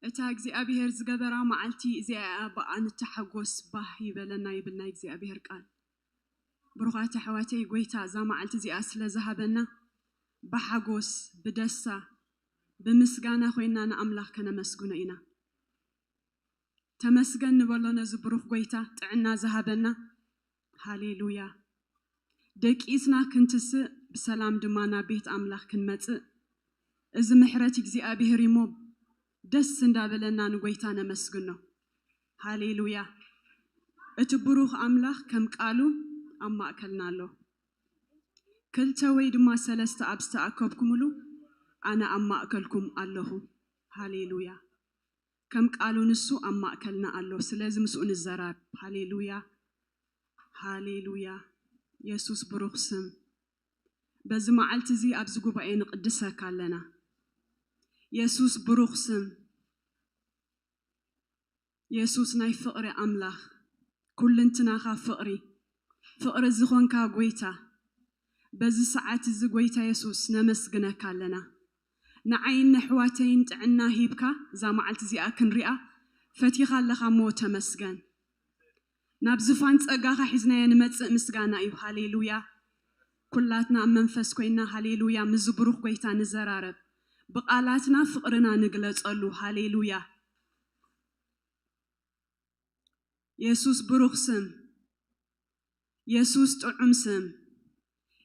እታ እግዚኣብሔር ዝገበራ መዓልቲ እዚኣ እያ፣ ብኣ ንተሓጎስ፣ ባህ ይበለና ይብል ናይ እግዚኣብሔር ቃል። ብሩኻት ኣሕዋተይ፣ ጎይታ እዛ መዓልቲ እዚኣ ስለ ዝሃበና ብሓጎስ፣ ብደስታ፣ ብምስጋና ኮይና ንኣምላኽ ከነመስግኖ ኢና። ተመስገን ንበሎ ነዚ ብሩኽ ጎይታ ጥዕና ዝሃበና። ሃሌሉያ። ደቂስና ክንትስእ ብሰላም ድማ ናብ ቤት ኣምላኽ ክንመጽእ እዚ ምሕረት እግዚኣብሔር እሞ ደስ እንዳበለና ንጎይታ ነመስግኖ። ሃሌሉያ። እቲ ብሩኽ ኣምላኽ ከም ቃሉ ኣብ ማእከልና ኣሎ። ክልተ ወይ ድማ ሰለስተ ኣብ ዝተኣከብኩምሉ ኣነ ኣብ ማእከልኩም ኣለኹ። ሃሌሉያ። ከም ቃሉ ንሱ ኣብ ማእከልና ኣሎ። ስለዚ ምስኡ ንዘራረብ። ሃሌሉያ። ሃሌሉያ። የሱስ ብሩኽ ስም። በዚ መዓልቲ እዚ ኣብዚ ጉባኤ ንቅድሰካ ኣለና። የሱስ ብሩኽ ስም። የሱስ ናይ ፍቕሪ ኣምላኽ፣ ኩልንትናኻ ፍቕሪ፣ ፍቕሪ ዝኾንካ ጎይታ፣ በዚ ሰዓት እዚ ጎይታ የሱስ ነመስግነካ ኣለና። ንዓይን ነሕዋተይን ጥዕና ሂብካ እዛ መዓልቲ እዚኣ ክንሪኣ ፈቲኻ ኣለኻ እሞ ተመስገን። ናብ ዝፋን ጸጋኻ ሒዝናዮ ንመጽእ ምስጋና እዩ። ሃሌሉያ። ኩላትና ኣብ መንፈስ ኮይና ሃሌሉያ ምስዚ ብሩኽ ጎይታ ንዘራረብ። ብቓላትና ፍቕርና ንግለጸሉ። ሃሌሉያ። የሱስ ብሩኽ ስም። የሱስ ጥዑም ስም።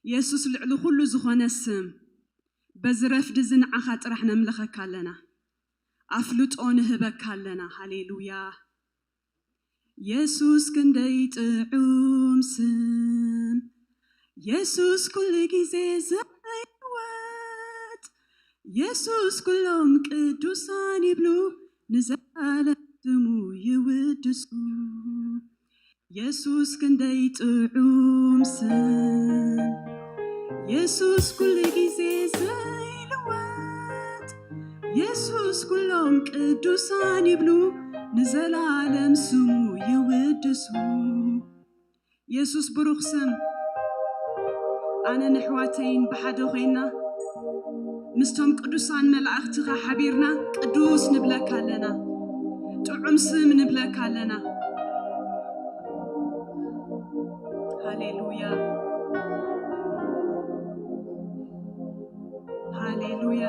የሱስ ልዕሊ ኩሉ ዝኾነ ስም። በዚ ረፍዲ እዚ ንዓኻ ጥራሕ ነምልኸካ ኣለና። ኣፍልጦ ንህበካ ኣለና። ሃሌሉያ። የሱስ ክንደይ ጥዑም ስም። የሱስ ኩሉ ግዜ ዘይልወጥ። የሱስ ኩሎም ቅዱሳን ይብሉ ንዘላለም ስሙ ይውድሱ። የሱስ ክንደይ ጥዑም ስም። የሱስ ኩሉ ግዜ ዘይልወጥ። የሱስ ኩሎም ቅዱሳን ይብሉ ንዘላለም ስሙ ይውድሱ። የሱስ ብሩኽ ስም። ኣነን ኣሕዋተይን ብሓደ ኮይና ምስቶም ቅዱሳን መላእኽትኻ ሓቢርና ቅዱስ ንብለካ ኣለና። ጥዑም ስም ንብለካ ኣለና። ሃሌሉያ። ሃሌሉያ።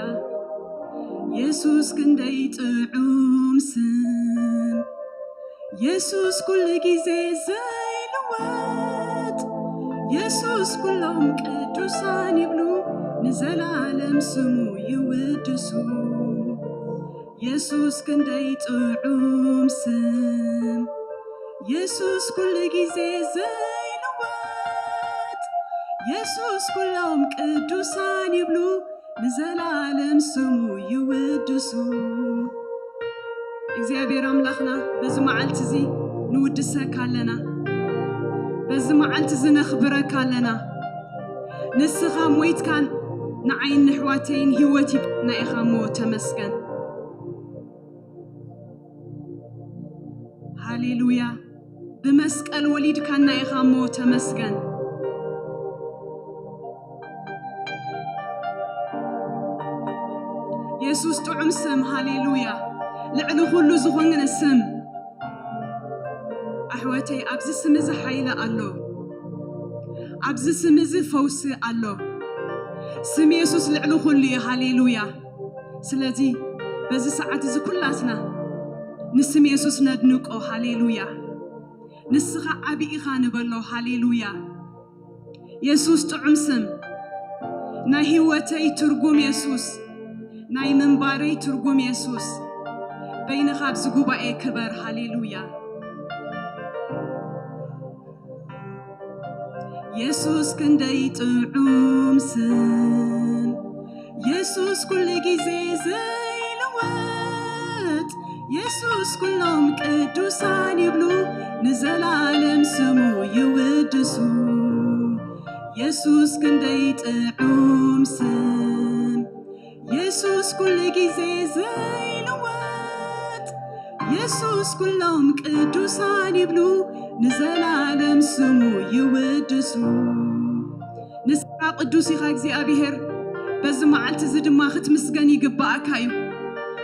የሱስ ክንደይ ጥዑም ስም። የሱስ ኩሉ ግዜ ዘይልወጥ። የሱስ ኩሎም ቅዱሳን ይብሉ ንዘላለም ስሙ ይውድሱ። የሱስ ክንደይ ጥዑም ስም። የሱስ ኩሉ ግዜ ዘይልወጥ። የሱስ ኩሎም ቅዱሳን ይብሉ ንዘላለም ስሙ ይውድሱ። እግዚኣብሔር ኣምላኽና በዚ መዓልቲ እዚ ንውድሰካ ኣለና። በዚ መዓልቲ እዚ ነኽብረካ ኣለና። ንስኻ ሞይትካን ንዓይን ንሕዋተይን ህይወት ሂብካና ኢኻ እሞ ተመስገን። ሃሌሉያ። ብመስቀል ወሊድካና ኢኻ እሞ ተመስገን። የሱስ ጥዑም ስም። ሃሌሉያ። ልዕሊ ኩሉ ዝኾነ ስም። ኣሕዋተይ፣ ኣብዚ ስም እዚ ሓይሊ ኣሎ። ኣብዚ ስም እዚ ፈውሲ ኣሎ። ስም የሱስ ልዕሊ ኩሉ እዩ። ሃሌሉያ። ስለዚ በዚ ሰዓት እዚ ኩላትና ንስም የሱስ ነድንቆ። ሃሌሉያ። ንስኻ ዓቢ ኢኻ ንበሎ። ሃሌሉያ። የሱስ ጥዑም ስም። ናይ ህይወተይ ትርጉም የሱስ። ናይ ምንባረይ ትርጉም የሱስ። በይንኻ ኣብዚ ጉባኤ ክበር። ሃሌሉያ። የሱስ ክንደይ ጥዑም ስም። የሱስ ኩሉ ግዜ ዘይልወጥ። የሱስ ኩሎም ቅዱሳን ይብሉ ንዘላለም ስሙ ይውድሱ። የሱስ ክንደይ ጥዑም ስም። የሱስ ኩሉ ግዜ ዘይልወጥ። የሱስ ኩሎም ቅዱሳን ይብሉ፣ ንዘላለም ስሙ ይውድሱ። ንስኻ ቅዱስ ኢኻ እግዚኣብሔር። በዚ መዓልቲ እዚ ድማ ክትምስገን ይግባኣካ እዩ።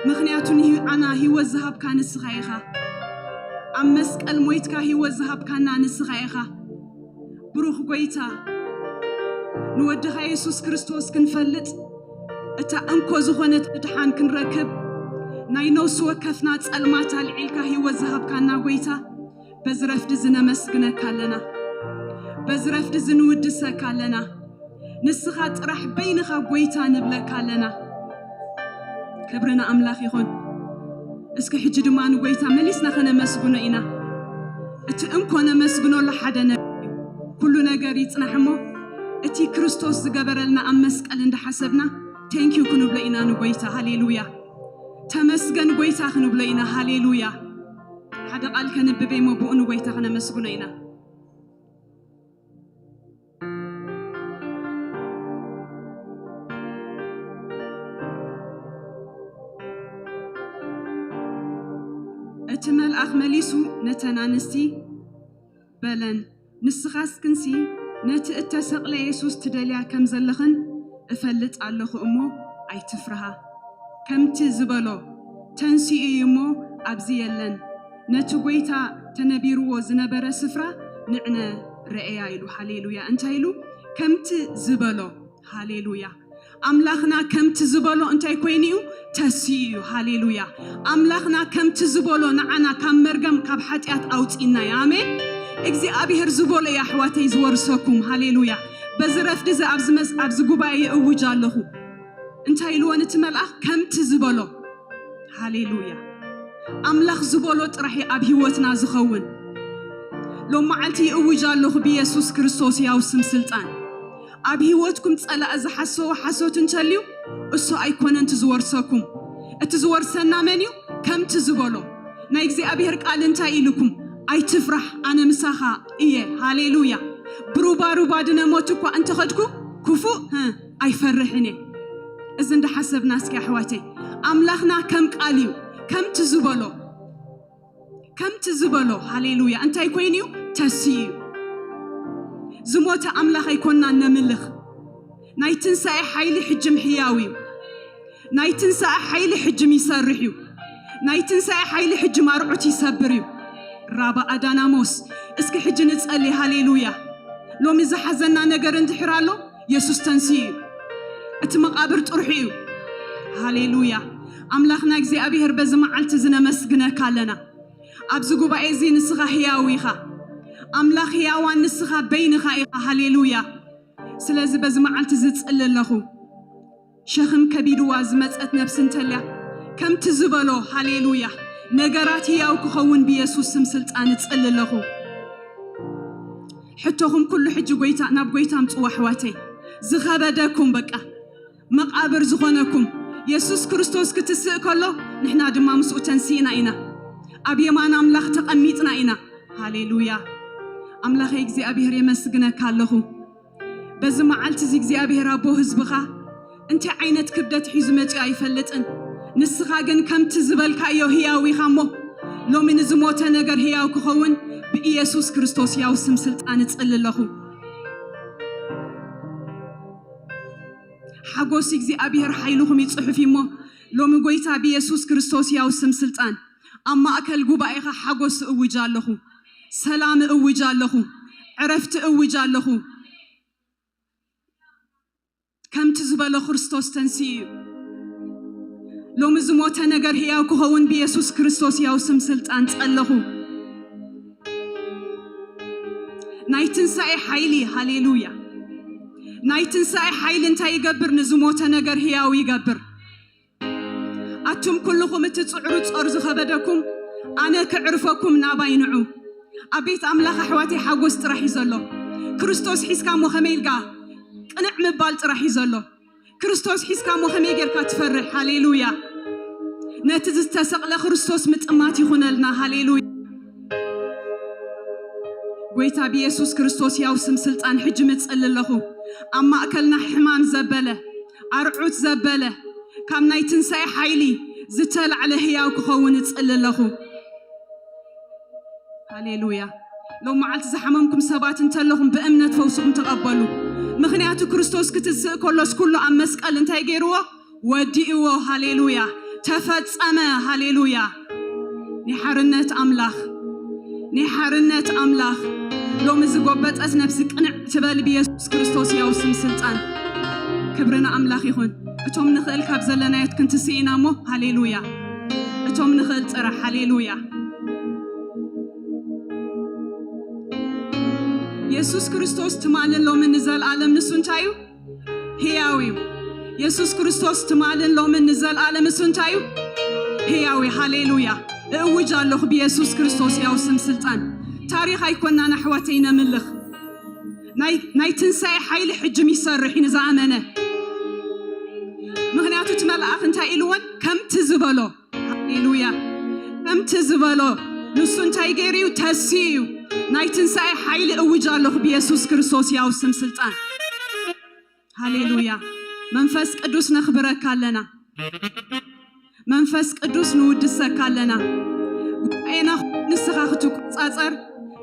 ምኽንያቱ ንህይኣና ህይወት ዝሃብካ ንስኻ ኢኻ። ኣብ መስቀል ሞይትካ ህይወት ዝሃብካና ንስኻ ኢኻ። ብሩኽ ጎይታ፣ ንወድኻ የሱስ ክርስቶስ ክንፈልጥ፣ እታ እንኮ ዝኾነት ምድሓን ክንረክብ፣ ናይ ነፍሲ ወከፍና ጸልማት ኣልዒልካ ህይወት ዝሃብካና ጎይታ፣ በዚ ረፍዲ እዚ ነመስግነካ ኣለና። በዚ ረፍዲ እዚ ንውድሰካ ኣለና። ንስኻ ጥራሕ በይንኻ ጎይታ ንብለካ ኣለና። ክብሪ ንኣምላኽ ይኹን። እስኪ ሕጂ ድማ ንጎይታ መሊስና ከነመስግኖ ኢና። እቲ እንኮ ነመስግነሉ ሓደ ነገር እዩ። ኩሉ ነገር ይጽናሕ እሞ፣ እቲ ክርስቶስ ዝገበረልና ኣብ መስቀል እንዳሓሰብና፣ ቴንኪዩ ክንብሎ ኢና ንጎይታ። ሃሌሉያ። ተመስገን ጎይታ ክንብሎ ኢና። ሃሌሉያ። ሓደ ቃል ከንብብ እሞ ብኡ ንጎይታ ከነመስግኖ ኢና። እቲ መልኣኽ መሊሱ ነተን ኣንስቲ በለን፣ ንስኻስ ክንሲ ነቲ እተሰቕለ የሱስ ትደልያ ከም ዘለኽን እፈልጥ ኣለኹ እሞ ኣይትፍርሃ። ከምቲ ዝበሎ ተንሲኡ እዩ እሞ ኣብዚ የለን። ነቲ ጎይታ ተነቢርዎ ዝነበረ ስፍራ ንዕነ ረእያ ኢሉ። ሃሌሉያ። እንታይ ኢሉ? ከምቲ ዝበሎ። ሃሌሉያ። ኣምላኽና ከምቲ ዝበሎ እንታይ ኮይኑ እዩ? ተሲኡ እዩ። ሃሌሉያ። ኣምላኽና ከምቲ ዝበሎ ንዓና ካብ መርገም ካብ ሓጢኣት ኣውፂእና እዩ። ኣሜን። እግዚኣብሔር ዝበሎ እዩ ኣሕዋተይ ዝወርሰኩም። ሃሌሉያ። በዚ ረፍዲ እዚ ኣብዚ መስ-፣ ኣብዚ ጉባኤ ይእውጅ ኣለኹ። እንታይ ኢልዎ ነቲ መልኣኽ? ከምቲ ዝበሎ። ሃሌሉያ። ኣምላኽ ዝበሎ ጥራሕ እዩ ኣብ ህይወትና ዝኸውን። ሎም መዓልቲ ይእውጅ ኣለኹ ብየሱስ ክርስቶስ ያው ስም ስልጣን። ኣብ ህይወትኩም ጸላእ ዝሓሰቦ ሓሶት እንተልዩ፣ እሱ ኣይኮነን እቲ ዝወርሰኩም። እቲ ዝወርሰና መን እዩ? ከምቲ ዝበሎ። ናይ እግዚኣብሔር ቃል እንታይ ኢልኩም? ኣይትፍራሕ፣ ኣነ ምሳኻ እየ። ሃሌሉያ። ብሩባሩባ ድነ ሞት እኳ እንተኸድኩ፣ ክፉእ፣ ህ፣ ኣይፈርሕን እየ። እዚ እንዳሓሰብና እስኪ ኣሕዋተይ፣ ኣምላኽና ከም ቃል እዩ። ከምቲ ዝበሎ፣ ከምቲ ዝበሎ፣ ሃሌሉያ፣ እንታይ ኮይኑ እዩ? ተስዩ እዩ። ዝሞተ ኣምላኽ ኣይኮንና ነምልኽ። ናይ ትንሳኤ ሓይሊ ሕጅም ሕያው እዩ። ናይ ትንሳኤ ሓይሊ ሕጅም ይሰርሕ እዩ። ናይ ትንሳኤ ሓይሊ ሕጅም ኣርዑት ይሰብር እዩ። ራባ ኣዳናሞስ፣ እስኪ ሕጂ ንጸሊ። ሃሌሉያ። ሎሚ ዝሓዘና ነገር እንድሕር ኣሎ፣ የሱስ ተንስኡ እዩ። እቲ መቓብር ጥርሑ እዩ። ሃሌሉያ። ኣምላኽና እግዚኣብሔር፣ በዚ መዓልቲ እዚ ነመስግነካ ኣለና። ኣብዚ ጉባኤ እዚ ንስኻ ህያው ኢኻ። ኣምላኽ ህያዋን ንስኻ በይንኻ ኢኻ። ሃሌሉያ። ስለዚ በዚ መዓልቲ እዚ ዝጽሊ ኣለኹ። ሸኽም ከቢድዋ ዝመጸት ነብሲ እንተልያ፣ ከምቲ ዝበሎ፣ ሃሌሉያ፣ ነገራት ህያው ክኸውን ብየሱስ ስም ስልጣን እጽሊ ኣለኹ። ሕቶኹም ኩሉ ሕጂ ጎይታ፣ ናብ ጎይታ ኣምጽዎ ኣሕዋተይ። ዝኸበደኩም በቃ፣ መቓብር ዝኾነኩም፣ የሱስ ክርስቶስ ክትስእ ከሎ፣ ንሕና ድማ ምስኡ ተንሲእና ኢና። ኣብ የማን ኣምላኽ ተቐሚጥና ኢና። ሃሌሉያ። ኣምላኸይ እግዚኣብሔር የመስግነካ ኣለኹ። በዚ መዓልቲ እዚ እግዚኣብሔር ኣቦ ህዝብኻ እንታይ ዓይነት ክብደት ሒዙ መጺኡ ኣይፈልጥን። ንስኻ ግን ከምቲ ዝበልካዮ ህያው ኢኻ እሞ፣ ሎሚ ንዝሞተ ነገር ህያው ክኸውን ብኢየሱስ ክርስቶስ ያው ስም ስልጣን እጽሊ ኣለኹ። ሓጎስ እግዚኣብሔር ሓይልኹም እዩ ጽሑፍ እዩ እሞ፣ ሎሚ ጎይታ ብኢየሱስ ክርስቶስ ያው ስም ስልጣን ኣብ ማእከል ጉባኤኻ ሓጎስ እውጅ ኣለኹ፣ ሰላም እውጅ ኣለኹ፣ ዕረፍቲ እውጅ ኣለኹ። ከምቲ ዝበሎ ክርስቶስ ተንስኡ እዩ። ሎሚ ዝሞተ ነገር ህያው ክኸውን ብየሱስ ክርስቶስ ያው ስም ስልጣን ጸለኹ። ናይ ትንሳኤ ሓይሊ፣ ሃሌሉያ። ናይ ትንሳኤ ሓይሊ እንታይ ይገብር? ንዝሞተ ነገር ህያው ይገብር። ኣቱም ኩልኹም እቲ ጽዕሩ ጾር ዝኸበደኩም፣ ኣነ ክዕርፈኩም ናባይ ንዑ። ኣብ ቤት ኣምላኽ ኣሕዋተይ ሓጎስ ጥራሕ እዩ ዘሎ። ክርስቶስ ሒዝካ እሞ ከመይ ኢልካ ቅንዕ ምባል ጥራሕ እዩ ዘሎ። ክርስቶስ ሒዝካ እሞ ከመይ ጌርካ ትፈርሕ? ሃሌሉያ። ነቲ ዝተሰቕለ ክርስቶስ ምጥማት ይኹነልና። ሃሌሉያ። ጎይታ ብየሱስ ክርስቶስ ያው ስም ስልጣን ሕጂ ምጽሊ ኣለኹ። ኣብ ማእከልና ሕማም ዘበለ፣ ኣርዑት ዘበለ፣ ካብ ናይ ትንሳኤ ሓይሊ ዝተላዕለ ህያው ክኸውን እጽሊ ኣለኹ። ሃሌሉያ። ሎም መዓልቲ ዝሓመምኩም ሰባት እንተለኹም ብእምነት ፈውስኹም ተቐበሉ። ምኽንያቱ ክርስቶስ ክትስእ ከሎስ ኩሉ ኣብ መስቀል እንታይ ገይርዎ? ወዲእዎ። ሃሌሉያ። ተፈጸመ። ሃሌሉያ። ናይ ሓርነት ኣምላኽ፣ ናይ ሓርነት ኣምላኽ፣ ሎሚ ዝጎበጠት ነፍሲ ቅንዕ ትበል ብየሱስ ክርስቶስ ያው ስም ስልጣን። ክብሪ ንኣምላኽ ይኹን። እቶም ንኽእል ካብ ዘለናዮት ክንትስእ ኢና እሞ፣ ሃሌሉያ። እቶም ንኽእል ጥራሕ፣ ሃሌሉያ። የሱስ ክርስቶስ ትማልን ሎምን ንዘለኣለም ንሱ እንታይ እዩ? ህያው እዩ። የሱስ ክርስቶስ ትማልን ሎምን ንዘለኣለም እሱ እንታይ እዩ? ህያው እዩ። ሃሌሉያ። እእውጅ ኣለኹ ብየሱስ ክርስቶስ ያው ስም ስልጣን። ታሪኽ ኣይኮናን ኣሕዋተይ ነምልኽ። ናይ፣ ናይ ትንሳኤ ሓይሊ ሕጅም ይሰርሕ እዩ ንዝኣመነ። ምኽንያቱ እቲ መልኣኽ እንታይ ኢልወን? ከምቲ ዝበሎ። ሃሌሉያ። ከምቲ ዝበሎ ንሱ እንታይ ገይሩ እዩ? ተስዩ እዩ። ናይ ትንሳኤ ሓይሊ እውጅ ኣለኹ ብየሱስ ክርስቶስ ያው ስም ስልጣን። ሃሌሉያ። መንፈስ ቅዱስ ነኽብረካ ኣለና። መንፈስ ቅዱስ ንውድሰካ ኣለና። ጉባኤና ንስኻ ክትቆጻጸር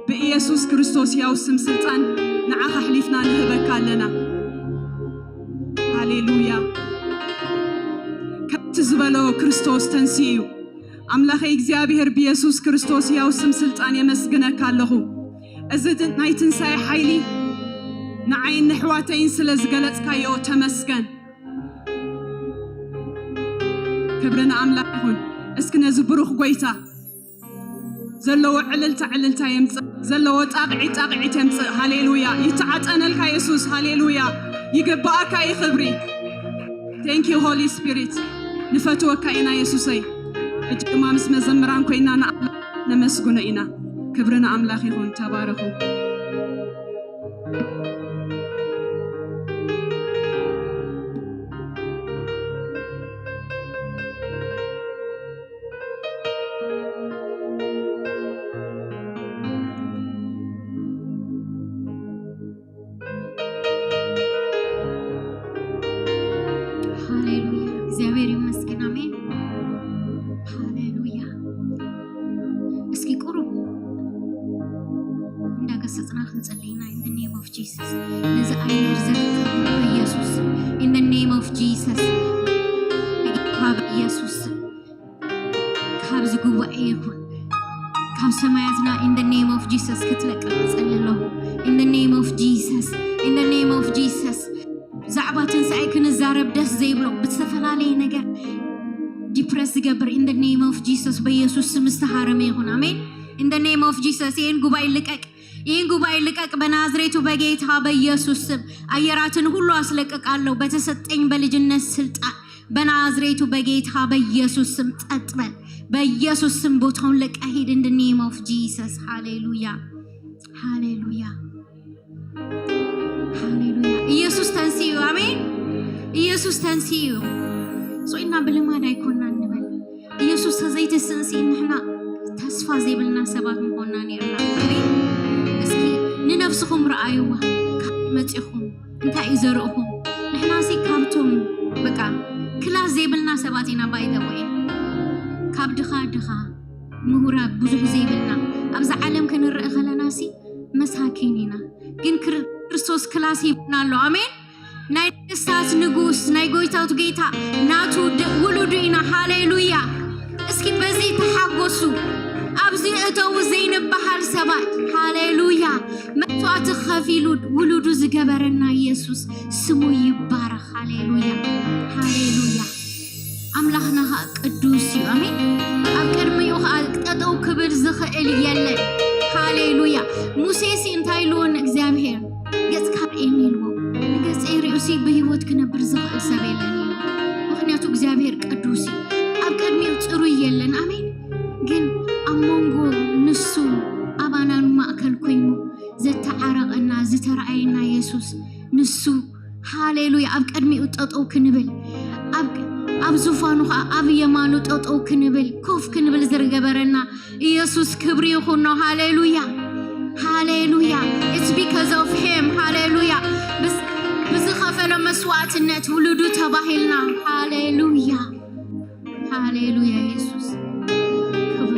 ብኢየሱስ ክርስቶስ ያው ስም ስልጣን ንዓኻ ኣሕሊፍና ንህበካ ኣለና። ሃሌሉያ። ከምቲ ዝበሎ ክርስቶስ ተንስኡ እዩ። ኣምላኸይ እግዚኣብሔር ብየሱስ ክርስቶስ ያው ስም ስልጣን የመስግነካ ኣለኹ። እዚ ድ-፣ ናይ ትንሳኤ ሓይሊ ንዓይን ንሕዋተይን ስለ ዝገለጽካዮ ተመስገን። ክብሪ ንኣምላኽ ይኹን። እስኪ ነዚ ብሩኽ ጎይታ ዘለዎ ዕልልታ ዕልልታ የምጽእ፣ ዘለዎ ጣቕዒት ጣቕዒት የምጽእ። ሃሌሉያ። ይተዓጠነልካ የሱስ። ሃሌሉያ። ይግብኣካ እዩ ክብሪ። Thank you Holy Spirit። ንፈትወካ ኢና የሱሰይ። ሕጂ ድማ ምስ መዘምራን ኮይና ንኣምላኽ ነመስግኖ ኢና። ክብሪ ንኣምላኽ ይኹን። ተባረኹ። ሃሌሉያ፣ እግዚኣብሔር ይመስገን። ኣሜን። ሃሌሉያ። እስኪ ቁሩብ እንዳገሰጽና ክንጸልይ ኢና። In the name of Jesus። ነዚ ኣየር ዘረከብና በኢየሱስ ስም። In the name of Jesus። በጌታ በኢየሱስ ስም። ካብዚ ጉባኤ ይኹን፣ ካብ ሰማያትና in the name of Jesus ክትለቅቕ እጸሊ ኣለኹ። In the name of Jesus። In the name of Jesus። ብዛዕባ ትንሳኤ ክንዛረብ ደስ ዘይብሎ፣ ብዝተፈላለየ ነገር ዲፕረስ ዝገብር in the name of Jesus በኢየሱስ ስም ዝተሃረመ ይኹን። ኣሜን። In the name of Jesus። ይህን ጉባኤ ልቀቅ፣ ይህን ጉባኤ ልቀቅ በናዝሬቱ በጌታ በኢየሱስ ስም። ኣየራትን ሁሉ አስለቅቃለሁ በተሰጠኝ በልጅነት ስልጣን በናዝሬቱ በጌታ በኢየሱስ ስም ጸጥ በል። በኢየሱስ ስም ቦታውን ለቀህ ሂድ። In the name of Jesus። ሃሌሉያ፣ ሃሌሉያ፣ ሃሌሉያ። ኢየሱስ ተንስኡ። ኣሜን። ኢየሱስ ተንስኡ። ሶኢና ብልማድ ኣይኮና እንበል። ኢየሱስ ተዘይተስእንሲ ንሕና ተስፋ ዘይብልና ሰባት ምኾንና ነርና። ኣሜን። እስኪ ንነፍስኹም ረኣይዋ። ካብ መጺኹም እንታይ እዩ ዘርእኹም? ንሕናሲ ካብቶም በቃ ክላስ ዘይብልና ሰባት ኢና። ባይተወይ ካብ ድኻ ድኻ ምሁራት ብዙሕ ዘይብልና ኣብዛ ዓለም ክንርኢ ከለናሲ መሳኪን ኢና። ግን ክር-፣ ክርስቶስ ክላስ ሂብና ኣሎ። ኣሜን። ናይ ነገስታት ንጉስ፣ ናይ ጎይታቱ ጌታ ናቱ ደ-፣ ውሉዱ ኢና። ሃሌሉያ። እስኪ በዚ ተሓጎሱ። ኣብዚ እተው ዘይንበሃል ሰባት። ሃሌሉያ። መስዋዕቲ ከፊሉ ውሉዱ ዝገበረና ኢየሱስ ስሙ ይባረኽ። ሃሌሉያ፣ ሃሌሉያ። ኣምላኽና ኸዓ ቅዱስ እዩ። ኣሜን። ኣብ ቅድሚኡ ኸዓ ጠጠው ክብል ዝኽእል የለን። ሃሌሉያ። ሙሴሲ እንታይ ኢልዎ ንእግዚኣብሔር? ገጽካ ርእየኒ ኢልዎ። ንገጸይ ርእዩሲ ብህይወት ክነብር ዝኽእል ሰብ የለን ኢሉ። ምኽንያቱ እግዚኣብሔር ቅዱስ እዩ። ኣብ ቅድሚኡ ጽሩይ የለን። ኣሜን። ግን ኣብ መንጎ ንሱ ኣባናን ማእከል ኮይኑ ዝተዓረቐና ዝተረኣየና የሱስ ንሱ፣ ሃሌሉያ፣ ኣብ ቅድሚኡ ጠጠው ክንብል፣ ኣብ፣ ኣብ ዙፋኑ ኸዓ ኣብ የማኑ ጠጠው ክንብል ኮፍ ክንብል ዝገበረና ኢየሱስ ክብሪ ይኹኖ። ሃሌሉያ፣ ሃሌሉያ። It's because of him። ሃሌሉያ። ብዝ-፣ ብዝኸፈሎ መስዋዕትነት ውሉዱ ተባሂልና። ሃሌሉያ፣ ሃሌሉያ። ኢየሱስ ክብሪ ይኹኖ።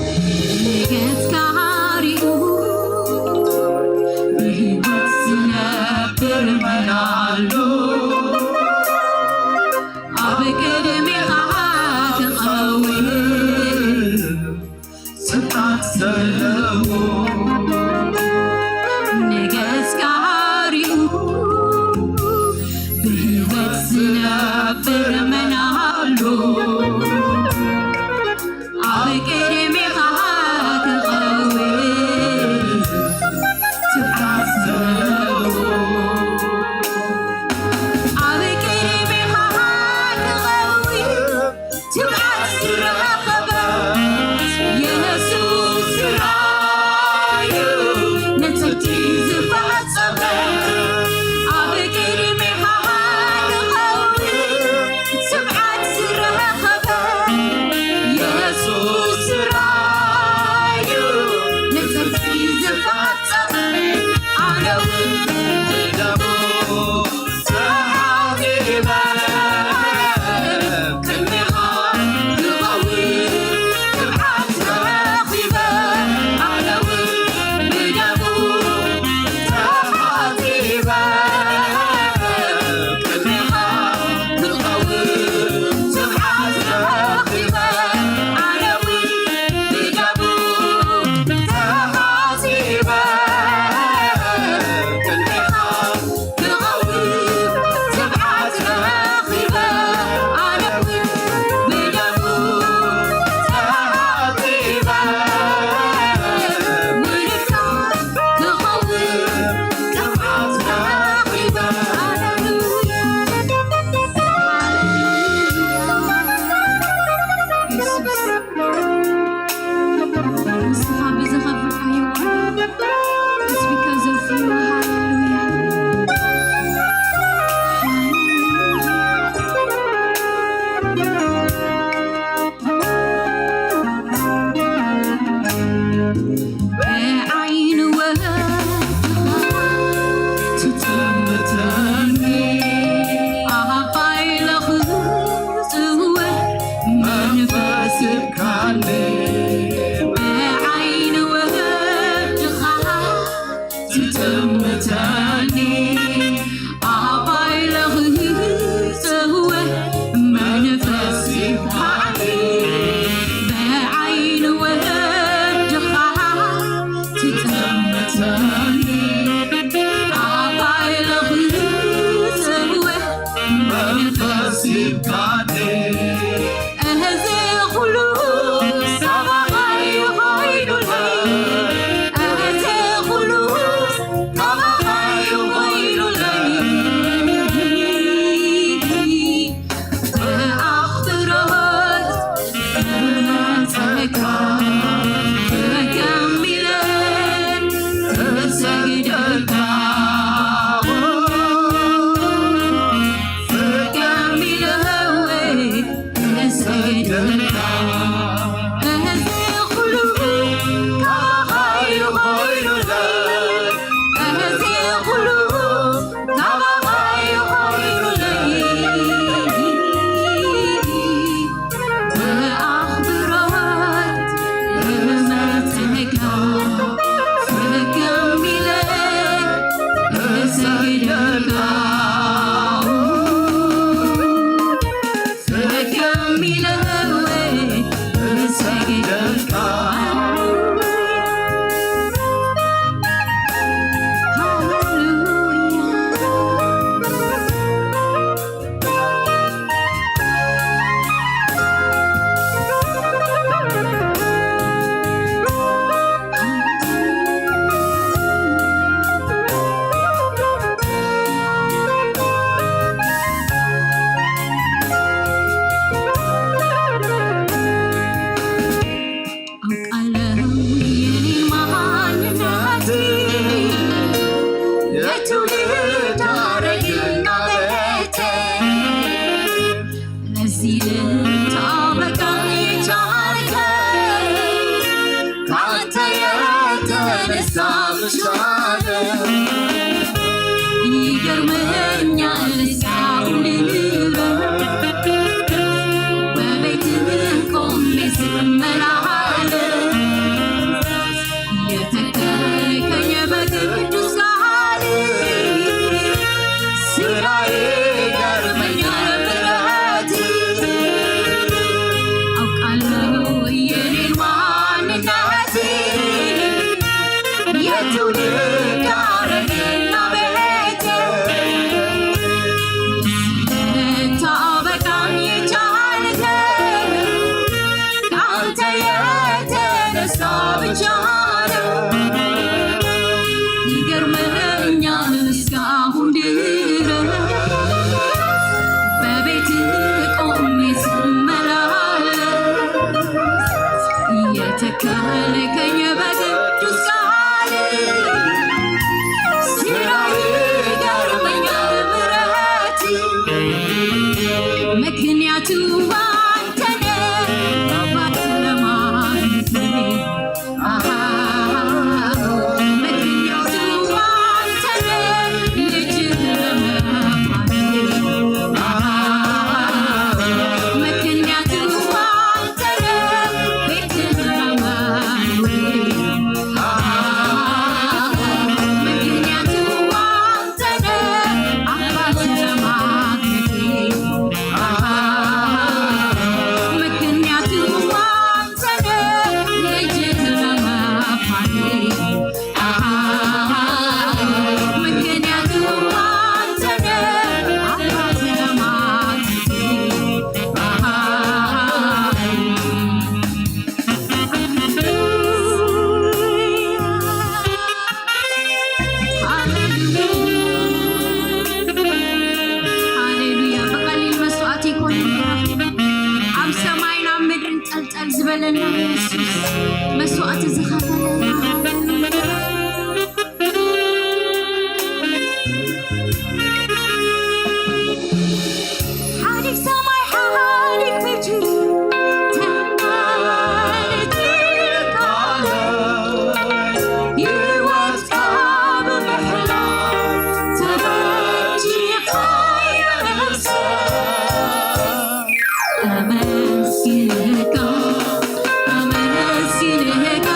ንገጽካ ሪኡ ብህይወት ዝነብር መን ኣሎ? ኣብ ቅድሜኻ ክኸውን ስብሓት ዘለዎ። ንገጽካ ሪኡ ብህይወት ዝነብር መን ኣሎ? ኣብ ቅድሜኻ ክኸውን ስብሓት ዘለዎ። ኣብ ቅድሜኻ ክኸውን ትብዓት ዝረኸበ የሱስ ስራዩ ነቲ ዝፈጸመ ኣብ ቅድሜኻ ክኸውን ትብዓት ዝረኸበ የሱስ ስራዩ ነቲ ዝፈጸመ ኣነ እውን ብደሙ ንስኻ ብዝኸፍልካዮ ዋጋ፣ it's because of you። ሃሌሉያ። ብዓይኒ ወድኻ ትጥምተኒ፣ ኣባይለ ክጽውዕ መንፈስ ይብካኒ። ብዓይኒ ወድኻ ትጥምተኒ፣ ኣባይለ ክጽውዕ መንፈስ ይብካኒ። ብዓይኒ ወድኻ ትጥምተኒ፣ ኣባይለ ክጽውዕ መንፈስ ይብካኒ። እዚ ኩሉ ሳባኻ እዩ ኮይኑለይ፣ እዚ ኩሉ ሳባኻ እዩ ኮይኑለይ። ብኣኽብሮት እመጸካ፣ ፍቅም ኢለ እሰግደልካ፣ ፍቅም ኢለ ወይ ይገርመኛል እስካሁን ድረስ በቤትህ ቆሜ ስመላለስ የተከልከኝ በቅዱስ ቃል ስራዬ ይገርመኛል ምሕረት አውቃለሁ የኔን ማንነት የትውልድ ሐረግና ቤት ልታበቃኝ የቻልከው ከአንተ የተነሳ ብቻ ነው። ይገርመኛል እስካሁን ድረስ በቤት ቆሜ ስመላለስ የተከልከኝ በቅዱስ ቃል ስራህ ይገርመኛል ምሕረት ምክንያቱ አንተ ነህ አባት ለማግኘቴ። አሃ፣ ምክንያቱ አንተ ነህ ልጅህ ለመባሌ። አሃ፣ ምክንያቱ አንተ ነህ ቤትህ ለመኖሬ። አሃ፣ ምክንያቱ አንተ ነህ አባት ለማግኘቴ። ምክንያቱ አንተ ነህ ልጅህ ለመባሌ። ምክንያቱ አንተ ነህ አባት ለማግኘቴ። ሃሌሉያ። ብቐሊል መስዋእቲ ይኮነና። ኣብ ሰማይን ኣብ ምድርን ጠልጠል ዝበለና የሱስ መስዋእቲ ዝኸፈለና። ሃሌሉያ። ሓዲግ ሰማይ ሓዲግ ምድሪ ተማልድ ቃል ህይወት ካብ ምሕላፍ ተበጂኻ የነብሰ። ኣመስግንካ፣ ኣመስግንካ፣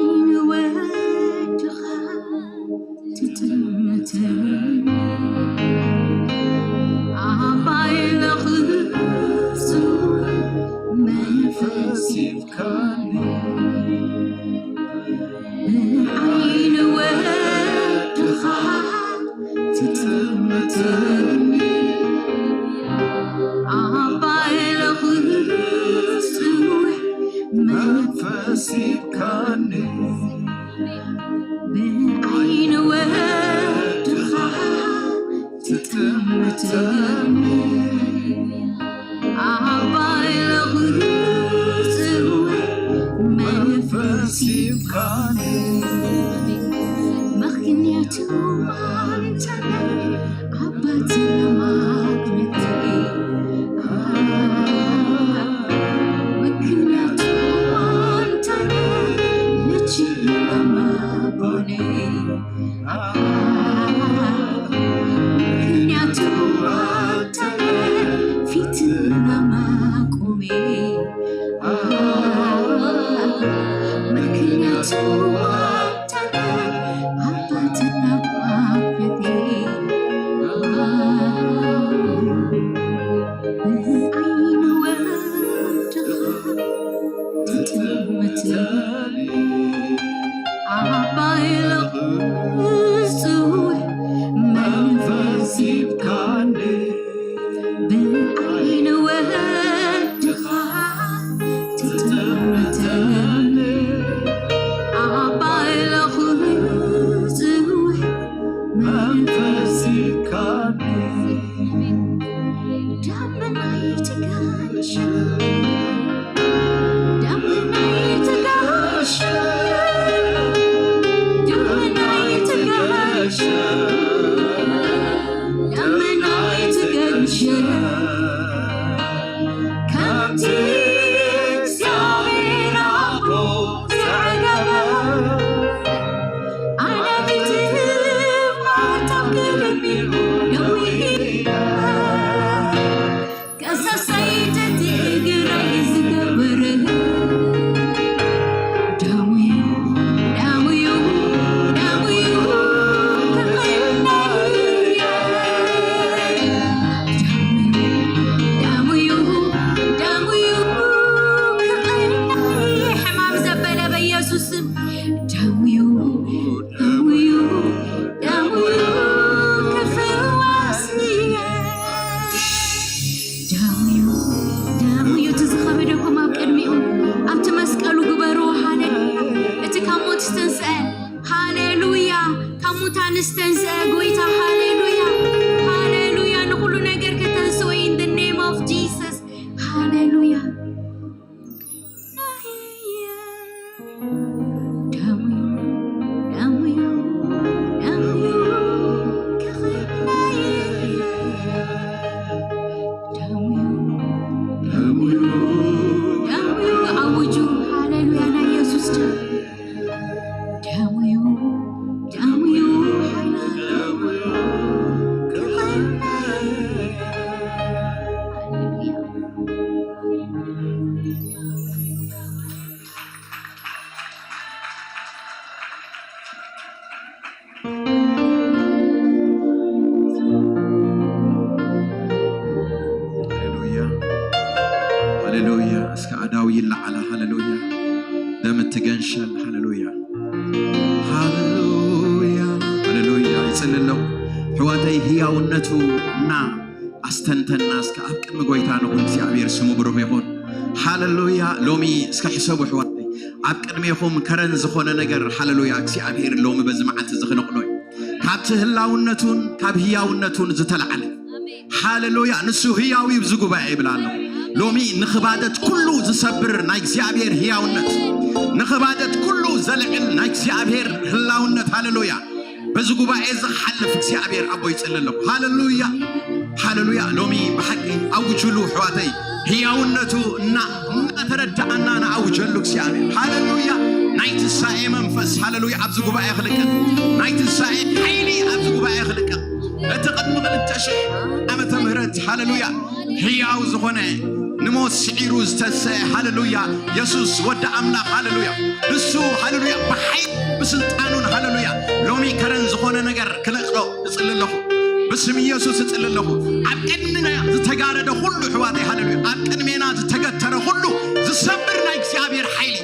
ብዓይኒ ወድኻ ትጥምተኒ፣ ኣባይ ለኽጹ መንፈስ ሂብካኒ። ብዓይኒ ወድኻ ትጥምተኒ፣ ኣባይ ለኽጹ መንፈስ ሂብካኒ። ብዓይኒ ወድኻ ትጥምተኒ፣ ኣባይ ለኽጹ መንፈስ ሂብካኒ። ምኽንያቱ ኣንተነ ኣባትና ማግኘቴ፣ ምኽንያቱ ኣንተነ ልጅ ለመሆኔ፣ ምኽንያቱ ኣንተነ ፊትና መቆሜ፣ ምኽንያቱ ኣንተነ ኣባትና ማግኘቴ። ብዓይኒ ወድኻ ትጥምተኒ፣ ኣባይ ለኽጹ መንፈስ ሂብካኒ። ብዓይኒ ወድኻ ትጥምተኒ፣ ኣባይ ለኽጹ መንፈስ ሂብካኒ። ደመና ይትጋሽ፣ ደመና ይትጋሽ፣ ደመና ይትጋሽ፣ ደመና ይትጋሽ። ከምቲ እግዚኣብሔር ኣቦ ዘዕለመ፣ ኣነ ብትህብ ኣታው ክልሚሉ ነዊሕ ከሰሰይትቲ እግረይ ዝገበረ ደሙዩ፣ ደሙዩ፣ ደሙዩ ክቕነይ እየ። ደሙዩ፣ ሃሌሉያ። እስከ ኣዳው ይለዓላ። ሃሌሉያ። ደም እትገንሸል። ሃሌሉያ። ሃሌሉያ። ሃሌሉያ። ይጽሊ ኣለኹ። ኣሕዋተይ፣ ህያውነቱ እና ኣስተንተና እስከ ኣብ ቅድሚ ጎይታ ንኹን። እግዚኣብሔር ስሙ ብሩኽ ይኹን። ሃሌሉያ። ሎሚ እስከ ሕሰቡ ኣሕዋተይ። ኣብ ቅድሜኹም ከረን ዝኾነ ነገር፣ ሃሌሉያ፣ እግዚኣብሔር ሎሚ በዚ መዓልቲ እዚ ክነቕሎ እዩ። ካብቲ ህላውነቱን ካብ ህያውነቱን ዝተላዕለ። ሃሌሉያ። ንሱ ህያው እዩ፣ እዚ ጉባኤ ይብል ኣሎ። ሎሚ ንኽባደት ኩሉ ዝሰብር ናይ እግዚኣብሔር ህያውነት፣ ንኽባደት ኩሉ ዘልዕል ናይ እግዚኣብሔር ህላውነት። ሃሌሉያ። በዚ ጉባኤ እዚ ክሓልፍ እግዚኣብሔር ኣቦ ይጽሊ ኣለኹ። ሃሌሉያ። ሃሌሉያ። ሎሚ ብሓቂ ኣውጅሉ ኣሕዋተይ። ህያውነቱ እና እናተረዳኣና ንኣውጀሉ እግዚኣብሔር። ሃሌሉያ። ናይ ትንሳኤ መንፈስ፣ ሃሌሉያ፣ ኣብዚ ጉባኤ ክልቀቕ። ናይ ትንሳኤ ሓይሊ ኣብዚ ጉባኤ ክልቀቕ። እቲ ቅድሚ ክልተ ሽሕ ዓመተ ምህረት፣ ሃሌሉያ፣ ህያው ዝኾነ፣ ንሞት ስዒሩ ዝተንሰአ፣ ሃሌሉያ፣ የሱስ ወዲ ኣምላኽ፣ ሃሌሉያ። ንሱ፣ ሃሌሉያ፣ ብሓይሊ ብስልጣኑን፣ ሃሌሉያ፣ ሎሚ ከረን ዝኾነ ነገር ክለቕሎ እጽሊ ኣለኹ። ብስም ኢየሱስ እጽሊ ኣለኹ። ኣብ ቅድሚና ዝተጋረደ ኩሉ ኣሕዋተይ፣ ሃሌሉያ፣ ኣብ ቅድሜና ዝተገተረ ኩሉ ዝሰብር ናይ እግዚኣብሔር ሓይሊ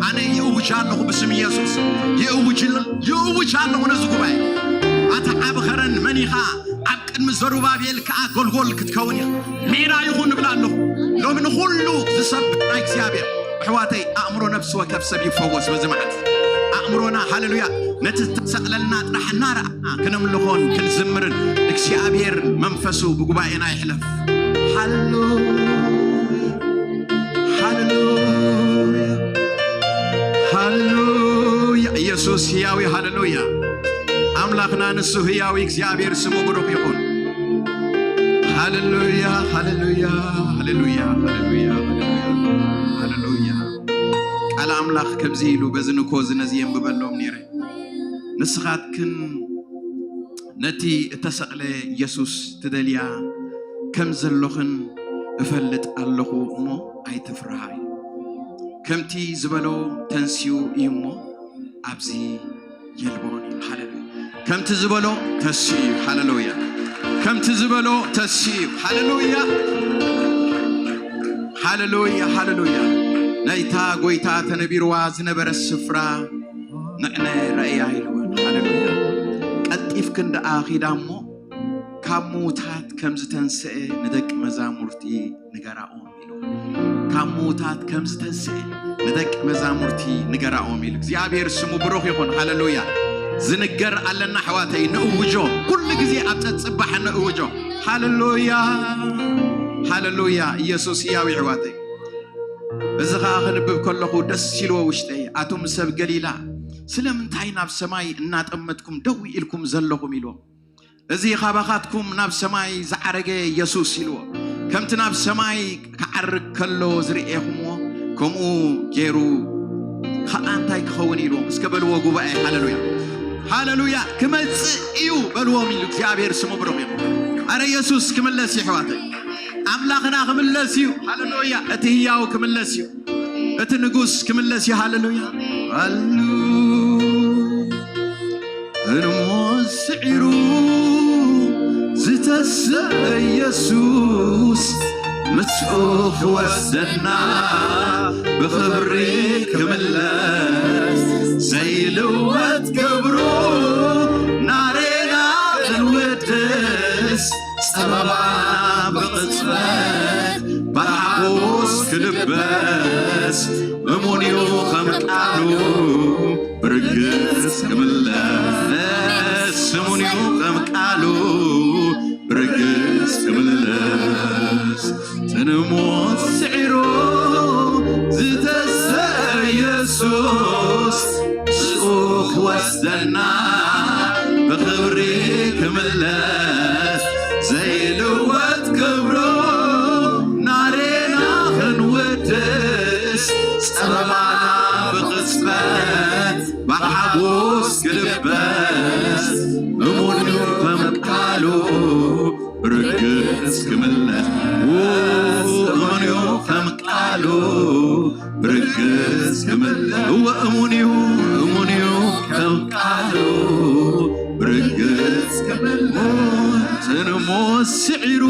ኣነ ይእውጅ ኣለኹ። ብስም ኢየሱስ ይእውጅ፣ ይእውጅ ኣለኹ ነዚ ጉባኤ። ኣታ ዓቢ ኸረን መን ኢኻ? ኣብ ቅድሚ ዘሩባቤል ከኣ ጎልጎል ክትከውን ኢኻ። ሜዳ ይኹን እብል ኣለኹ። ሎሚ ንኹሉ ዝሰብር ናይ እግዚኣብሔር ኣሕዋተይ፣ ኣእምሮ ነፍሲ ወከፍ ሰብ ይፈወስ በዚ መዓልቲ። ኣእምሮና፣ ሃሌሉያ፣ ነቲ ዝተሰቕለልና ጥራሕ እናረኣና ክነምልኾን ክንዝምርን እግዚኣብሔር መንፈሱ ብጉባኤና ይሕለፍ። ሃሌሉያ፣ ሃሌሉያ፣ ሃሌሉያ። ኢየሱስ ህያው እዩ። ሃሌሉያ። ኣምላኽና ንሱ ህያው እዩ። እግዚኣብሔር ስሙ ብሩኽ ይኹን። ሃሌሉያ፣ ሃሌሉያ፣ ሃሌሉያ፣ ሃሌሉያ፣ ሃሌሉያ፣ ሃሌሉያ። ቃል ኣምላኽ ከምዚ ኢሉ በዚ ንኮ እዚ ነዚ የንብበሎም ነይረ። ንስኻትክን ነቲ እተሰቕለ የሱስ ትደልያ ከም ዘሎኽን እፈልጥ ኣለኹ እሞ ኣይትፍርሃ እዩ። ከምቲ ዝበሎ ተንሲኡ እዩ እሞ ኣብዚ የልቦን እዩ። ሃሌሉያ። ከምቲ ዝበሎ ተሲኡ እዩ። ሃሌሉያ። ከምቲ ዝበሎ ተሲኡ እዩ። ሃሌሉያ። ሃሌሉያ፣ ሃሌሉያ። ናይታ ጎይታ ተነቢርዋ ዝነበረ ስፍራ ንዕነ ረእያ ኢልወን። ሃሌሉያ። ቀልጢፍክን ደኣ ኺዳ እሞ ካብ ምዉታት ከም ዝተንስአ ንደቂ መዛሙርቲ ንገራኦም ኢሉ። ካብ ምዉታት ከም ዝተንስአ ንደቂ መዛሙርቲ ንገራኦም ኢሉ። እግዚኣብሔር ስሙ ብሩኽ ይኹን። ሃሌሉያ። ዝንገር ኣለና ኣሕዋተይ፣ ንእውጆ። ኩሉ ግዜ ኣብ ጸጽባሕ ንእውጆ። ሃሌሉያ፣ ሃሌሉያ። ኢየሱስ ህያው እዩ ኣሕዋተይ። እዚ ኸኣ ክንብብ ከለኹ ደስ ኢልዎ ውሽጠይ። ኣቱም ሰብ ገሊላ፣ ስለምንታይ ናብ ሰማይ እናጠመትኩም ደው ኢልኩም ዘለኹም? ኢልዎም። እዚ ካባኻትኩም ናብ ሰማይ ዝዓረገ የሱስ ኢልዎ። ከምቲ ናብ ሰማይ ክዓርግ ከሎ ዝርእኹምዎ፣ ከምኡ ገይሩ ኸኣ እንታይ ክኸውን ኢልዎም? እስከ በልዎ ጉባኤ። ሃሌሉያ፣ ሃሌሉያ። ክመጽእ እዩ በልዎም ኢሉ። እግዚኣብሔር ስሙ ብሩኽ እዩ። ኣረ የሱስ ክምለስ እዩ ኣሕዋተይ። ኣምላኽና ክምለስ እዩ። ሃሌሉያ። እቲ ህያው ክምለስ እዩ። እቲ ንጉስ ክምለስ እዩ። ሃሌሉያ። ኣሉ እንሞ ስዒሩ ዝተስእ የሱስ ምስኡ ክወስደና ብኽብሪ ክምለስ ዘይልወጥ ክብሩ ናሬና ክንውድስ ጸበባ ብቕጽበት ብሓጎስ ክልበስ እሙን እዩ ከም ቃሉ ብርግጽ ክምለስ እሙን እዩ ከም ቃሉ ብርግጽ ክምለስ ትንሞት ስዒሩ ዝተስእ የሱስ ምስኡ ክወስደና ብኽብሪ ክምለስ ዘይልወጥ ክብሩ ናሬና ክንውድስ ጸበባና ብቕጽበት ብሓጎስ ክልበስ እሙን እዩ ከም ቃሉ ብርግጽ ክምለስ እሙን እዩ ከም ቃሉ ብርግጽ ክምለስ እወ እሙን እዩ እሙን እዩ ከም ቃሉ ብርግጽ ክምለስ ትንሞት ስዒሩ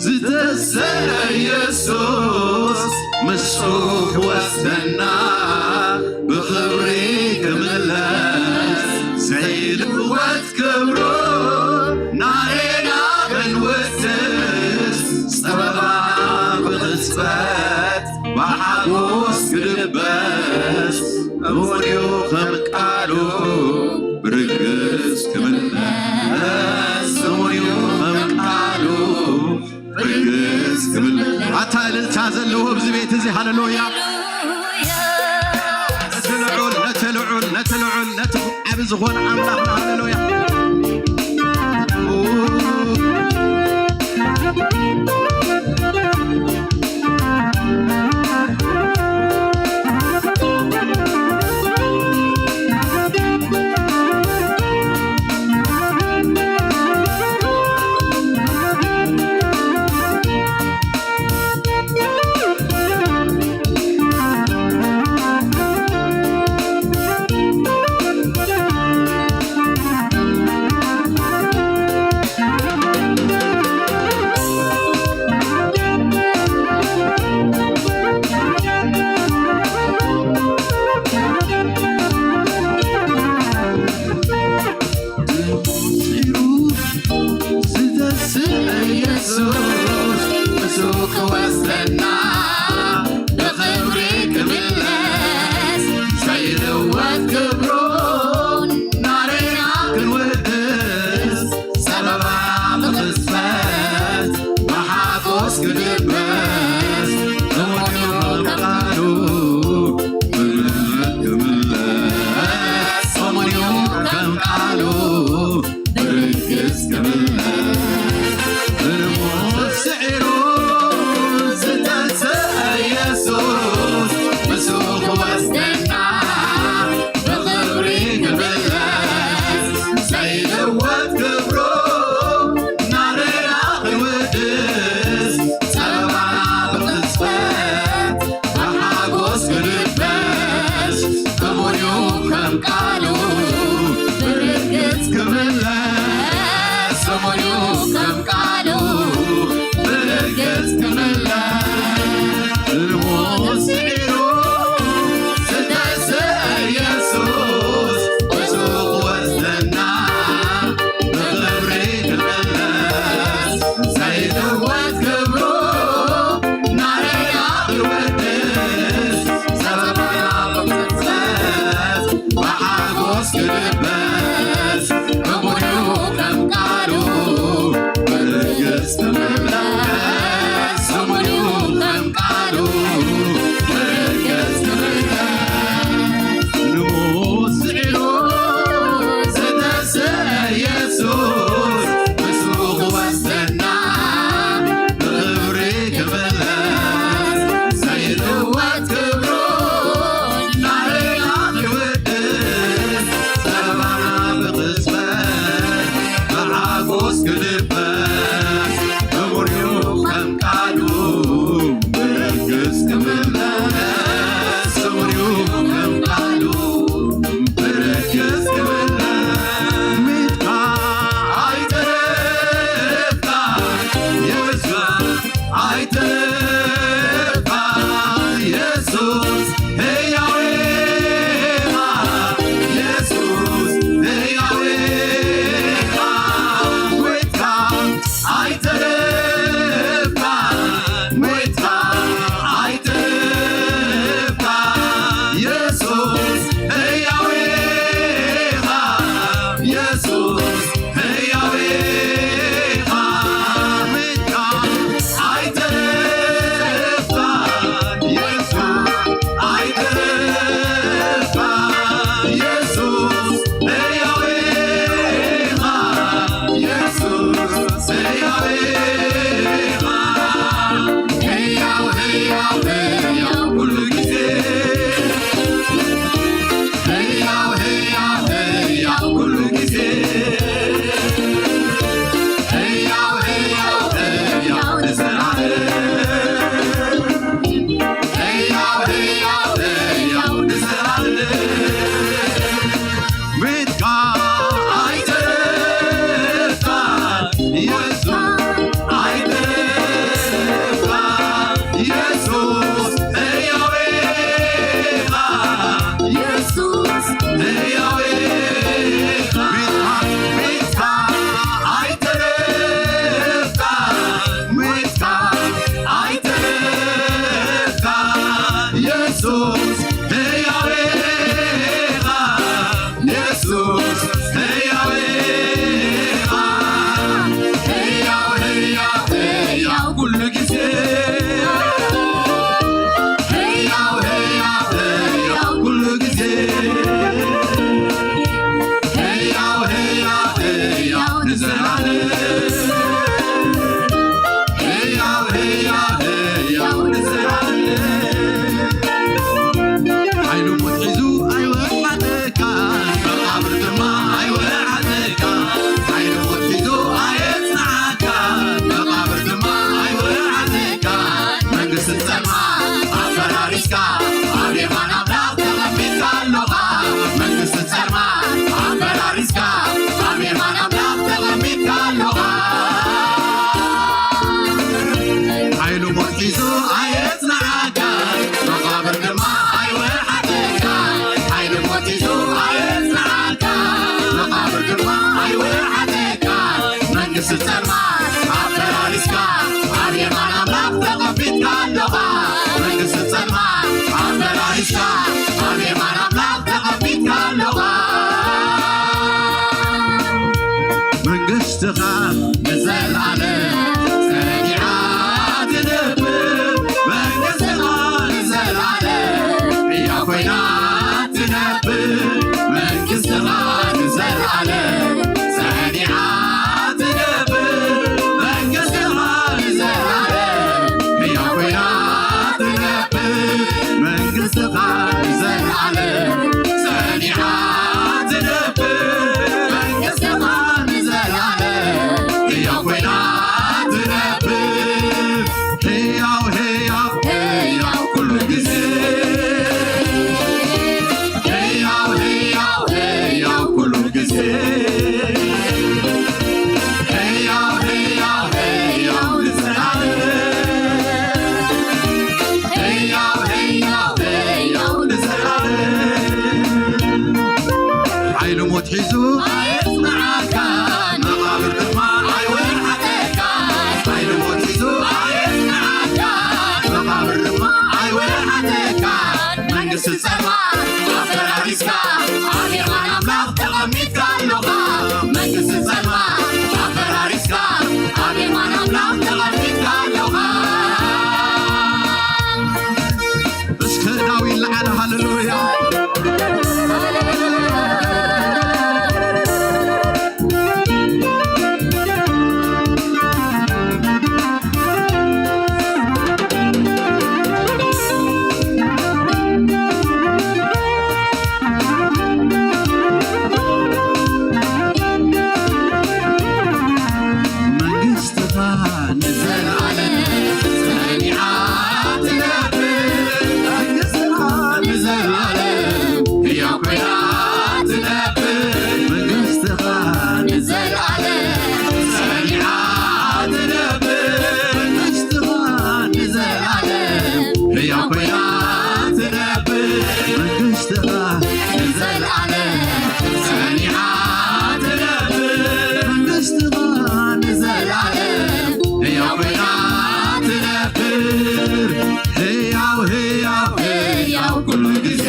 ዝተሰለ የሱስ ምስኡ ክወስደና ብኽብሪ ክምለስ ዘይልወጥ ክብሩ ናሬና ክንውድስ ጸበባ ብቕጽበት ብሓጎስ ክድበስ እሙን እዩ ከም ቃሉ ብርግጽ ክምለስ እሙን እዩ ከም ቃሉ ብርግጽ ክምለስ ኣታ እልልታ ዘለዎ ኣብዚ ቤት እዚ ሃለሉያ ነቲ ልዑል ነቲ ልዑል ነቲ ልዑል ነቲ ዓቢ ዝኾነ ኣምላኽና ሃለሉያ ንዘለዓለም ጸኒዓ ትነብር፣ መንግስትኻ ንዘለዓለም ህያው ኮይና ትነብር፣ መንግስትኻ ንዘለዓለም ጸኒዓ ትነብር፣ መንግስትኻ ንዘለዓለም ህያው ኮይና ትነብር፣ መንግስትኻ ንዘለዓለም ጸኒዓ ትነብር፣ መንግስትኻ ንዘለዓለም ህያው ኮይና ትነብር። ህያው፣ ህያው፣ ህያው ኩሉ ግዜ።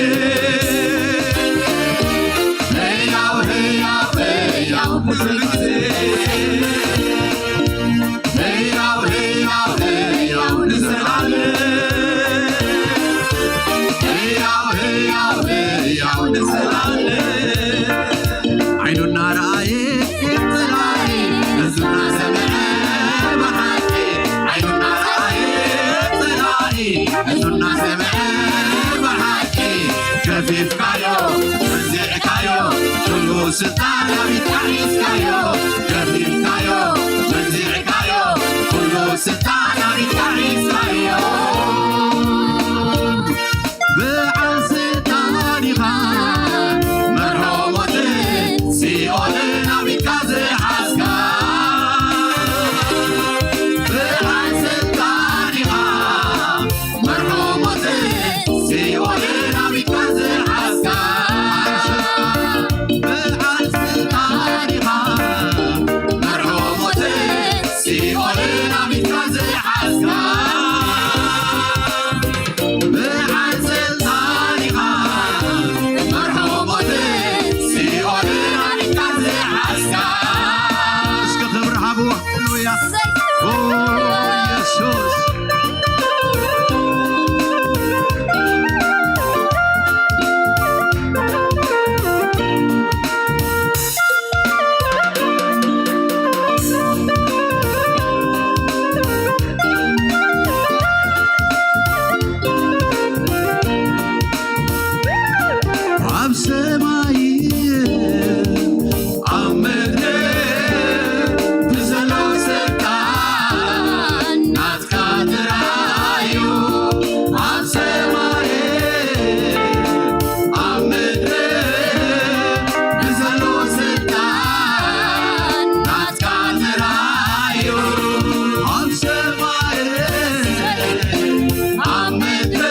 ህያው፣ ህያው፣ ህያው ኩሉ ግዜ። ህያው፣ ህያው፣ ህያው ንዘለዓለም። ህያው፣ ህያው፣ ህያው ንዘለዓለም። ዓይኑ እናረኣየ ጸላኢ፣ እዝኑ እናሰምዐ ብሓቂ። ዓይኑ እናረኣየ ጸላኢ፣ እዝኑ እናሰምዐ ብሓቂ። ገፊፍካዮ፣ መንዚዕካዮ፣ ኩሉ ስልጣን ኣብ ኢድካ ሒዝካዮ። ገፊፍካዮ፣ መንዚዕካዮ፣ ኩሉ ስልጣን ኣብ ኢድካ ሒዝካዮ። በዓል ስልጣን ኢኻ፣ መርሆ ሞትን ሲኦልን ኣብ ኢድካ ዝሓዝካ። በዓል ስልጣን ኢኻ፣ መርሆ ሞትን ሲኦልን ኣብ ኢድካ ዝሓዝካ። በዓል ስልጣን ኢኻ፣ መርሆ ሞትን ሲኦልን ኣብ ኢድካ ዝሓዝካ። በዓል ስልጣን ኢኻ፣ መርሆ ሞትን ሲኦልን ኣብ ኢድካ ዝሓዝካ። እስከ ክብሪ ሃብዎ። ሃሌሉያ። ኦ፣ ኢየሱስ። ኣብ ሰማይ ኣብ ምድሪ ብዘሎ ስልጣን ናትካ ጥራይ እዩ። ኣብ ሰማይ ኣብ ምድሪ ብዘሎ ስልጣን ናትካ ጥራይ እዩ። ኣብ ሰማይ ኣብ ምድሪ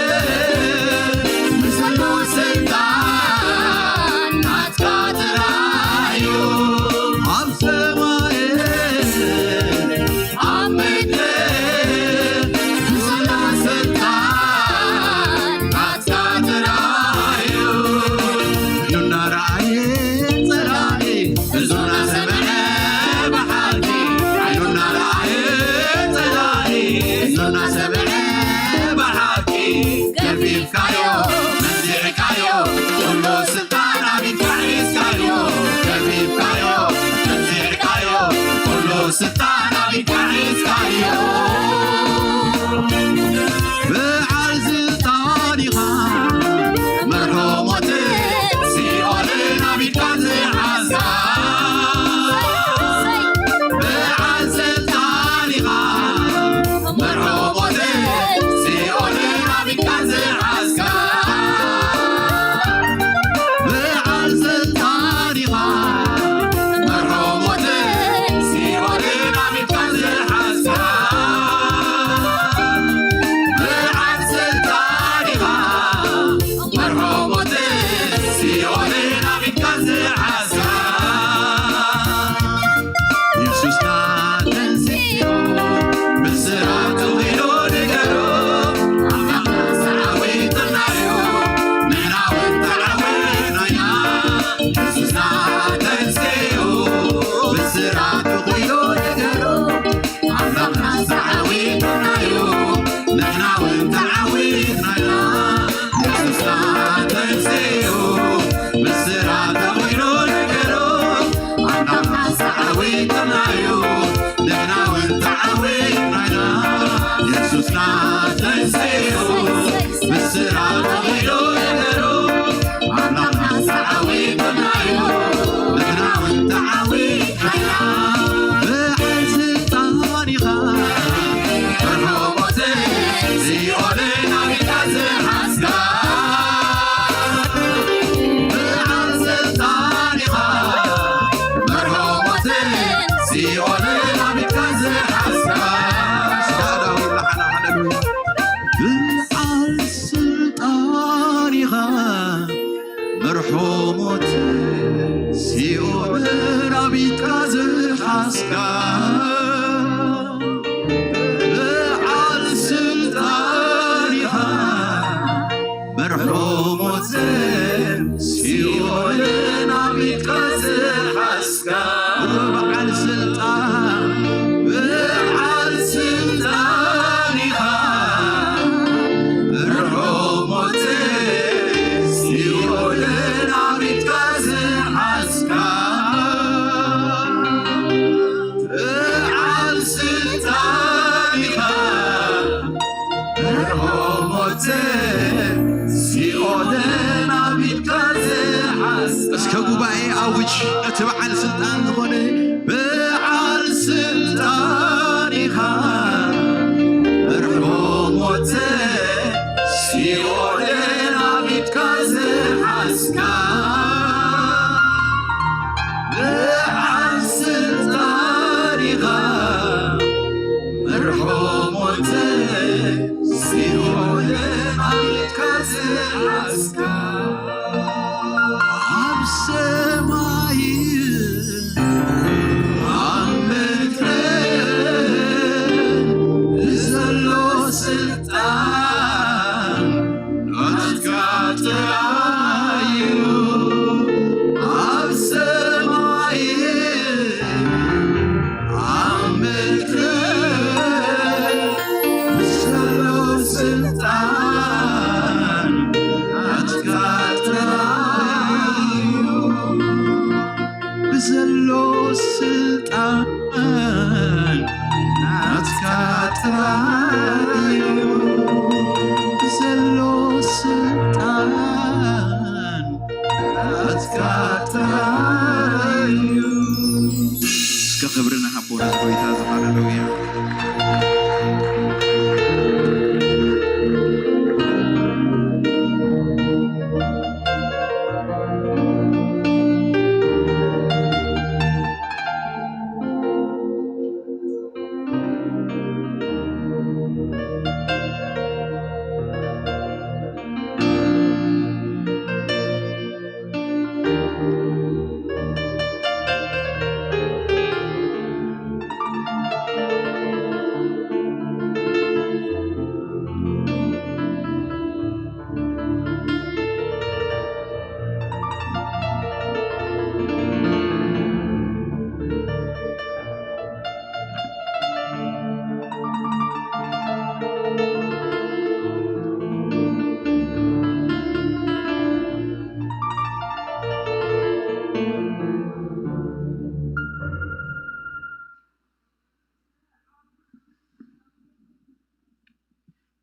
ብዘሎ ስልጣን ናትካ ጥራይ እዩ። ኣብ ሰማይ ኣብ ምድሪ ብዘሎ ስልጣን ናትካ ጥራይ እዩ። ዓይኑ እናረኣየ ጸላኢ፣ እዝኑ እናሰምዐ ብሓቂ። ዓይኑ እናረኣየ ጸላኢ፣ እዝኑ እናሰምዐ ብሓቂ። ገፊፍካዮ፣ መንዚዕካዮ፣ ኩሉ ስልጣን ኣብ ኢድካ ሒዝካዮ። ገፊፍካዮ፣ መንዚዕካዮ፣ ኩሉ ስልጣን ኣብ ኢድካ ሒዝካዮ። በዓል ስልጣን ኢኻ፣ መርሆ ሞትን ሲኦልን ኣብ ኢድካ ዝሓዝካ። በዓል ስልጣን ኢኻ፣ መርሆ ሞትን ሲኦልን ኣብ ኢድካ ዝሓዝካ። በዓል ስልጣን ኢኻ፣ መርሆ ሞትን ሲኦልን ኣብ ኢድካ ዝሓዝካ። በዓል ስልጣን ኢኻ፣ መርሆ ሞትን ሲኦልን ኣብ ኢድካ ዝሓዝካ። የሱስና ተንሲኡ፣ ብስራቱ ኺዱ ንገሩ፣ ኣምላኽና ተዓዊትናዮ፣ ንሕና እውን ተዓዊትና ኢና። የሱስና ተንሲኡ፣ ብስራቱ ኺዱ ንገሩ፣ ኣምላኽና ተዓዊትናዮ፣ ንሕና እውን ተዓዊትና ኢና። የሱስና ተንሲኡ፣ ብስራቱ ኺዱ ንገሩ፣ ኣምላኽና ተዓዊትናዮ፣ ንሕና እውን ተዓዊትና ኢና። የሱስና ተንሲኡ፣ ብስራቱ ኺዱ ንገሩ፣ ኣምላኽና ተዓዊትናዮ፣ ንሕና እውን ተዓዊትና ኢና። በዓል ስልጣን ኢኻ፣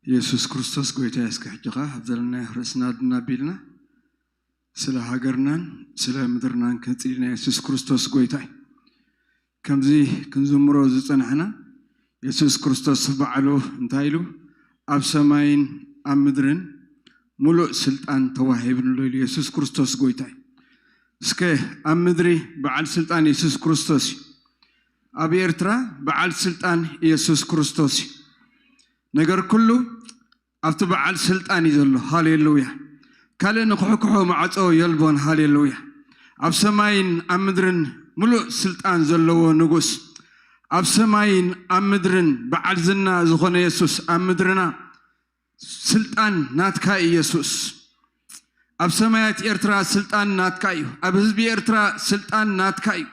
የሱስ ክርስቶስ ጎይታ እዩ። እስከ ሕጂ ኸዓ ኣብ ዘለናዮ ርእስና ድና ቢልና ስለ ሃገርናን ስለ ምድርናን ክንጽሊ ኢና። የሱስ ክርስቶስ ጎይታ እዩ። ከምዚ ክንዝምሮ ዝጸናሕና፣ የሱስ ክርስቶስ ባዕሉ እንታይ ኢሉ? ኣብ ሰማይን ኣብ ምድርን ምሉእ ስልጣን ተዋሂብንሎ ኢሉ። የሱስ ክርስቶስ ጎይታ እዩ። እስከ ኣብ ምድሪ በዓል ስልጣን የሱስ ክርስቶስ እዩ። ኣብ ኤርትራ በዓል ስልጣን የሱስ ክርስቶስ እዩ። ነገር ኩሉ ኣብቲ በዓል ስልጣን እዩ ዘሎ። ሃሌሉያ! ካልእ ንክሕክሖ ማዕጾ የልቦን። ሃሌሉያ! ኣብ ሰማይን ኣብ ምድርን ምሉእ ስልጣን ዘለዎ ንጉስ፣ ኣብ ሰማይን ኣብ ምድርን በዓል ዝና ዝኾነ የሱስ፣ ኣብ ምድርና ስልጣን ናትካ እዩ የሱስ። ኣብ ሰማያት ኤርትራ ስልጣን ናትካ እዩ። ኣብ ህዝቢ ኤርትራ ስልጣን ናትካ እዩ።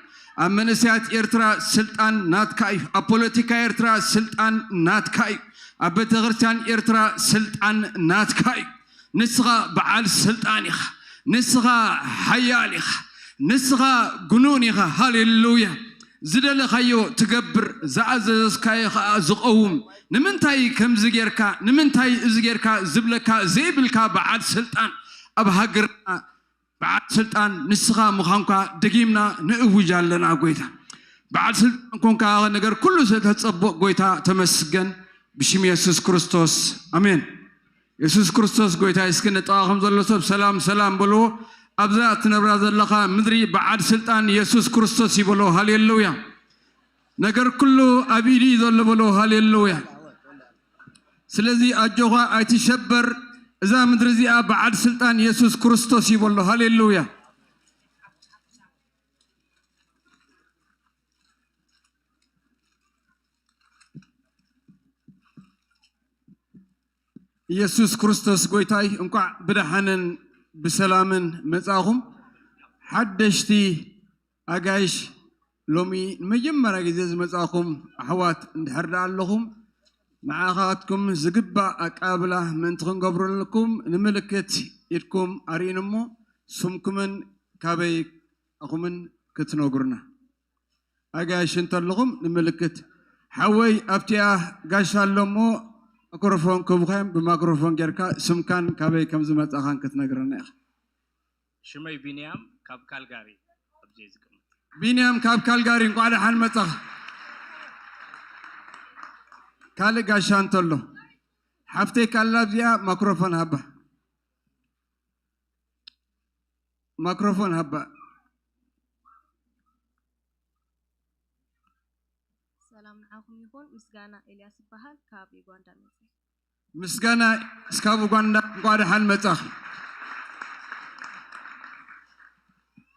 ኣብ መንእሰያት ኤርትራ ስልጣን ናትካ እዩ። ኣብ ፖለቲካ ኤርትራ ስልጣን ናትካ እዩ። ኣብ ቤተ ክርስቲያን ኤርትራ ስልጣን ናትካ እዩ። ንስኻ በዓል ስልጣን ኢኻ። ንስኻ ሓያል ኢኻ። ንስኻ ግኑን ኢኻ። ሃሌሉያ! ዝደለኻዮ ትገብር፣ ዝኣዘዝካዮ ኸኣ ዝቐውም። ንምንታይ ከምዚ ጌርካ፣ ንምንታይ እዚ ጌርካ ዝብለካ ዘይብልካ በዓል ስልጣን፣ ኣብ ሃገርና በዓል ስልጣን ንስኻ ምዃንካ ደጊምና ንእውጅ ኣለና ጎይታ። በዓል ስልጣን ኮንካ ነገር ኩሉ ስለተጸብቕ ጎይታ ተመስገን፣ ብሽም የሱስ ክርስቶስ ኣሜን። የሱስ ክርስቶስ ጎይታ እዩ። እስኪ ንጥቓኹም ዘሎ ሰብ ሰላም ሰላም በልዎ። ኣብዛ እትነብራ ዘለኻ ምድሪ በዓል ስልጣን የሱስ ክርስቶስ ይበሎ። ሃሌሉያ! ነገር ኩሉ ኣብ ኢዱ እዩ ዘሎ በሎ። ሃሌሉያ! ስለዚ ኣጆኻ ኣይትሸበር። እዛ ምድሪ እዚኣ በዓል ስልጣን የሱስ ክርስቶስ ይበሎ። ሃሌሉያ! ኢየሱስ ክርስቶስ ጎይታይ፣ እንቋዕ ብደሓንን ብሰላምን መጻኹም። ሓደሽቲ ኣጋይሽ፣ ሎሚ ንመጀመርያ ግዜ ዝመጻኹም ኣሕዋት እንድሕር ደኣ ኣለኹም፣ ንዓኻትኩም ዝግባእ ኣቀባብላ ምእንቲ ክንገብረልኩም ንምልክት ኢድኩም ኣርእዩኒ እሞ፣ ስምኩምን ካበይ ኣኹምን ክትነግሩና። ኣጋይሽ እንተለኹም ንምልክት። ሓወይ ኣብቲኣ ጋሻ ኣሎ እሞ ማክሮፎን ክህቡኻዮም፣ ብማክሮፎን ጌርካ ስምካን ካበይ ከም ዝመጻኻን ክትነግረና ኢኻ። ሽመይ ቢንያም ካብ ካልጋሪ ኣብዚ እየ ዝቅመጥ። ቢንያም ካብ ካልጋሪ እንቋዕ ደሓን መጻኻ። ካልእ ጋሻ እንተሎ ሓፍተይ ካላ ኣብዚኣ ማክሮፎን ሃባ። ማክሮፎን ሃባ። ሰላም ንዓኹም ይኹን። ምስጋና ኤልያስ ይበሃል። ካብ ዩጋንዳ መፅእ። ምስጋና እስካብ ኡጋንዳ እንኳ ደሓን መጻኽ።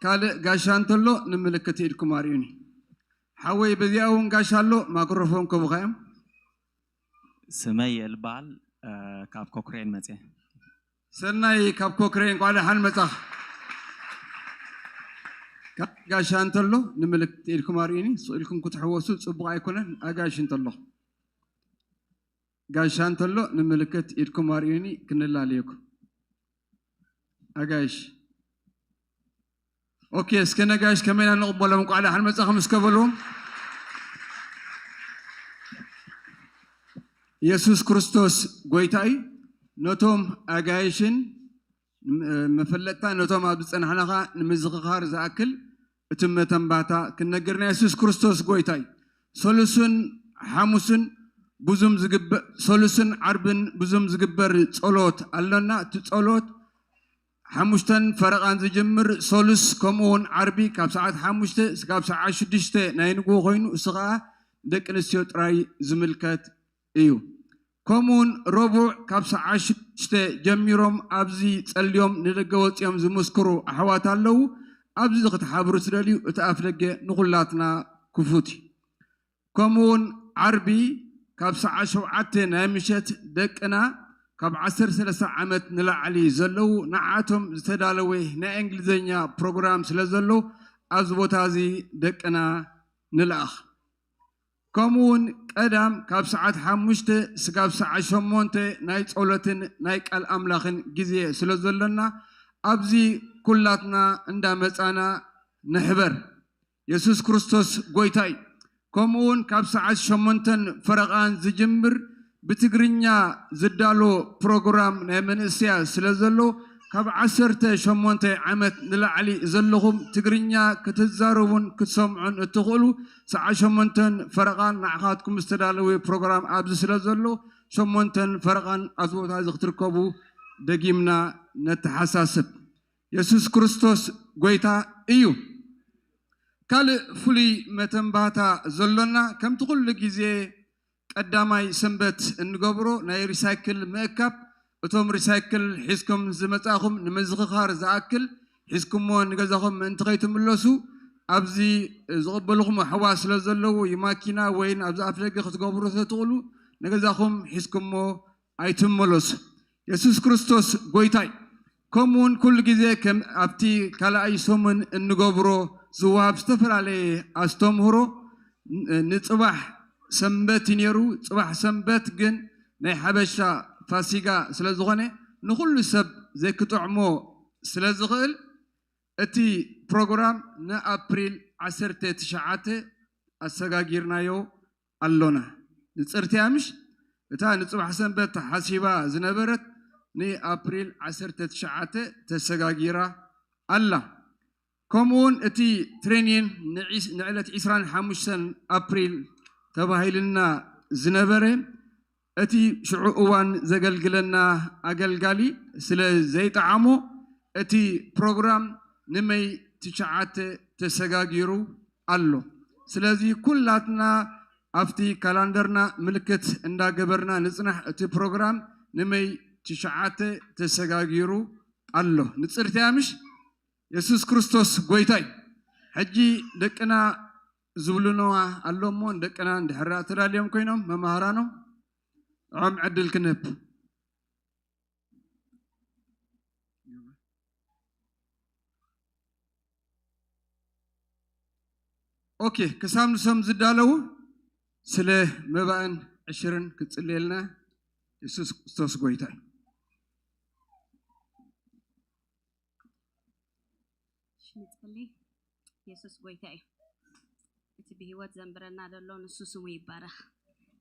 ካልእ ጋሻ እንተሎ ንምልክት ኢድኩም ኣርእዩኒ። ሓወይ በዚኣ እውን ጋሻ ኣሎ፣ ማክሮፎን ክህቡኻ እዮም። ስመይ ይልባል ካብ ኮክሬን መጽየ። ሰናይ ካብ ኮክሬን እንኳ ደሓን መጻኽ። ካልእ ጋሻ እንተሎ ንምልክት ኢድኩም ኣርእዩኒ። ስቕ ኢልኩም ክትሕወሱ ጽቡቕ ኣይኮነን። ኣጋይሽ እንተሎ ጋሻ እንተሎ ንምልክት ኢድኩም ኣርእዩኒ ክንላለየኩም። ኣጋይሽ ኦኬ፣ እስከ ነጋይሽ ከመይና ንቕበሎም እንኳዕ ደሓን መጻኹም እስከ በልዎም። ኢየሱስ ክርስቶስ ጎይታ እዩ። ነቶም ኣጋይሽን መፈለጥታ ነቶም ኣብ ዝጸናሕና ኸኣ ንምዝኽኻር ዝኣክል እቲ መተንባታ ክንነግር ናይ የሱስ ክርስቶስ ጎይታ እዩ። ሰሉስን ሓሙስን ብዙም ዝግበር ሰሉስን ዓርብን ብዙም ዝግበር ጸሎት ኣሎና። እቲ ጸሎት ሓሙሽተን ፈረቓን ዝጅምር ሰሉስ ከምኡ እውን ዓርቢ ካብ ሰዓት ሓሙሽተ እስካብ ሰዓት ሽዱሽተ ናይ ንግሆ ኮይኑ እሱ ኸኣ ደቂ ኣንስትዮ ጥራይ ዝምልከት እዩ። ከምኡውን ረቡዕ ካብ ሰዓት ሽዱሽተ ጀሚሮም ኣብዚ ጸልዮም ንደገ ወጺኦም ዝምስክሩ ኣሕዋት ኣለዉ። ኣብዚ ክትሓብሩ ትደልዩ እቲ ኣፍ ደገ ንኹላትና ክፉት እዩ። ከምኡውን ዓርቢ ካብ ሰዓት ሸውዓተ ናይ ምሸት ደቅና ካብ ዓሰርተ ሰለስተ ዓመት ንላዕሊ ዘለዉ ንዓቶም ዝተዳለወ ናይ እንግሊዝኛ ፕሮግራም ስለ ዘሎ ኣብዚ ቦታ እዚ ደቅና ንልኣኽ። ከምኡውን ቀዳም ካብ ሰዓት ሓሙሽተ ስጋብ ሰዓት ሸሞንተ ናይ ጸሎትን ናይ ቃል ኣምላኽን ግዜ ስለ ዘሎና ኣብዚ ኩላትና እንዳመጻና ንሕበር። የሱስ ክርስቶስ ጎይታ እዩ። ከምኡውን ካብ ሰዓት ሸሞንተን ፈረቓን ዝጅምር ብትግርኛ ዝዳሎ ፕሮግራም ናይ መንእሰያት ስለ ዘሎ፣ ካብ ዓሰርተ ሸሞንተ ዓመት ንላዕሊ ዘለኹም ትግርኛ ክትዛረቡን ክትሰምዑን እትኽእሉ፣ ሰዓት ሸሞንተን ፈረቓን ንዓኻትኩም ዝተዳለወ ፕሮግራም ኣብዚ ስለ ዘሎ፣ ሸሞንተን ፈረቓን ኣብዚ ቦታ እዚ ክትርከቡ ደጊምና ነተሓሳስብ። የሱስ ክርስቶስ ጎይታ እዩ። ካልእ ፍሉይ መተንባታ ዘሎና፣ ከምቲ ኩሉ ግዜ ቀዳማይ ሰንበት እንገብሮ ናይ ሪሳይክል ምእካብ፣ እቶም ሪሳይክል ሒዝኩም ዝመጻኹም ንምዝኽኻር ዝኣክል ሒዝኩሞ ንገዛኹም ምእንቲ ከይትምለሱ፣ ኣብዚ ዝቕበልኹም ኣሕዋት ስለ ዘለዉ፣ ማኪና ወይን ኣብዚ ኣፍደገ ክትገብሩ ስለ ትኽእሉ፣ ንገዛኹም ሒዝኩሞ ኣይትመለሱ። የሱስ ክርስቶስ ጎይታይ። ከምኡ እውን ኩሉ ግዜ ከም ኣብቲ ካልኣይ ሰሙን እንገብሮ ዝወሃብ ዝተፈላለየ ኣስተምህሮ፣ ን-፣ ንጽባሕ ሰንበት እዩ ነይሩ። ጽባሕ ሰንበት ግን ናይ ሓበሻ ፋሲጋ ስለ ዝኾነ፣ ንኹሉ ሰብ ዘይክጥዕሞ ስለ ዝኽእል፣ እቲ ፕሮግራም ንኣፕሪል ዓሰርተ ትሽዓተ ኣሰጋጊርናዮ ኣሎና። ንጽርቲ እያ ምሽ? እታ ንጽባሕ ሰንበት ተሓሲባ ዝነበረት ንኣፕሪል ዓሰርተ ትሽዓተ ተሰጋጊራ ኣላ። ከምኡውን እቲ ትሬኒን ንዒስ-፣ ንዕለት ዕስራን ሓሙሽተን ኣፕሪል ተባሂልና ዝነበረ፣ እቲ ሽዑ እዋን ዘገልግለና ኣገልጋሊ ስለ ዘይጠዓሞ፣ እቲ ፕሮግራም ንመይ ትሽዓተ ተሰጋጊሩ ኣሎ። ስለዚ ኩላትና ኣብቲ ካላንደርና ምልክት እንዳገበርና ንጽናሕ። እቲ ፕሮግራም ንመይ ትሽዓተ ተሰጋጊሩ ኣሎ። ንጽርቲ እያ ምሽ? የሱስ ክርስቶስ ጎይታ እዩ። ሕጂ ደቅና ዝብሉንዋ ኣሎ እሞ፣ ንደቅና እንድሕር ተዳልዮም ኮይኖም መማህራኖም ንዖም ዕድል ክንህብ። ኦኬ፣ ክሳብ ንሶም ዝዳለዉ ስለ መባእን ዕሽርን ክጽልየልና። የሱስ ክርስቶስ ጎይታ እዩ። እሺ፣ ንጸሊ። የሱስ ጎይታ እዩ። እቲ ብህይወት ዘንብረና ዘሎ ንሱ ስሙ ይባረኽ።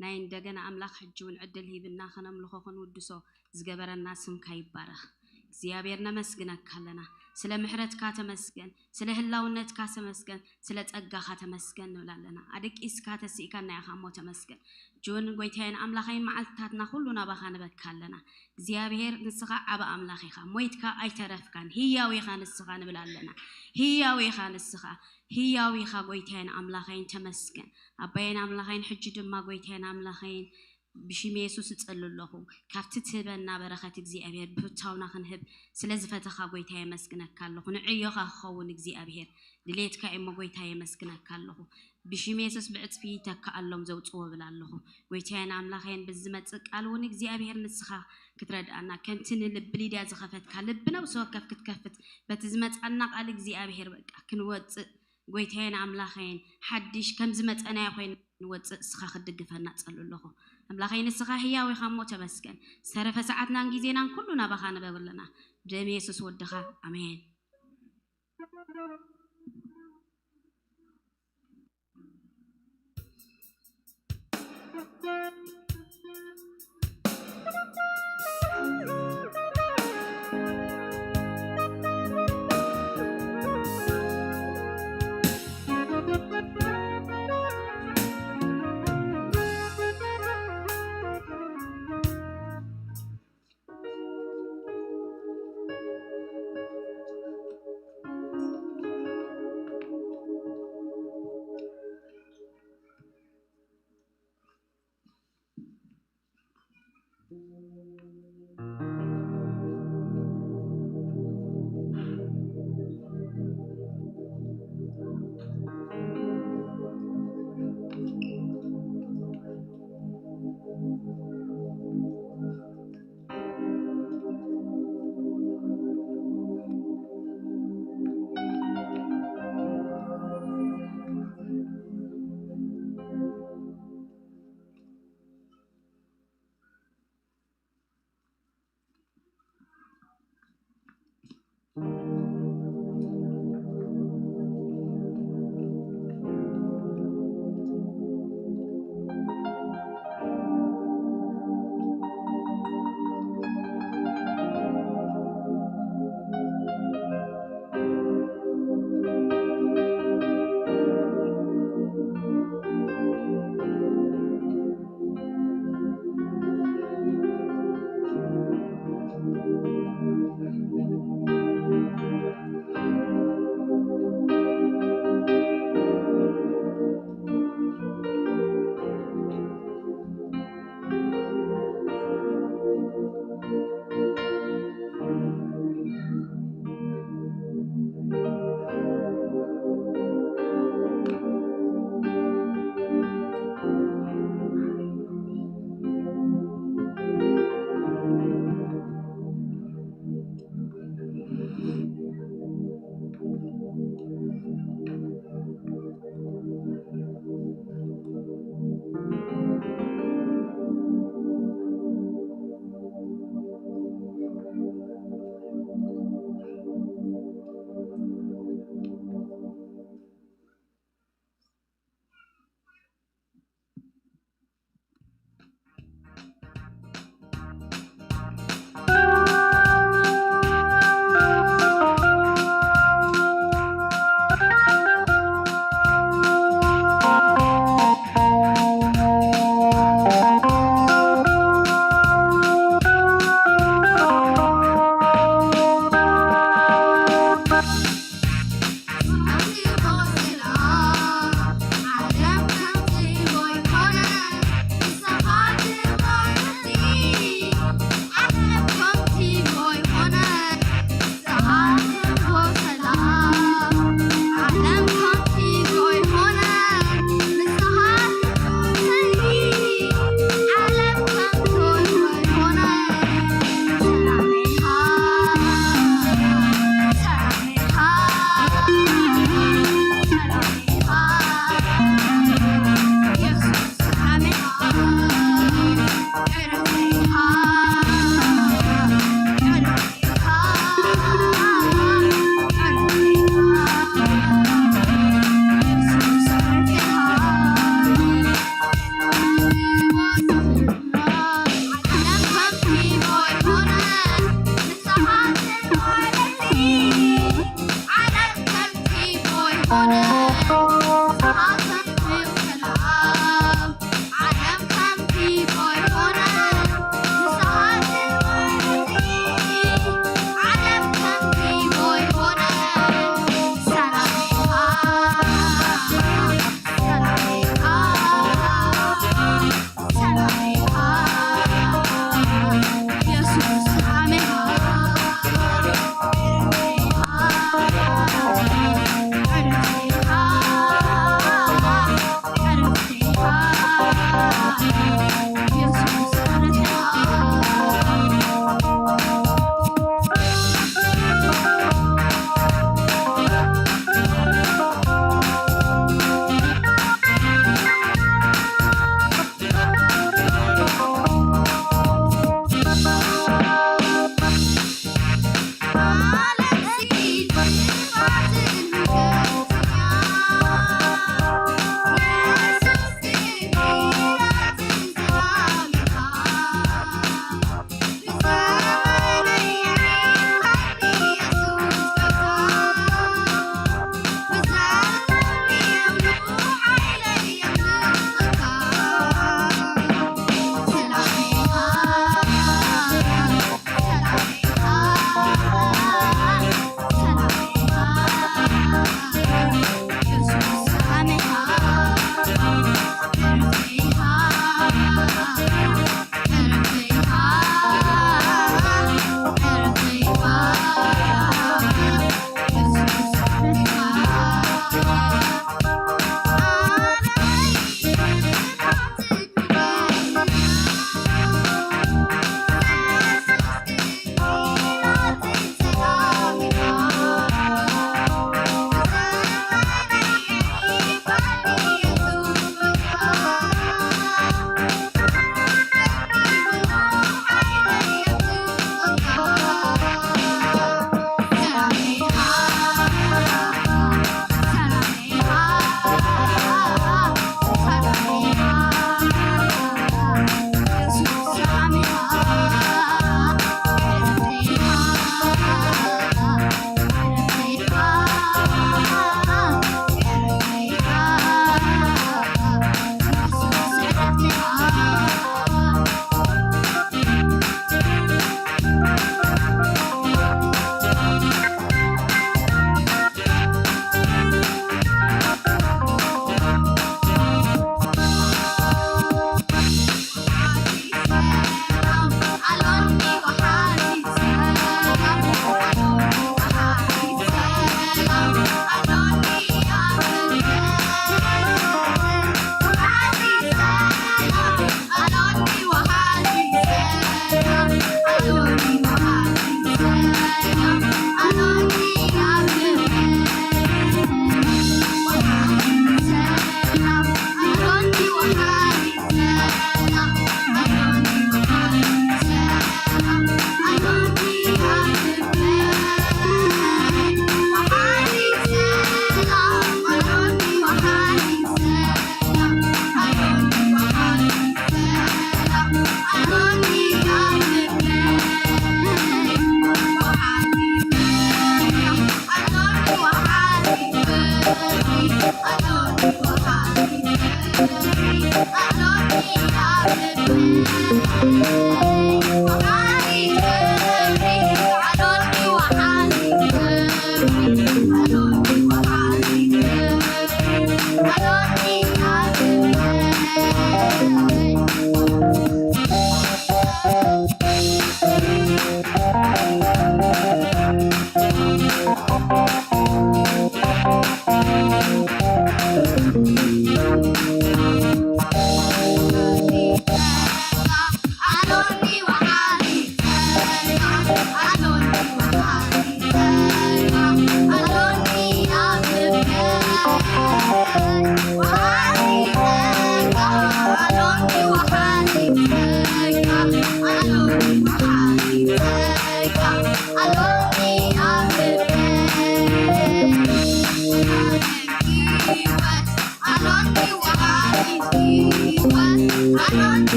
ናይ እንደገና ኣምላኽ ሕጂ እውን ዕድል ሂብና ከነምልኾ ክንውድሶ ዝገበረና ስምካ ይባረኽ። እግዚኣብሔር ነመስግነካ ኣለና። ስለ ምሕረትካ ተመስገን፣ ስለ ህላውነትካ ተመስገን፣ ስለ ጸጋኻ ተመስገን ንብል ኣለና። ኣደቂስካ ተስኢካና ኢኻ እሞ ተመስገን። ሕጂ እውን ጎይታዬን ኣምላኸይን መዓልትታትና ኩሉ ናባኻ ንበካ ኣለና። እግዚኣብሔር ንስኻ ዓቢ ኣምላኽ ኢኻ። ሞይትካ ኣይተረፍካን። ህያው ኢኻ ንስኻ ንብል ኣለና። ህያው ኢኻ ንስኻ። ህያው ኢኻ ጎይታዬን ኣምላኸይን ተመስገን። ኣባዬን ኣምላኸይን ሕጂ ድማ ጎይታዬን ኣምላኸይን ብሽም የሱስ እጸሊ ኣለኹ። ካብቲ ትህበና በረኸት እግዚኣብሔር ብፍታውና ክንህብ ስለ ዝፈተኻ ጎይታ የመስግነካ ኣለኹ። ንዕዮኻ ክኸውን እግዚኣብሔር ድሌትካ እሞ ጎይታ የመስግነካ ኣለኹ። ብሽም የሱስ ብዕጽፊ ይተክኣሎም ዘውጽዎ ብል ኣለኹ። ጎይታዬን ኣምላኸይን ብዝመጽእ ቃል እውን እግዚኣብሔር ንስኻ ክትረድኣና ከምቲ ንልቢ ሊድያ ዝኸፈትካ ልቢ ነብሲ ወከፍ ክትከፍት በቲ ዝመጻና ቃል እግዚኣብሔር በቃ ክንወጽእ ጎይታዬን ኣምላኸይን ሓድሽ ከም ዝመጸናዮ ኮይና ንወጽእ እስኻ ክትድግፈና ጸሉ ኣለኹ። ኣምላኸይ ንስኻ ህያው ኢኻ እሞ ተመስገን። ዝተረፈ ሰዓትናን ግዜናን ኩሉ ናባኻ ንበብ ኣለና። ብደም የሱስ ወድኻ ኣሜን።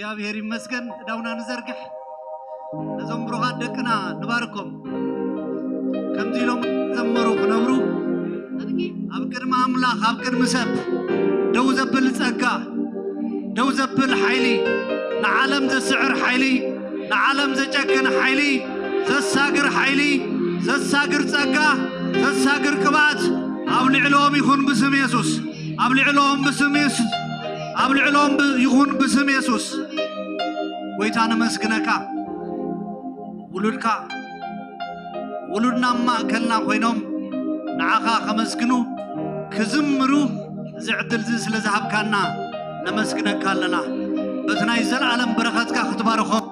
እግዚኣብሔር ይመስገን። እዳውና ንዘርግሕ፣ ነዞም ብሩኻት ደቅና ንባርኮም። ከምዚ ኢሎም ዘመሩ ክነብሩ፣ ኣብ ቅድሚ ኣምላኽ፣ ኣብ ቅድሚ ሰብ ደው ዘብል ጸጋ፣ ደው ዘብል ሓይሊ፣ ንዓለም ዘስዕር ሓይሊ፣ ንዓለም ዘጨክን ሓይሊ፣ ዘሳግር ሓይሊ፣ ዘሳግር ጸጋ፣ ዘሳግር ቅብኣት ኣብ ልዕሎም ይኹን ብስም የሱስ። ኣብ ልዕሎም ብስም የሱስ። ኣብ ልዕሎም ብ-፣ ይኹን ብስም የሱስ። ጎይታ ነመስግነካ። ውሉድካ፣ ውሉድና ኣብ ማእከልና ኮይኖም ንዓኻ ከመስግኑ፣ ክዝምሩ፣ እዚ ዕድል እዚ ስለ ዝሃብካና ነመስግነካ ኣለና። በቲ ናይ ዘለኣለም በረኸትካ ክትባርኾም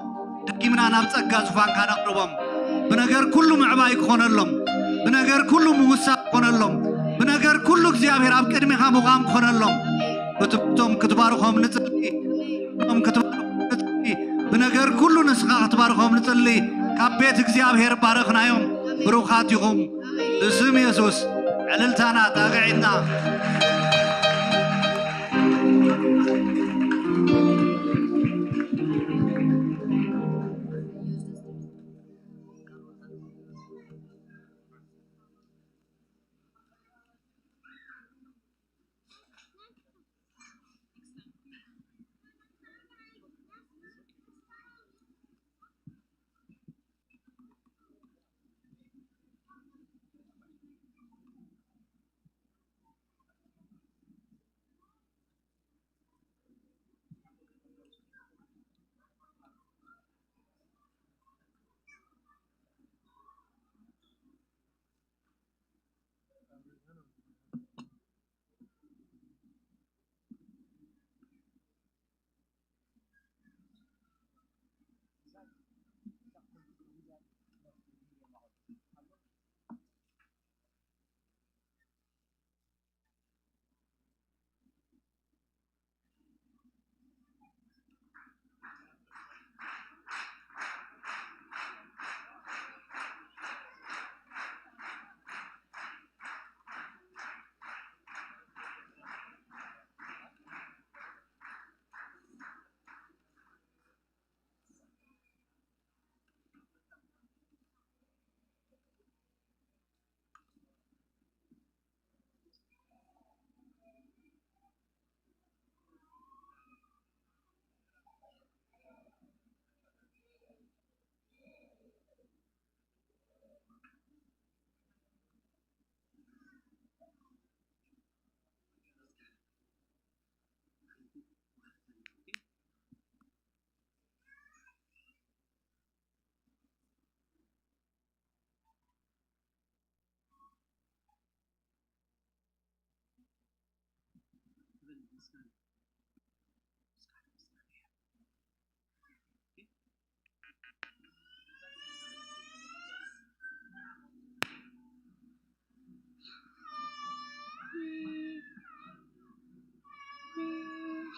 ደጊምና ናብ ጸጋ ዙፋንካ ነቕርቦም። ብነገር ኩሉ ምዕባይ ክኾነሎም፣ ብነገር ኩሉ ምውሳእ ክኾነሎም፣ ብነገር ኩሉ እግዚኣብሔር ኣብ ቅድሚኻ ምዃም ክኾነሎም። በቲ እቶም ክትባርኾም ንጽሊ፣ እቶም ክትባርኾም ንጽሊ፣ ብነገር ኩሉ ንስኻ ክትባርኾም ንጽሊ። ካብ ቤት እግዚኣብሔር ባረኽናዮም። ብሩኻት ኢኹም። ብስም የሱስ ዕልልታና ጣቕዒትና።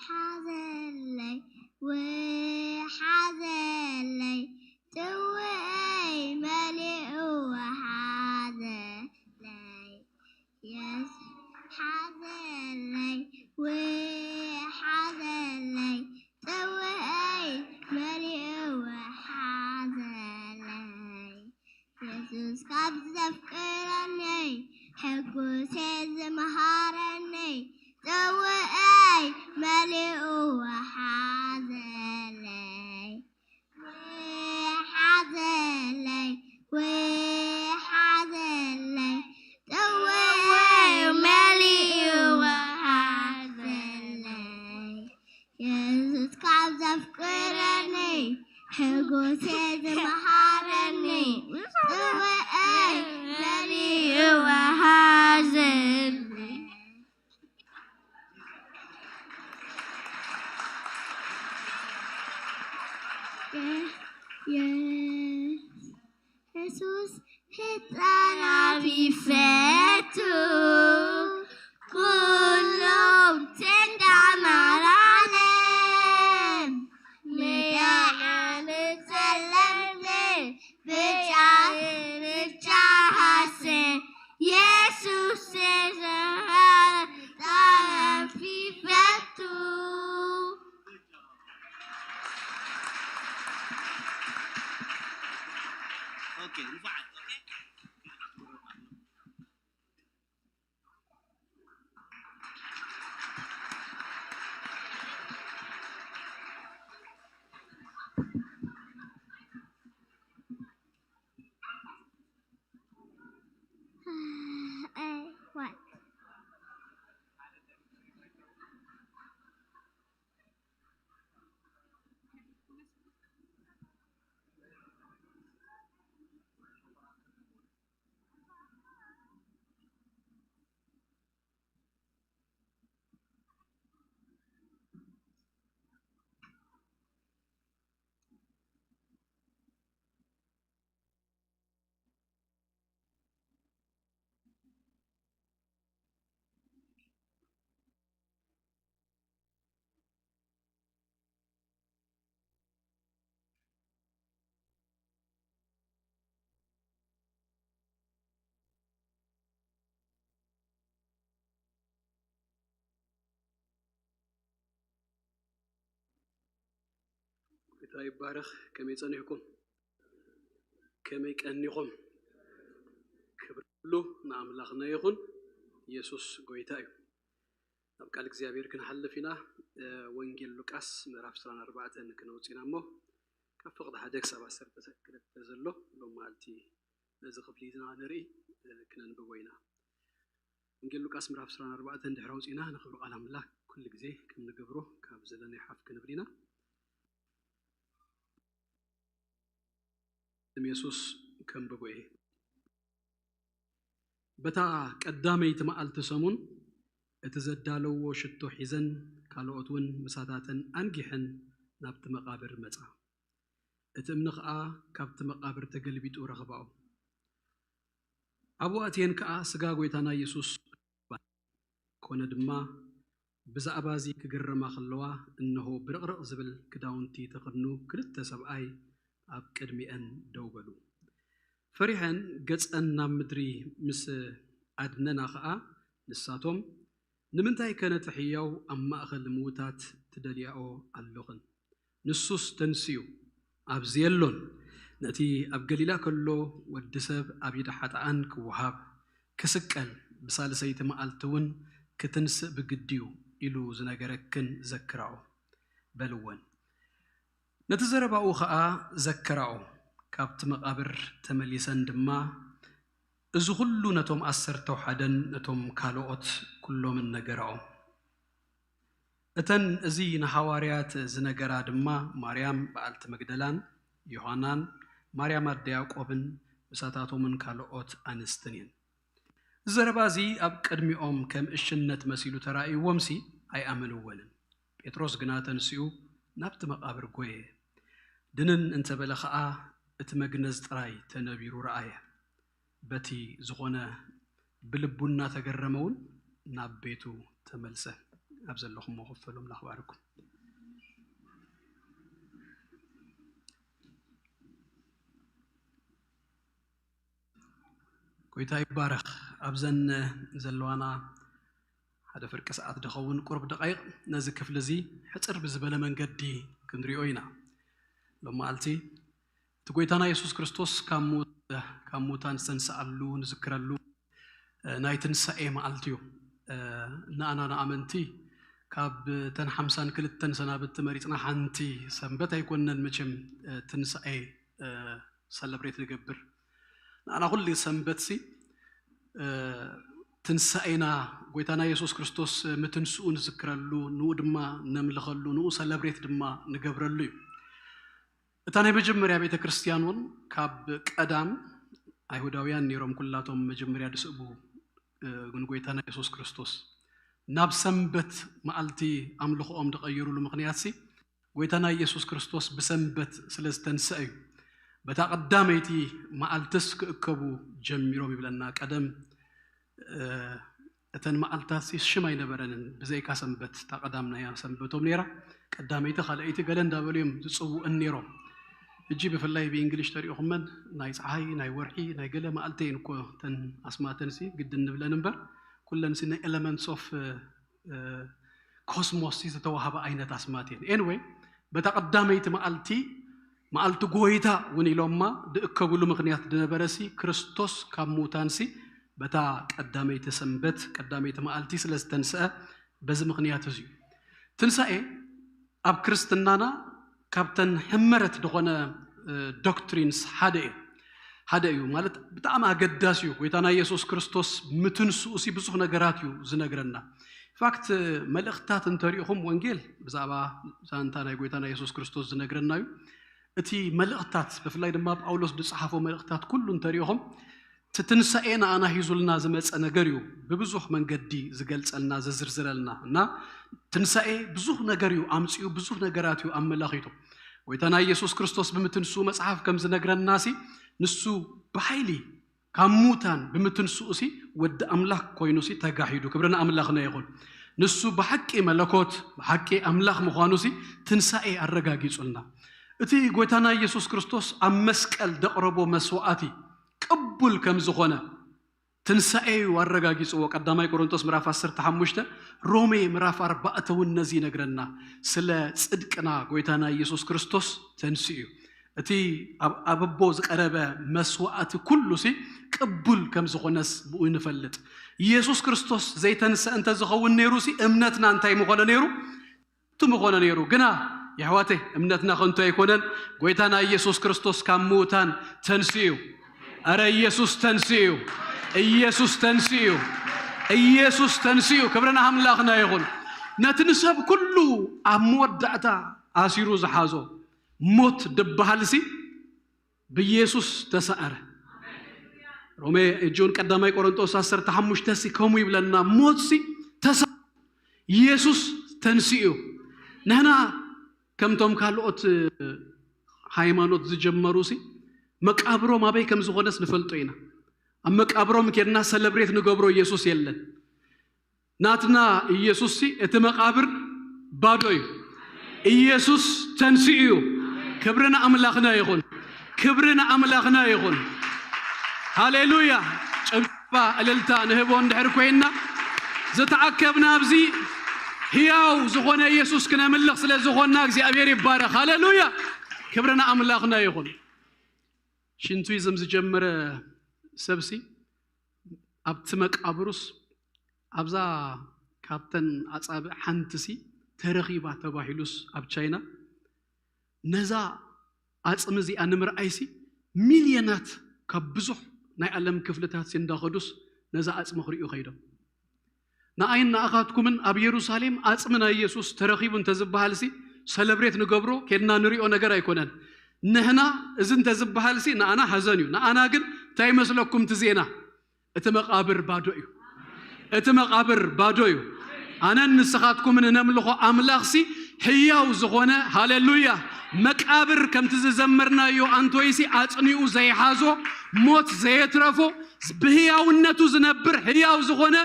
ሓዘለይ፣ ወሓዘለይ፣ ጽውዐይ መሊኡ ወሓዘለይ። የሱስ ሓዘለይ፣ ወሓዘለይ፣ ጽውዐይ መሊኡ ወሓዘለይ። የሱስ ካብ ዘፍቅረኒ፣ ሕጉስ ዝመሃረኒ፣ ጽውዐይ መሊኡ ወሓዘለይ። ወሓዘለይ፣ ወሓዘለይ፣ ጽውዐይ መሊኡ ወሓዘለይ። የሱስ ካብ ዘፍቅረኒ፣ ሕጉስ ዝመሃረኒ፣ ጽውዐይ መሊኡ ወሓዘለይ። የ-፣ የ-፣ የሱስ ህጻናት ይፈቱ፣ ኩሎም ተጋማር ዓለም፣ ምድያዕን ጸለምትን ብጫ ብጫ ሃሰ የሱስ ተዛሃረ ጣዕም ይፈቱ። ኦኬ፣ ንፉዓት። ኦኬ። ጎይታ ይባረኽ። ከመይ ጸኒሕኩም? ከመይ ቀኒኹም? ክብሪ ኩሉ ንኣምላኽና ይኹን። ኢየሱስ ጎይታ እዩ። ናብ ቃል እግዚኣብሔር ክንሓልፍ ኢና። እ፣ ወንጌል ሉቃስ ምዕራፍ ዕስራን ኣርባዕተን ክነውጽእ ኢና እሞ፣ ካብ ፍቕዲ ሓደ ክሳብ ዓሰርተ ክልተ ዘሎ ሎም መዓልቲ ነዚ ክፍሊ ኢና ንርኢ፣ እ፣ ክነንብቦ ኢና። ወንጌል ሉቃስ ምዕራፍ ዕስራን ኣርባዕተን ድሕሪ ኣውጺእና፣ ንኽብሪ ቃል ኣምላኽ ኩሉ ግዜ ከም ንገብሮ፣ ካብ ዘለናዮ ሓፍ ክንብል ኢና። ስም የሱስ ከንብቦ እየ። በታ ቀዳመይቲ መዓልቲ ሰሙን፣ እቲ ዘዳለውዎ ሽቶ ሒዘን፣ ካልኦት እውን ምሳታተን ኣንጊሐን ናብቲ መቓብር መጻ። እቲ እምኒ ኸኣ ካብቲ መቓብር ተገልቢጡ ረኽባኦ። ኣብኡ ኣትየን ከኣ ስጋ ጐይታና የሱስ፣ ኮነ ድማ ብዛዕባ እዚ ክግረማ ኸለዋ፣ እንሆ፣ ብርቕርቕ ዝብል ክዳውንቲ ተኸድኑ ክልተ ሰብኣይ ኣብ ቅድሚኤን ደው በሉ። ፈሪሐን ገጸን ናብ ምድሪ ምስ ኣድነና ኸኣ፣ ንሳቶም፣ ንምንታይከ ነቲ ሕያው ኣብ ማእከል ምዉታት ትደልያኦ ኣሎኽን? ንሱስ ተንሲኡ፣ ኣብዚ የሎን። ነቲ ኣብ ገሊላ ከሎ፣ ወዲ ሰብ ኣብ ኢድ ሓጥኣን ክወሃብ፣ ክስቀል፣ ብሳልሰይቲ መዓልቲ እውን ክትንስእ ብግዲ እዩ ኢሉ ዝነገረክን ዘክራኦ፣ በልወን። ነቲ ዘረባኡ ኸኣ ዘከራኦ። ካብቲ መቓብር ተመሊሰን ድማ፣ እዚ ኹሉ ነቶም ዓሰርተው ሓደን ነቶም ካልኦት ኩሎምን ነገራኦም። እተን እዚ ንሃዋርያት ዝነገራ ድማ፣ ማርያም በዓልቲ መግደላን ዮሃናን፣ ማርያም ኣደ ያዕቆብን ምሳታቶምን ካልኦት ኣንስትን እየን። እዚ ዘረባ እዚ ኣብ ቅድሚኦም ከም እሽነት መሲሉ ተራእይዎምሲ ኣይኣመንዎንን። ጴጥሮስ ግና ተንሲኡ ናብቲ መቓብር ጐየ። ድንን እንተ በለ ኸኣ፣ እቲ መግነዝ ጥራይ ተነቢሩ ረኣየ። በቲ ዝኾነ ብልቡ እናተገረመ እውን ናብ ቤቱ ተመልሰ። ኣብ ዘለኹሞ ክፈሉ፣ ኣምላኽ ባርኩም። ጎይታ ይባረኽ። ኣብዘን ዘለዋና ሓደ ፍርቂ ሰዓት ድኸውን ቁሩብ ደቃይቕ ነዚ ክፍሊ እዚ ሕጽር ብዝበለ መንገዲ ክንሪኦ ኢና። ሎም መዓልቲ እቲ ጎይታና የሱስ ክርስቶስ ካብ ምው-፣ ካብ ምውታን ዝተንስኣሉ ንዝክረሉ፣ እ፣ ናይ ትንሳኤ መዓልቲ እዩ። እ፣ ንኣና ንኣመንቲ ካብ እተን ሓምሳን ክልተን ሰናብቲ መሪጽና ሓንቲ ሰንበት ኣይኮነን መቸም፣ እ፣ ትንሳኤ፣ እ፣ ሰለብሬት ንገብር። ንኣና ኩሉ ሰንበትሲ፣ እ፣ ትንሳኤና፣ ጎይታና የሱስ ክርስቶስ ምትንስኡ ንዝክረሉ፣ ንኡ ድማ ነምልኸሉ፣ ንኡ ሰለብሬት ድማ ንገብረሉ እዩ። እታ ናይ መጀመርያ ቤተ ክርስቲያን እውን ካብ ቀዳም ኣይሁዳውያን ነይሮም ኩላቶም መጀመርያ ዝስእቡ፣ እ፣ ንጎይታና የሱስ ክርስቶስ። ናብ ሰንበት መዓልቲ ኣምልኾኦም ዝቐየሩሉ ምኽንያትሲ ጎይታና ኢየሱስ ክርስቶስ ብሰንበት ስለ ዝተንስአ እዩ። በታ ቀዳመይቲ መዓልትስ ክእከቡ ጀሚሮም ይብለና። ቀደም፣ እ፣ እተን መዓልትታትሲ ሽም ኣይነበረንን፣ ብዘይካ ሰንበት፣ እታ ቀዳምናያ ሰንበቶም ነይራ። ቀዳመይቲ፣ ካልኣይቲ ገለ እንዳበሉ እዮም ዝጽውዑን ነይሮም። ሕጂ ብፍላይ ብእንግሊሽ ተሪእኹመን፣ ናይ ጸሓይ፣ ናይ ወርሒ፣ ናይ ገለ መዓልቲ እየን እኮ እተን ኣስማተንሲ ግድን ንብለን እምበር፣ ኩለንሲ ናይ ኤለመንትስ ኦፍ፣ እ፣ ኮስሞስ ዝተዋህበ ዓይነት ኣስማት እየን። ኤንወይ፣ በታ ቀዳመይቲ መዓልቲ መዓልቲ ጎይታ እውን ኢሎማ ድእከብሉ ምኽንያት ድነበረሲ ክርስቶስ ካብ ምዉታንሲ በታ ቀዳመይቲ ሰንበት ቀዳመይቲ መዓልቲ ስለ ዝተንስአ በዚ ምኽንያት እዚ እዩ። ትንሳኤ ኣብ ክርስትናና ካብተን ሕመረት ዝኾነ ዶክትሪንስ ሓደ እዩ ሓደ እዩ ማለት ብጣዕሚ ኣገዳሲ እዩ። ጎይታና ኢየሱስ ክርስቶስ ምትንስኡ ሲ ብዙሕ ነገራት እዩ ዝነግረና። ኢንፋክት መልእኽትታት እንተሪኢኹም ወንጌል ብዛዕባ ዛንታ ናይ ጎይታና ኢየሱስ ክርስቶስ ዝነግረና እዩ። እቲ መልእኽትታት ብፍላይ ድማ ጳውሎስ ዝጸሓፎ መልእኽትታት ኩሉ እንተሪኢኹም እቲ ትንሳኤ ንኣና ሂዙልና ዝመጸ ነገር እዩ ብብዙሕ መንገዲ ዝገልጸልና ዝዝርዝረልና እና ትንሳኤ ብዙሕ ነገር እዩ ኣምጺኡ ብዙሕ ነገራት እዩ ኣመላኺቱ። ጎይታና ኢየሱስ ክርስቶስ ብምትንስኡ መጽሓፍ ከም ዝነግረና ሲ ንሱ ብሓይሊ ካብ ሙታን ብምትንስኡ ሲ ወዲ ኣምላኽ ኮይኑ ሲ ተጋሂዱ። ክብሪ ንኣምላኽና ይኹን። ንሱ ብሓቂ መለኮት ብሓቂ ኣምላኽ ምዃኑ ሲ ትንሳኤ ኣረጋጊጹልና። እቲ ጎይታና ኢየሱስ ክርስቶስ ኣብ መስቀል ደቕረቦ መስዋዕቲ ቅቡል ከም ዝኾነ ትንሳኤ እዩ ኣረጋጊጽዎ። ቀዳማይ ቆሮንቶስ ምዕራፍ ዓሰርተ ሓሙሽተ፣ ሮሜ ምዕራፍ ኣርባዕተ እውን ነዚ ይነግረና። ስለ ጽድቅና ጎይታና ኢየሱስ ክርስቶስ ተንስኡ እዩ። እቲ ኣብ ኣበቦ ዝቀረበ መስዋዕቲ ኩሉ ሲ ቅቡል ከም ዝኾነስ ብኡ ንፈልጥ። ኢየሱስ ክርስቶስ ዘይተንስአ እንተ ዝኸውን ነይሩ ሲ እምነትና እንታይ ምኾነ ነይሩ? እቲ ምኾነ ነይሩ። ግና የሕዋተይ እምነትና ከንቱ ኣይኮነን። ጎይታና ኢየሱስ ክርስቶስ ካብ ምዉታን ተንስኡ እዩ። ኣረ ኢየሱስ ተንስኡ እዩ። ኢየሱስ ተንስኡ እዩ። ኢየሱስ ተንስኡ እዩ። ክብሪ ንኣምላኽና ይኹን። ነቲ ንሰብ ኩሉ ኣብ መወዳእታ ኣሲሩ ዝሓዞ ሞት ድበሃል ሲ ብኢየሱስ ተሰኣረ። ሮሜ እጁን ቀዳማይ ቆሮንጦስ ዓሰርተ ሓሙሽተ ሲ ከምኡ ይብለና ሞት ሲ ተሰ ኢየሱስ ተንስኡ እዩ። ንሕና ከምቶም ካልኦት ሃይማኖት ዝጀመሩ ሲ መቃብሮም ኣበይ ከም ዝኾነስ ንፈልጦ ኢና። ኣብ መቃብሮም ኬድና ሰለብሬት ንገብሮ ኢየሱስ የለን። ናትና ኢየሱስ ሲ እቲ መቃብር ባዶ እዩ። ኢየሱስ ተንስኡ እዩ። ክብሪ ንኣምላኽና ይኹን። ክብሪ ንኣምላኽና ይኹን። ሃሌሉያ። ጭብጨባ እልልታ ንህቦ እንድሕር ኮይንና ዝተኣከብና ኣብዚ ህያው ዝኾነ ኢየሱስ ክነምልኽ ስለ ዝኾንና እግዚኣብሔር ይባረኽ። ሃሌሉያ። ክብሪ ንኣምላኽና ይኹን። ሽንቱይዝም ዝጀመረ ሰብሲ ኣብቲ መቃብሩስ ኣብዛ ካብተን ኣጻብዕ ሓንትሲ ተረኺባ ተባሂሉስ ኣብ ቻይና ነዛ ዓጽሚ እዚኣ ንምርኣይሲ ሚልዮናት ካብ ብዙሕ ናይ ዓለም ክፍልታት ሲ እንዳኸዱስ ነዛ ዓጽሚ ክርእዩ ከይዶም። ንኣይን ንኣኻትኩምን ኣብ የሩሳሌም ዓጽሚ ናይ ኢየሱስ ተረኺቡ እንተዝበሃልሲ ሰለብሬት ንገብሮ ኬድና ንሪኦ ነገር ኣይኮነን። ንሕና እዚ እንተዝበሃልሲ ንኣና ሓዘን እዩ። ንኣና ግን እንታይ ይመስለኩም እቲ ዜና? እቲ መቃብር ባዶ እዩ። እቲ መቃብር ባዶ እዩ። ኣነን ንስኻትኩምን እነምልኾ ኣምላኽሲ ህያው ዝኾነ ሃሌሉያ መቃብር ከምቲ ዝዘመርናዮ ኣንቶይሲ ኣጽኒኡ ዘይሓዞ ሞት ዘየትረፎ ብህያውነቱ ዝነብር ህያው ዝኾነ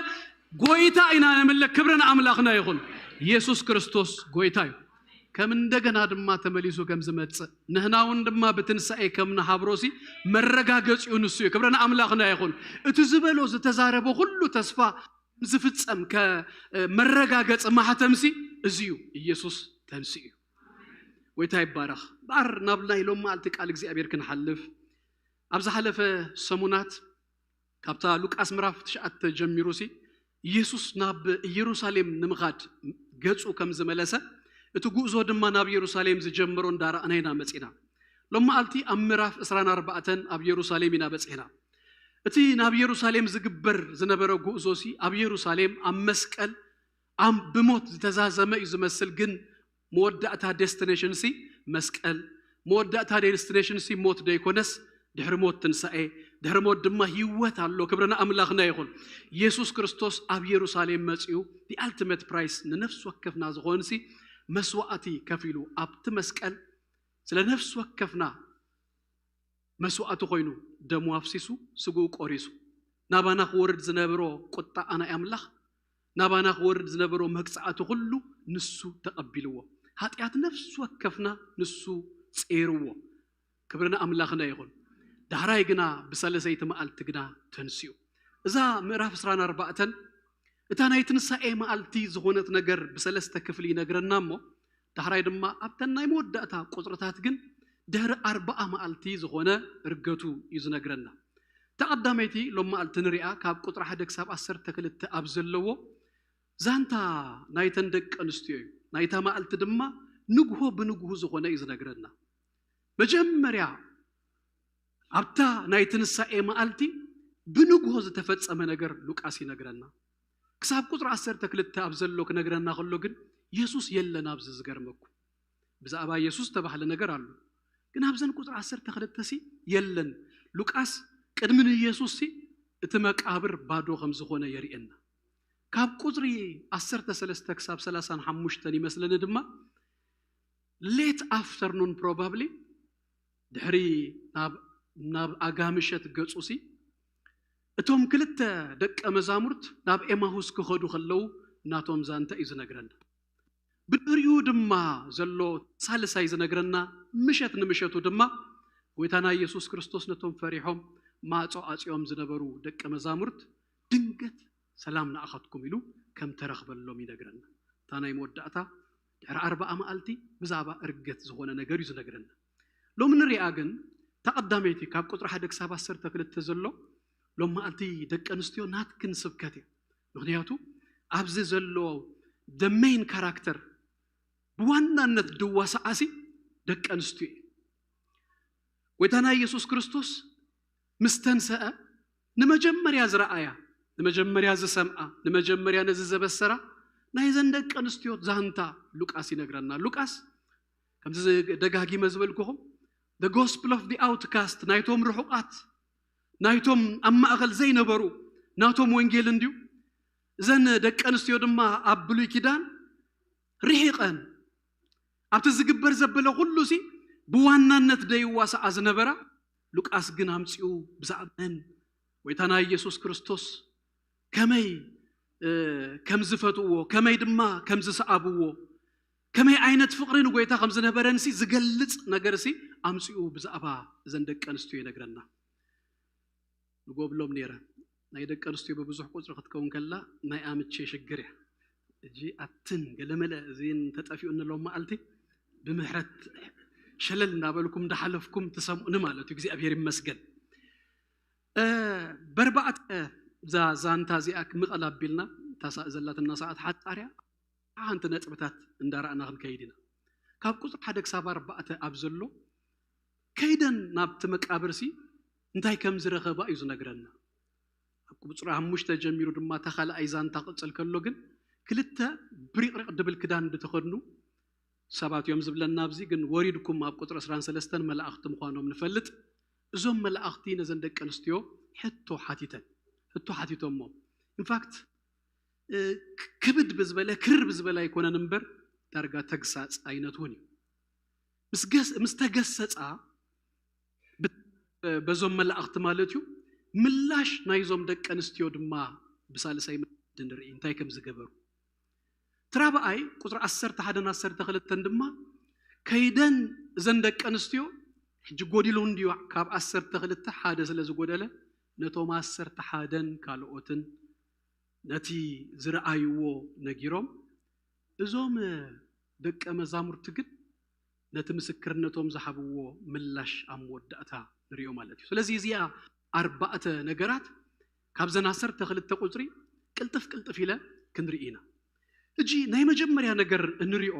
ጎይታ ኢና ነምልኽ። ክብሪ ንኣምላኽና ይኹን። ኢየሱስ ክርስቶስ ጎይታ እዩ። ከም እንደገና ድማ ተመሊሱ ከም ዝመጽእ ንሕና እውን ድማ ብትንሳኤ ከም ንሃብሮሲ መረጋገጺኡ ንሱ እዩ። ክብሪ ንኣምላኽና ይኹን። እቲ ዝበሎ ዝተዛረቦ ኩሉ ተስፋ ዝፍጸም ከ መረጋገጺ ማሕተምሲ እዚ እዩ። ኢየሱስ ተንስኡ እዩ። ጎይታ ይባረኽ። እምበኣር ናብ ናይ ሎም መዓልቲ ቃል እግዚኣብሔር ክንሓልፍ ኣብ ዝሓለፈ ሰሙናት ካብታ ሉቃስ ምዕራፍ ትሽዓተ ጀሚሩ ሲ ኢየሱስ ናብ ኢየሩሳሌም ንምኻድ ገጹ ከም ዝመለሰ እቲ ጉዕዞ ድማ ናብ ኢየሩሳሌም ዝጀመሮ እንዳረኣና ኢና መጺና። ሎም መዓልቲ ኣብ ምዕራፍ ዕስራን ኣርባዕተን ኣብ ኢየሩሳሌም ኢና በጺሕና። እቲ ናብ ኢየሩሳሌም ዝግበር ዝነበረ ጉዕዞ ሲ ኣብ ኢየሩሳሌም ኣብ መስቀል ኣብ ብሞት ዝተዛዘመ እዩ ዝመስል ግን መወዳእታ ዴስቲኔሽን ሲ መስቀል፣ መወዳእታ ዴስቲኔሽን ሲ ሞት ደይኮነስ ድሕሪ ሞት ትንሳኤ፣ ድሕሪ ሞት ድማ ህይወት ኣሎ። ክብሪ ንኣምላኽና ይኹን። ኢየሱስ ክርስቶስ ኣብ ኢየሩሳሌም መጺኡ the ultimate price ንነፍሲ ወከፍና ዝኾን ሲ መስዋዕቲ ከፊሉ ኣብቲ መስቀል ስለ ነፍሲ ወከፍና መስዋዕቲ ኮይኑ ደሙ ኣፍሲሱ ስግኡ ቆሪሱ ናባና ክወርድ ዝነበሮ ቁጣ ኣናይ ኣምላኽ ናባና ክወርድ ዝነበሮ መግጻዕቲ ኩሉ ንሱ ተቐቢልዎ። ሓጢኣት ነፍሲ ወከፍና ንሱ ጼርዎ። ክብሪ ንኣምላኽና ይኹን። ዳሕራይ ግና ብሰለሰይቲ መዓልቲ ግና ተንስኡ። እዛ ምዕራፍ ዕስራን ኣርባዕተን እታ ናይ ትንሳኤ መዓልቲ ዝኾነት ነገር ብሰለስተ ክፍሊ ይነግረና እሞ ዳሕራይ ድማ ኣብተን ናይ መወዳእታ ቁጽርታት ግን ድሕሪ ኣርባዓ መዓልቲ ዝኾነ እርገቱ እዩ ዝነግረና። እታ ቀዳመይቲ ሎም መዓልቲ ንሪኣ ካብ ቁጥሪ ሓደ ክሳብ ዓሰርተ ክልተ ኣብ ዘለዎ ዛንታ ናይተን ደቂ ኣንስትዮ እዩ። ናይታ መዓልቲ ድማ ንግሆ ብንግሁ ዝኾነ እዩ ዝነግረና። መጀመርያ ኣብታ ናይ ትንሳኤ መዓልቲ ብንግሆ ዝተፈጸመ ነገር ሉቃስ ይነግረና። ክሳብ ቁጥሪ ዓሰርተ ክልተ ኣብ ዘሎ ክነግረና ከሎ ግን የሱስ የለን። ኣብዚ ዝገርመኩም ብዛዕባ የሱስ ዝተባህለ ነገር ኣሎ። ግን ኣብዘን ቁጥሪ ዓሰርተ ክልተ ሲ የለን። ሉቃስ ቅድሚ ንየሱስ ሲ እቲ መቃብር ባዶ ከም ዝኾነ የርእየና። ካብ ቁፅሪ ዓሰርተ ሰለስተ ክሳብ ሰላሳን ሓሙሽተን ይመስለኒ ድማ late afternoon probably ድሕሪ ናብ ኣጋምሸት ገፁ ሲ እቶም ክልተ ደቀ መዛሙርት ናብ ኤማሁስ ክኸዱ ከለዉ ናቶም ዛንታ እዩ ዝነግረና። ብድሕሪኡ ድማ ዘሎ ሳልሳይ ዝነግረና ምሸት ንምሸቱ ድማ ጎይታና ኢየሱስ ክርስቶስ ነቶም ፈሪሖም ማዕጾ ኣጽዮም ዝነበሩ ደቀ መዛሙርት ድንገት ሰላም ንኣኻትኩም ኢሉ ከም ተረኽበሎም ይነግረና። እታ ናይ መወዳእታ ድሕሪ ኣርባዓ መዓልቲ ብዛዕባ እርገት ዝኾነ ነገር እዩ ዝነግረና። ሎሚ ንሪኣ ግን እታ ቀዳመይቲ ካብ ቁፅሪ ሓደ ክሳብ ዓሰርተ ክልተ ዘሎ ሎም መዓልቲ ደቂ ኣንስትዮ ናትክን ስብከት እያ። ምክንያቱ ኣብዚ ዘሎ the main character ብዋናነት ድዋሳዓሲ ደቂ ኣንስትዮ እዩ። ጎይታና ኢየሱስ ክርስቶስ ምስ ተንሰአ ንመጀመርያ ዝረኣያ፣ ንመጀመርያ ዝሰምዓ፣ ንመጀመርያ ነዚ ዘበሰራ ናይዘን ደቂ ኣንስትዮ ዛንታ ሉቃስ ይነግረና። ሉቃስ ከምዚ ደጋጊመ ዝበልኩኹም the gospel of the outcast ናይቶም ርሑቓት ናይቶም ኣብ ማእኸል ዘይነበሩ ናቶም ወንጌል እንድዩ። እዘን ደቂ ኣንስትዮ ድማ ኣብ ብሉይ ኪዳን ርሒቐን ኣብቲ ዝግበር ዘበለ ኩሉ ሲ ብዋናነት ደይዋሳኣ ዝነበራ ሉቃስ ግን ኣምፂኡ ብዛዕባን ጎይታና ኢየሱስ ክርስቶስ ከመይ ከም ዝፈትዎ ከመይ ድማ ከም ዝሰኣብዎ ከመይ ዓይነት ፍቕሪ ንጎይታ ከም ዝነበረን ሲ ዝገልፅ ነገር ሲ ኣምፂኡ ብዛዕባ እዘን ደቂ ኣንስትዮ ይነግረና። ንጎብሎም ነይረ ናይ ደቂ ኣንስትዮ ብብዙሕ ቁፅሪ ክትከውን ከላ ናይ ኣምቼ ሽግር እያ። እጂ ኣትን ገለመለ እዚን ተጠፊኡ እንሎም መዓልቲ ብምሕረት ሸለል እናበልኩም እንዳሓለፍኩም ትሰምዑኒ ማለት እዩ። እግዚኣብሔር ይመስገን። በርባዕተ እዛ ዛንታ እዚኣ ምቐል ኣቢልና እታ ዘላትና ሰዓት ሓፃርያ ሓንቲ ነጥብታት እንዳረኣና ክንከይድ ኢና። ካብ ቁፅሪ ሓደ ክሳብ ኣርባዕተ ኣብ ዘሎ ከይደን ናብቲ መቃብርሲ እንታይ ከም ዝረኸባ እዩ ዝነግረና። ኣብ ቁፅሪ ሓሙሽተ ጀሚሩ ድማ እታ ካልኣይ ዛንታ ቅፅል ከሎ ግን ክልተ ብሪቕሪቕ ድብል ክዳን ዝተኸድኑ ሰባት እዮም ዝብለና። ኣብዚ ግን ወሪድኩም ኣብ ቁፅሪ ዕስራን ሰለስተን መላእኽቲ ምዃኖም ንፈልጥ። እዞም መላእኽቲ ነዘን ደቂ ኣንስትዮ ሕቶ ሓቲተን ሕቶ ሓቲቶሞ ኢንፋክት ክብድ ብዝበለ ክርር ብዝበለ ኣይኮነን እምበር ዳርጋ ተግሳፅ ዓይነት እውን እዩ። ምስ ተገሰፃ በዞም መላእኽቲ ማለት እዩ ምላሽ ናይዞም ደቂ ኣንስትዮ ድማ ብሳልሳይ መዲ ንርኢ እንታይ ከም ዝገበሩ። ትራብኣይ ቁፅሪ ዓሰርተ ሓደን ዓሰርተ ክልተን ድማ ከይደን እዘን ደቂ ኣንስትዮ ሕጂ ጎዲሉ እንድዩ ካብ ዓሰርተ ክልተ ሓደ ስለ ዝጎደለ ነቶም ዓሰርተ ሓደን ካልኦትን ነቲ ዝረኣይዎ ነጊሮም እዞም ደቀ መዛሙርቲ ግን ነቲ ምስክርነቶም ዝሃብዎ ምላሽ ኣብ መወዳእታ ንሪኦ ማለት እዩ። ስለዚ እዚኣ ኣርባዕተ ነገራት ካብዘን ዓሰርተ ክልተ ቁፅሪ ቅልጥፍ ቅልጥፍ ኢለ ክንርኢ ኢና። ሕጂ ናይ መጀመርያ ነገር እንሪኦ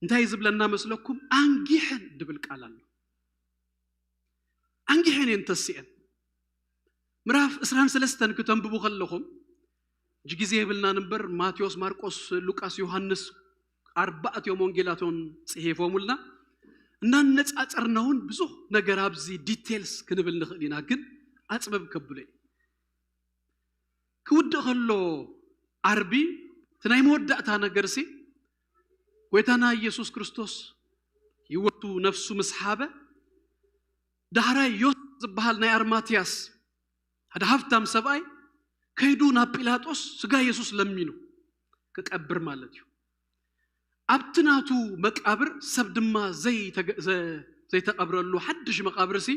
እንታይ ዝብለና መስለኩም? ኣንጊሐን ድብል ቃል ኣሎ። ኣንጊሐን እየን ተሲአን። ምዕራፍ ዕስራን ሰለስተን ክተንብቡ ከለኹም ሕጂ ግዜ የብልናን እምበር ማቴዎስ፣ ማርቆስ፣ ሉቃስ፣ ዮሃንስ ኣርባዕቲኦም ወንጌላቶም ፅሒፎምልና እናነፃፀርና እውን ብዙሕ ነገር ኣብዚ ዲቴልስ ክንብል ንኽእል ኢና። ግን ኣፅብብ ከብሎ እዩ። ክውድእ ከሎ ዓርቢ እቲ ናይ መወዳእታ ነገርሲ ጎይታና ኢየሱስ ክርስቶስ ህይወቱ ነፍሱ ምስ ሃበ ዳሕራይ ዮሴፍ ዝበሃል ናይ ኣርማትያስ ሓደ ሃፍታም ሰብኣይ ከይዱ ናብ ጲላጦስ ስጋ የሱስ ለሚኑ ክቀብር ማለት እዩ። ኣብቲ ናቱ መቃብር ሰብ ድማ ዘይተገ- ዘ- ዘይተቐብረሉ ሓድሽ መቃብርሲ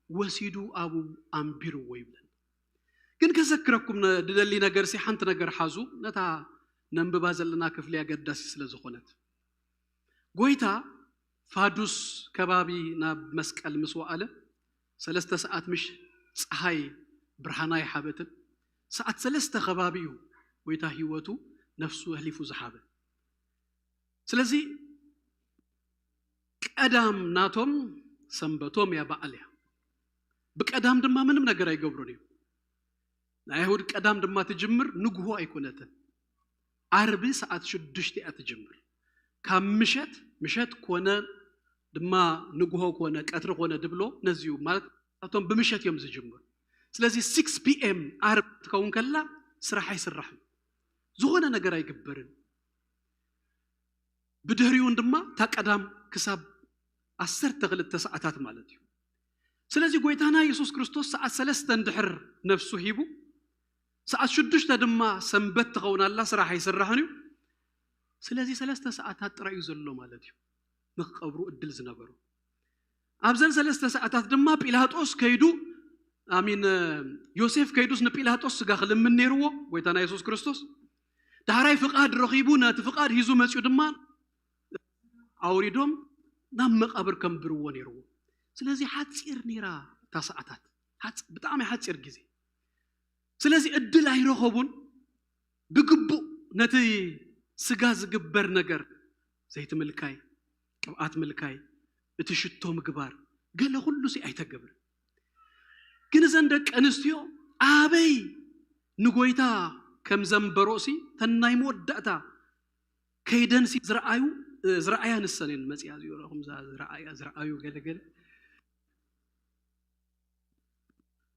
ወሲዱ ኣብኡ ኣንቢርዎ ይብለና። ግን ከዘክረኩም ነ- ድደሊ ነገርሲ ሓንቲ ነገር ሓዙ፣ ነታ ነንብባ ዘለና ክፍሊ ኣገዳሲ ስለ ዝኾነት። ጎይታ ፋዱስ ከባቢ ናብ መስቀል ምስ ወዓለ ሰለስተ ሰዓት ምሽ ፀሓይ ብርሃና ይሓበትን ሰዓት ሰለስተ ከባቢ እዩ ጎይታ ህይወቱ ነፍሱ ህሊፉ ዝሃበ። ስለዚ ቀዳም ናቶም ሰንበቶም እያ፣ በዓል እያ። ብቀዳም ድማ ምንም ነገር ኣይገብሩን እዩ። ናይ ኣይሁድ ቀዳም ድማ ትጅምር ንግሆ ኣይኮነትን፣ ዓርቢ ሰዓት ሽዱሽተ እያ ትጅምር። ካብ ምሸት ምሸት ኮነ ድማ ንግሆ ኮነ ቀትሪ ኮነ ድብሎ ነዚዩ ማለት እቶም ብምሸት እዮም ዝጅምሩ። ስለዚ ሲክስ ፒ ኤም ዓርቢ ትኸውን ከላ ስራሕ ኣይስራሕን፣ ዝኾነ ነገር ኣይግበርን። ብድሕሪኡን ድማ እታ ቀዳም ክሳብ ዓሰርተ ክልተ ሰዓታት ማለት እዩ። ስለዚ ጎይታና የሱስ ክርስቶስ ሰዓት ሰለስተ እንድሕር ነፍሱ ሂቡ፣ ሰዓት ሽዱሽተ ድማ ሰንበት ትኸውን ኣላ፣ ስራሕ ኣይስራሕን እዩ። ስለዚ ሰለስተ ሰዓታት ጥራይ እዩ ዘሎ ማለት እዩ ንክቀብሩ እድል ዝነበሩ። ኣብዘን ሰለስተ ሰዓታት ድማ ጲላጦስ ከይዱ ኣሚን ዮሴፍ ከይዱስ ንጲላጦስ ስጋ ክልምን ነይርዎ ጎይታና የሱስ ክርስቶስ። ዳሕራይ ፍቓድ ረኺቡ ነቲ ፍቓድ ሂዙ መፂኡ ድማ ኣውሪዶም ናብ መቃብር ከንብርዎ ነይርዎ። ስለዚ ሓፂር ነይራ እታ ሰዓታት፣ ሓፂ- ብጣዕሚ ሓፂር ግዜ። ስለዚ እድል ኣይረኸቡን ብግቡእ ነቲ ስጋ ዝግበር ነገር፣ ዘይቲ ምልካይ፣ ቅብኣት ምልካይ፣ እቲ ሽቶ ምግባር፣ ገለ ኩሉ ሲ ኣይተገብርን። ግን እዘን ደቂ ኣንስትዮ ኣበይ ንጎይታ ከም ዘንበሮ ሲ ተን ናይ መወዳእታ ከይደን ሲ ዝረኣዩ ዝረኣያ ንሰን እየን መፅያ እዚኦ ከምዛ ዝረኣያ ዝረኣዩ ገለገለ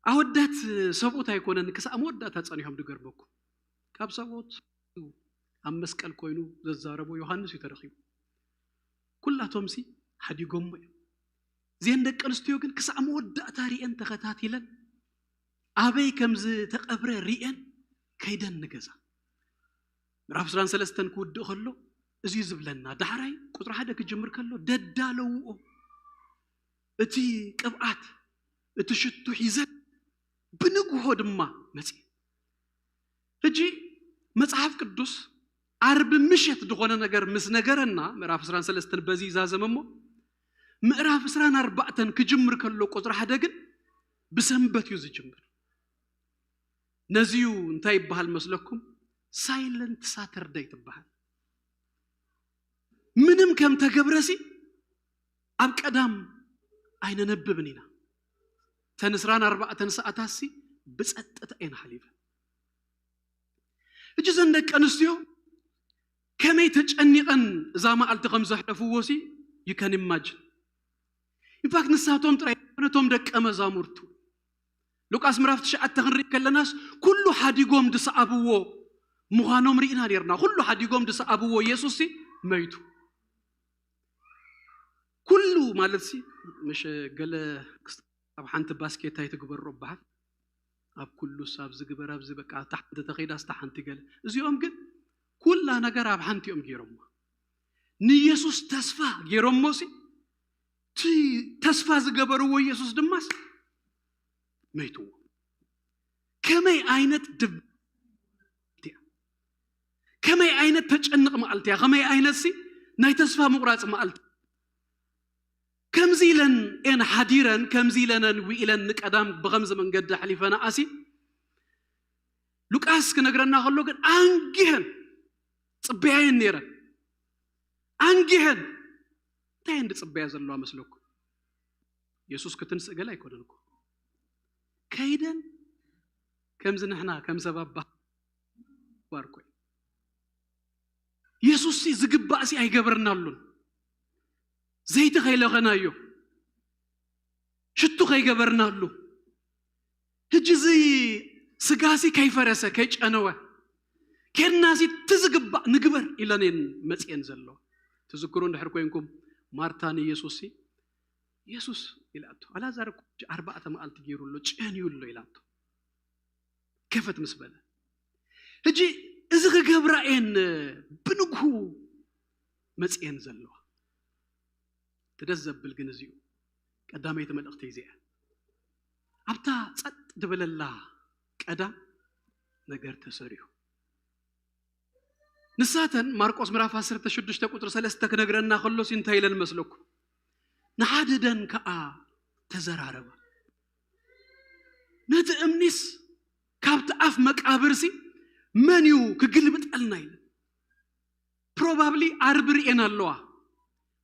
ኣወዳት ሰብኡት ኣይኮነን ክሳብ መወዳእታ ጸኒሖም ድገርመኩም። ካብ ሰብኡት ኣብ መስቀል ኮይኑ ዘዛረቦ ዮሃንስ እዩ ተረኺቡ። ኩላቶም ሲ ሓዲጎሞ እዮም። እዚአን ደቂ ኣንስትዮ ግን ክሳብ መወዳእታ ሪኤን ተኸታቲለን ኣበይ ከም ዝተቐብረ ሪኤን ከይደን ንገዛ። ምዕራፍ ዕስራን ሰለስተን ክውድእ ከሎ እዚ እዩ ዝብለና። ዳሕራይ ቁፅሪ ሓደ ክጅምር ከሎ ደዳለውኦ እቲ ቅብኣት እቲ ሽቱ ሒዘን ብንግሆ ድማ መፅእ። ሕጂ መፅሓፍ ቅዱስ ዓርቢ ምሸት ዝኾነ ነገር ምስ ነገረና ምዕራፍ ዕስራን ሰለስተን በዚ ይዛዘመ እሞ ምዕራፍ ዕስራን ኣርባዕተን ክጅምር ከሎ ቁፅሪ ሓደ ግን ብሰንበት እዩ ዝጅምር። ነዚዩ እንታይ ይበሃል መስለኩም? ሳይለንት ሳተርደይ ትበሃል። ምንም ከም ተገብረሲ ኣብ ቀዳም ኣይነነብብን ኢና። ተን ዕስራን ኣርባዕተን ሰዓታትሲ ብጸጥታ እየን ሓሊፈን። ሕጂ እዘን ደቂ ኣንስትዮ ከመይ ተጨኒቐን እዛ መዓልቲ ከም ዘሕለፍዎ ሲ you can imagine። ኢንፋክት ንሳቶም ጥራይ ነቶም ደቀ መዛሙርቱ ሉቃስ ምዕራፍ ትሽዓተ ክንርኢ ከለናስ ኩሉ ሓዲጎም ዝሰዓብዎ ምዃኖም ርኢና ነርና። ኩሉ ሓዲጎም ዝሰዓብዎ ኢየሱስ ሲ መይቱ። ኩሉ ማለት ሲ ምሽ ገለ ኣብ ሓንቲ ባስኬት ኣይትግበሮ በሃል። ኣብ ኩሉስ ኣብዚ ግበር ኣብዚ በቃ እታ ሓንቲ ተኸይዳስ እታ ሓንቲ ገለ። እዚኦም ግን ኩላ ነገር ኣብ ሓንቲ እዮም ገይሮሞ። ንኢየሱስ ተስፋ ገይሮሞ ሲ እቲ ተስፋ ዝገበርዎ ኢየሱስ ድማስ መይትዎ። ከመይ ዓይነት ድብ እያ? ከመይ ዓይነት ተጨንቕ መዓልቲ እያ? ከመይ ዓይነት ሲ ናይ ተስፋ ምቑራፅ መዓልቲ? ከምዚ ኢለን ኤን ሓዲረን ከምዚ ኢለነን ውኢለን ንቀዳም ብኸምዚ መንገዲ ኣሕሊፈና ኣሲ ሉቃስ ክነግረና ከሎ ግን ኣንጊሀን ጽበያየን ነይረን። ኣንጊሀን እንታይ እየን ዝጽበያ ዘለዋ መስለኩም? የሱስ ክትንስእ ገለ ኣይኮነን እኮ። ከይደን ከምዚ ንሕና ከም ሰብ ኣባ ባርኮ የሱስ ሲ ዝግባእ ሲ ኣይገበርናሉን። ዘይቲ ከይለኸናዮ ሽቱ ከይገበርናሉ ሕጂ እዚ ስጋሲ ከይፈረሰ ከይጨነወ ኬድናሲ እቲ ዝግባእ ንግበር ኢለንን መፅየን ዘሎ። ትዝክሩ እንድሕር ኮይንኩም ማርታ ንኢየሱስ ሲ ኢየሱስ ኢላቶ ኣላዛር እኮ ሕጂ ኣርባዕተ መዓልቲ ገይሩ ኣሎ ጨንዩ ኣሎ ኢላቶ። ከፈት ምስ በለ ሕጂ እዚ ክገብራ እየን ብንግሁ መፅየን ዘለዋ። እቲ ደስ ዘብል ግን እዚኡ ቀዳመይቲ መልእኽቲ እዚኣ ኣብታ ጸጥ ድበለላ ቀዳም ነገር ተሰሪሑ። ንሳተን ማርቆስ ምዕራፍ ዓሰርተ ሽዱሽተ ቁፅሪ ሰለስተ ክነግረና ከሎሲ እንታይ ኢለን መስለኩም? ንሓደ ደን ከኣ ተዘራረባ። ነቲ እምኒስ ካብቲ ኣፍ መቃብርሲ መን እዩ ክግልብጠልና ኢለን። ፕሮባብሊ ዓርቢ ርእየን ኣለዋ።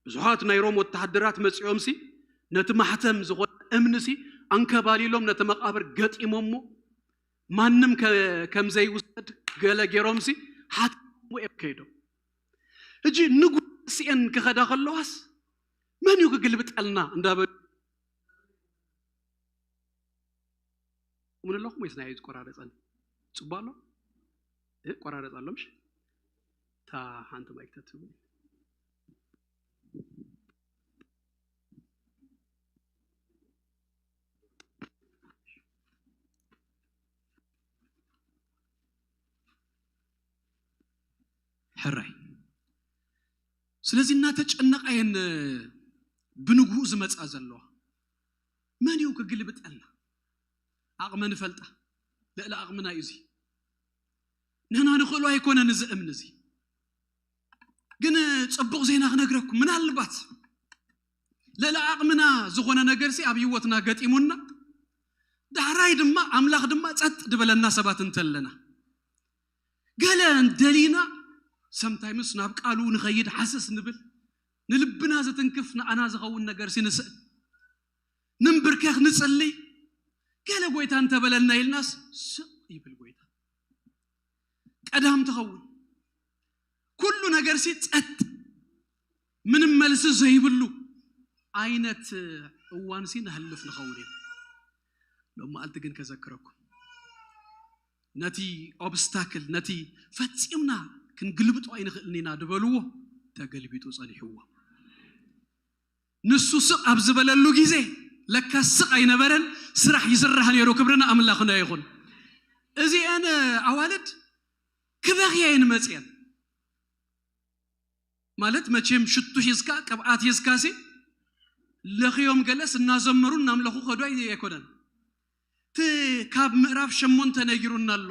ብዙሓት ናይ ሮም ወተሃደራት መጺኦምሲ ነቲ ማሕተም ዝኾነ እምንሲ ኣንከባሊሎም ነቲ መቃብር ገጢሞሞ ማንም ከ- ከም ዘይውሰድ ገለ ገይሮምሲ ሓትሞ እዮም ከይዶም። ሕጂ ንጉስ ርእሲኤን ክኸዳ ከለዋስ መን እዩ ክግልብጠልና እንዳበሉ ምን ኣለኹም ወይስ ናይ ዝቆራረጸን ጽቡቅ ኣሎ? እ ቆራረጽ ኣሎ ምሽ? እታ ሓንቲ ማይክ ተትህቡ። ሕራይ። ስለዚ እናተጨነቓ እየን ብንግሁ ዝመጻ ዘለዋ። መን እዩ ክግልብጠልና? ዓቕመ ንፈልጣ። ልዕሊ ዓቕምና እዩ እዚ። ንሕና ንኽእሎ ኣይኮነን እዚ እምኒ እዚ። ግን ጽቡቕ ዜና ክነግረኩም፣ ምናልባት ልዕሊ ዓቕምና ዝኾነ ነገርሲ ኣብ ህይወትና ገጢሙና፣ ዳሕራይ ድማ ኣምላኽ ድማ ጸጥ ድበለና ሰባት እንተለና፣ ገለ እንደሊና ሰምታይምስ ናብ ቃሉ ንኸይድ ሓሰስ ንብል፣ ንልብና ዝትንክፍ ንኣና ዝኸውን ነገርሲ ንስእል፣ ንንብርከኽ ንጽልይ፣ ገለ ጎይታ እንተበለና ኢልናስ ስቕ ይብል ጎይታ። ቀዳም ትኸውን። ኩሉ ነገርሲ ጸጥ፣ ምንም መልሲ ዘይብሉ ዓይነት እዋንሲ ነሕልፍ ንኸውን ኢና። ሎም መዓልቲ ግን ከዘክረኩም፣ ነቲ ኦብስታክል፣ ነቲ ፈጺምና ክንግልብጦ ኣይንኽእልን ኢና ድበልዎ፣ ተገልቢጡ ጸኒሕዎ። ንሱ ስቕ ኣብ ዝበለሉ ግዜ ለካ ስቕ ኣይነበረን፣ ስራሕ ይስራሕ ነይሩ። ክብሪ ንኣምላኽና ይኹን። እዚአን ኣዋልድ ክበኽያ እየን መፅየን። ማለት መቼም ሽቱ ሒዝካ ቅብኣት ሒዝካሲ ለኽዮም ገለስ እናዘመሩ እናምለኹ ከዱ ኣይ- ኣይኮነን። እቲ ካብ ምዕራፍ ሸሞንተ ነጊሩና ኣሎ።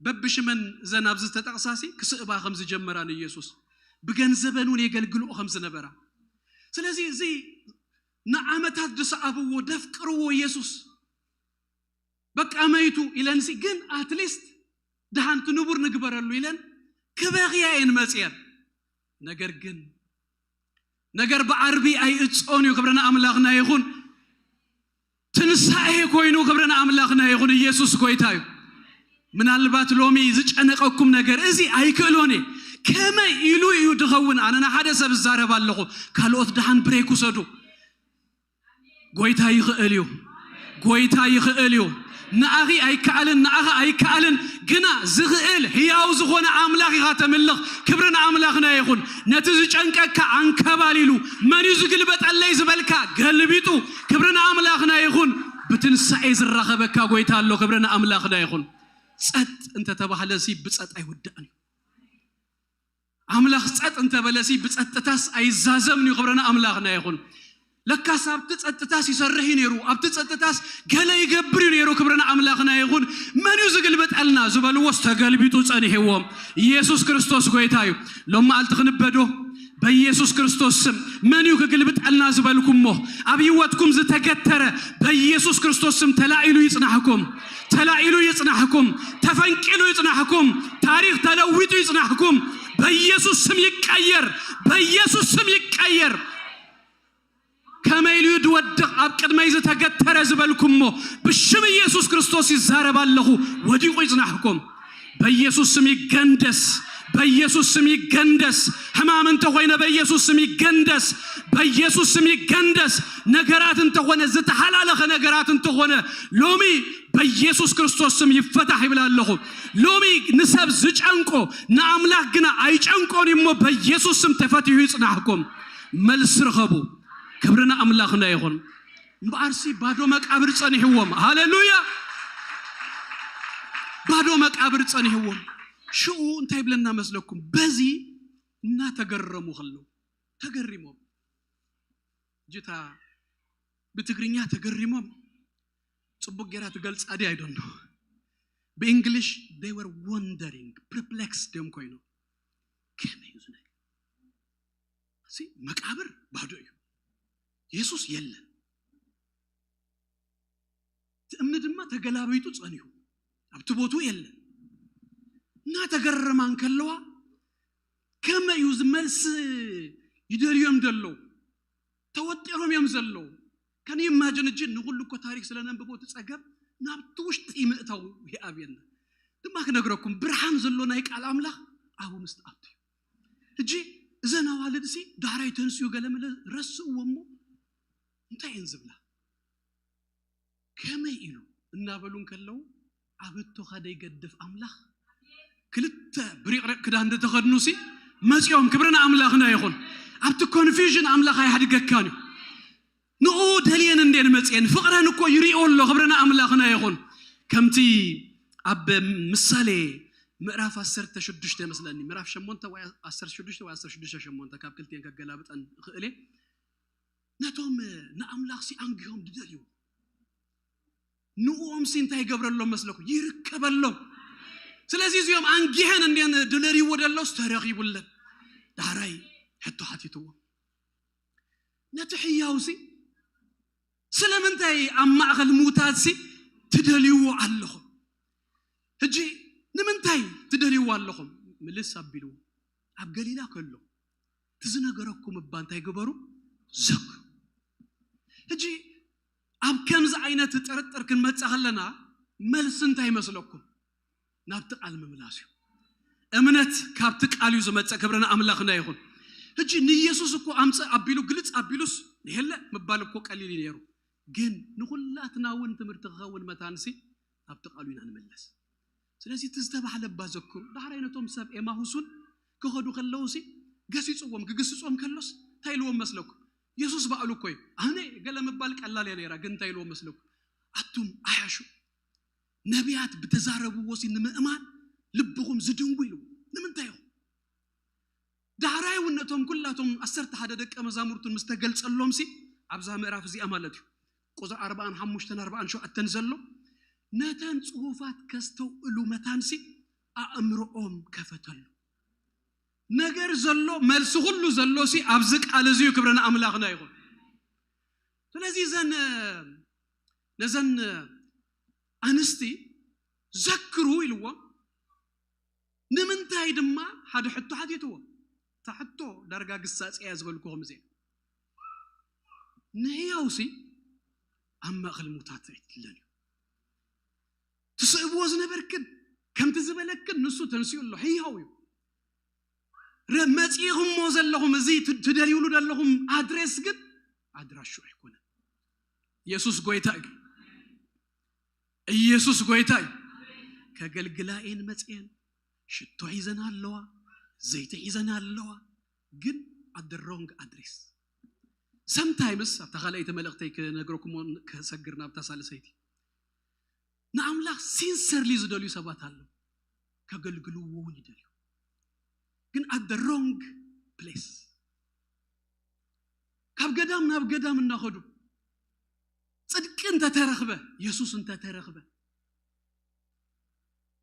በብሽመን እዘን ኣብዚ ዝተጠቕሳሲ ክስእባ ከም ዝጀመራ ንኢየሱስ፣ ብገንዘበን እውን የገልግልኦ ከም ዝነበራ። ስለዚ እዚ ንዓመታት ዝሰኣብዎ ደፍቅርዎ ኢየሱስ በቃ መይቱ ኢለንሲ፣ ግን ኣትሊስት ደሓንቲ ንቡር ንግበረሉ ኢለን ክበኽያ እየን መፅየን። ነገር ግን ነገር ብዓርቢ ኣይእጾን እዩ። ክብሪ ንኣምላኽና ይኹን። ትንሳኤ ኮይኑ ክብሪ ንኣምላኽና ይኹን። ኢየሱስ ጎይታ እዩ። ምናልባት ሎሚ ዝጨነቀኩም ነገር እዚ ኣይክእሎን እየ፣ ከመይ ኢሉ እዩ ድኸውን? ኣነ ንሓደ ሰብ እዛረብ ኣለኹ፣ ካልኦት ደሓን ብሬክ ውሰዱ። ጎይታ ይኽእል እዩ። ጎይታ ይኽእል እዩ። ንኣኺ ኣይከኣልን፣ ንኣኻ ኣይከኣልን፣ ግና ዝኽእል ህያው ዝኾነ ኣምላኽ ኢኻ ተምልኽ። ክብሪ ንኣምላኽና ይኹን። ነቲ ዝጨንቀካ ኣንከባሊሉ፣ መን እዩ ዝግልበጠለይ ዝበልካ ገልቢጡ፣ ክብሪ ንኣምላኽና ይኹን። ብትንሳኤ ዝራኸበካ ጎይታ ኣሎ። ክብሪ ንኣምላኽና ይኹን። ጸጥ እንተተባህለሲ ብጸጥ ኣይውዳእን እዩ። ኣምላኽ ጸጥ እንተበለሲ ብጸጥታስ ኣይዛዘምን እዩ። ክብሪ ንኣምላኽና ይኹን። ለካስ ኣብቲ ጸጥታስ ይሰርሕ እዩ ነይሩ፣ ኣብቲ ጸጥታስ ገለ ይገብር እዩ ነይሩ። ክብሪ ንኣምላኽና ይኹን። መን እዩ ዝግልብጠልና ዝበልዎስ ተገልቢጡ ጸኒሕዎም። ኢየሱስ ክርስቶስ ጎይታ እዩ። ሎም መዓልቲ ክንበዶ በኢየሱስ ክርስቶስ ስም። መን እዩ ክግልብጠልና ዝበልኩሞ ኣብ ህይወትኩም ዝተገተረ በኢየሱስ ክርስቶስ ስም ተላኢሉ ይጽናሕኩም፣ ተላኢሉ ይጽናሕኩም፣ ተፈንቂሉ ይጽናሕኩም፣ ታሪኽ ተለዊጡ ይጽናሕኩም። በኢየሱስ ስም ይቀየር፣ በኢየሱስ ስም ይቀየር። ከመይ ኢሉ ድወድቕ ኣብ ቅድመይ ዝተገተረ ዝበልኩሞ ብሽም ኢየሱስ ክርስቶስ ይዛረብ ኣለኹ። ወዲቑ ይጽናሕኩም። በኢየሱስ ስም ይገንደስ፣ በኢየሱስ ስም ይገንደስ። ሕማም እንተኾይነ በኢየሱስ ስም ይገንደስ፣ በኢየሱስ ስም ይገንደስ። ነገራት እንተኾነ ዝተሓላለኸ ነገራት እንተኾነ ሎሚ በኢየሱስ ክርስቶስ ስም ይፈታሕ ይብል ኣለኹ። ሎሚ ንሰብ ዝጨንቆ ንኣምላኽ ግና ኣይጨንቆን እሞ በኢየሱስ ስም ተፈቲሑ ይጽናሕኩም። መልሲ ርኸቡ። ክብሪ ንኣምላኽና ይኹን። እምበኣርሲ ባዶ መቃብር ጸኒሕዎም። ሃሌሉያ! ባዶ መቃብር ጸኒሕዎም። ሽኡ እንታይ ይብለና መስለኩም? በዚ እናተገረሙ ከለዉ ተገሪሞም። ጅታ ብትግርኛ ተገሪሞም ጽቡቅ ጌራ ትገልጻ ድያ? I don't know። ብእንግሊሽ they were wondering፣ perplexed እዮም ኮይኖም። ከመይ እዩ እዚ ነገር? እዚ መቃብር ባዶ እዩ። የሱስ የለን። እቲ እምኒ ድማ ተገላቢጡ ጸኒሑ ኣብቲ ቦትኡ የለን። እናተገረማ እንከለዋ ከመይ እዩ እዚ መልሲ ይደልዮም ዘለዉ? ተወጢሮም እዮም ዘለዉ። ከን ኢማጅን እጂ ንኹሉ እኮ ታሪክ ስለ ነንብቦ እቲ ጸገም ናብቲ ውሽጢ ምእታው ይኣብየና። ድማ ክነግረኩም ብርሃን ዘሎ ናይ ቃል ኣምላኽ ኣብኡ ምስ ትኣቱ እዩ። ሕጂ እዘን ኣዋልድሲ ዳሕራይ ተንስኡ ገለ መለ ረስእዎ እሞ እንታይ እየን ዝብላ? ከመይ ኢሉ እናበሉ እንከለዉ ኣብ ህቶኻ ደይገድፍ ኣምላኽ ክልተ ብሪቕሪቕ ክዳን ዝተኸድኑ ሲ መፂኦም። ክብሪ ንኣምላኽና ይኹን። ኣብቲ ኮንፊውዥን ኣምላኽ ኣይሓድገካን እዩ። ንኡ ደልየን እንዴን መፅየን ፍቕረን እኮ ይሪኦ ኣሎ። ክብሪ ንኣምላኽና ይኹን። ከምቲ ኣብ ምሳሌ ምዕራፍ ዓሰርተ ሽዱሽተ ይመስለኒ፣ ምዕራፍ ሸሞንተ ወይ ዓሰርተ ሽዱሽተ ወይ ዓሰርተ ሽዱሽተ ሸሞንተ፣ ካብ ክልቲኤን ከገላብጠን እኽእል እየ። ነቶም ንኣምላኽ ሲ ኣንጊሆም ድደልዩ ንኡኦም ሲ እንታይ ይገብረሎም መስለኩም? ይርከበሎም። ስለዚ እዚኦም ኣንጊሀን እንዴን ድለልይዎ ደሎስ ተረኺቡለን። ዳሕራይ ሕቶ ሓቲትዎም። ነቲ ሕያው ሲ ስለምንታይ ኣብ ማእኸል ምውታት ሲ ትደልይዎ ኣለኹም? ሕጂ ንምንታይ ትደልይዎ ኣለኹም? ምልስ ኣቢልዎ ኣብ ገሊላ ከሎ እቲ ዝነገረኩም እባ እንታይ ግበሩ? ዘክሩ። ሕጂ ኣብ ከምዚ ዓይነት ጥርጥር ክንመጽእ ከለና መልሲ እንታይ ይመስለኩም? ናብቲ ቃል ምምላስ እዩ። እምነት ካብቲ ቃል እዩ ዝመጽእ። ክብሪ ንኣምላኽና ይኹን። ሕጂ ንኢየሱስ እኮ ኣምጽእ ኣቢሉ ግልጽ ኣቢሉስ የለ ምባል እኮ ቀሊል እዩ ነይሩ። ግን ንኹላትና እውን ትምህርቲ ክኸውን መታንሲ ናብቲ ቃሉ ኢና ንምለስ። ስለዚ እቲ ዝተባህለ እባ ዘክሩ። ዳሕራይ ነቶም ሰብ ኤማሁስ እውን ክኸዱ ከለዉ ሲ ገሲጽዎም፣ ክግስጾም ከሎስ እንታይ ኢልዎም መስለኩም? ኢየሱስ ባዕሉ እኮ እዩ። ኣነ ገለ ምባል ቀላል እያ ነይራ፣ ግን እንታይ ኢልዎም መስለኩም? ኣቱም ዓያሹ ነቢያት ብተዛረብዎ ሲ ንምእማን ልብኹም ዝድንጉ ኢልዎም። ንምንታይ ኢኹም? ዳሕራይ እውን ነቶም ኩላቶም ዓሰርተ ሓደ ደቀ መዛሙርቱን ምስ ተገልጸሎም ሲ ኣብዛ ምዕራፍ እዚኣ ማለት እዩ ቁጽሪ ኣርባዓን ሓሙሽተን ኣርባዓን ሸውዓተን ዘሎ ነተን ጽሑፋት ከስተውእሉ መታን ሲ ኣእምሮኦም ከፈተሉ። ነገር ዘሎ መልሲ ኩሉ ዘሎ ሲ ኣብዚ ቃል እዚ እዩ። ክብሪ ንኣምላኽና ይኹን። ስለዚ እዘን ነዘን ኣንስቲ ዘክሩ ኢልዎም። ንምንታይ ድማ ሓደ ሕቶ ሓቲትዎ። እታ ሕቶ ዳርጋ ግሳጽ እያ ዝበልኩ ከምዚ እያ። ንህያው ሲ ኣብ ማእኸል ሙታት ኣይትድለን እዩ። ትስእብዎ ዝነበርክን ከምቲ ዝበለክን ንሱ ተንስኡ ኣሎ፣ ህያው እዩ። ረ-፣ መጺእኹሞ ዘለኹም፣ እዚ ት-፣ ትደልዩሉ ዘለኹም ኣድሬስ ግን ኣድራሹ ኣይኮነን። ኢየሱስ ጎይታ እዩ። ኢየሱስ ጎይታ እዩ። ከገልግላ እየን መጺአን፣ ሽቶ ሒዘን ኣለዋ፣ ዘይቲ ሒዘን ኣለዋ፣ ግን at the wrong address። Sometimes ኣብታ ካልኣይቲ መልእኽተይ ክነግረኩም ከሰግር ናብታ ሳልሰይቲ ንኣምላኽ ሲንሰርሊ ዝደልዩ ሰባት ኣለዉ፣ ከገልግልዎ እውን ይደልዩ፣ ግን at the wrong place። ካብ ገዳም ናብ ገዳም እናኸዱ ጽድቂ እንተተረኽበ፣ የሱስ እንተተረኽበ፣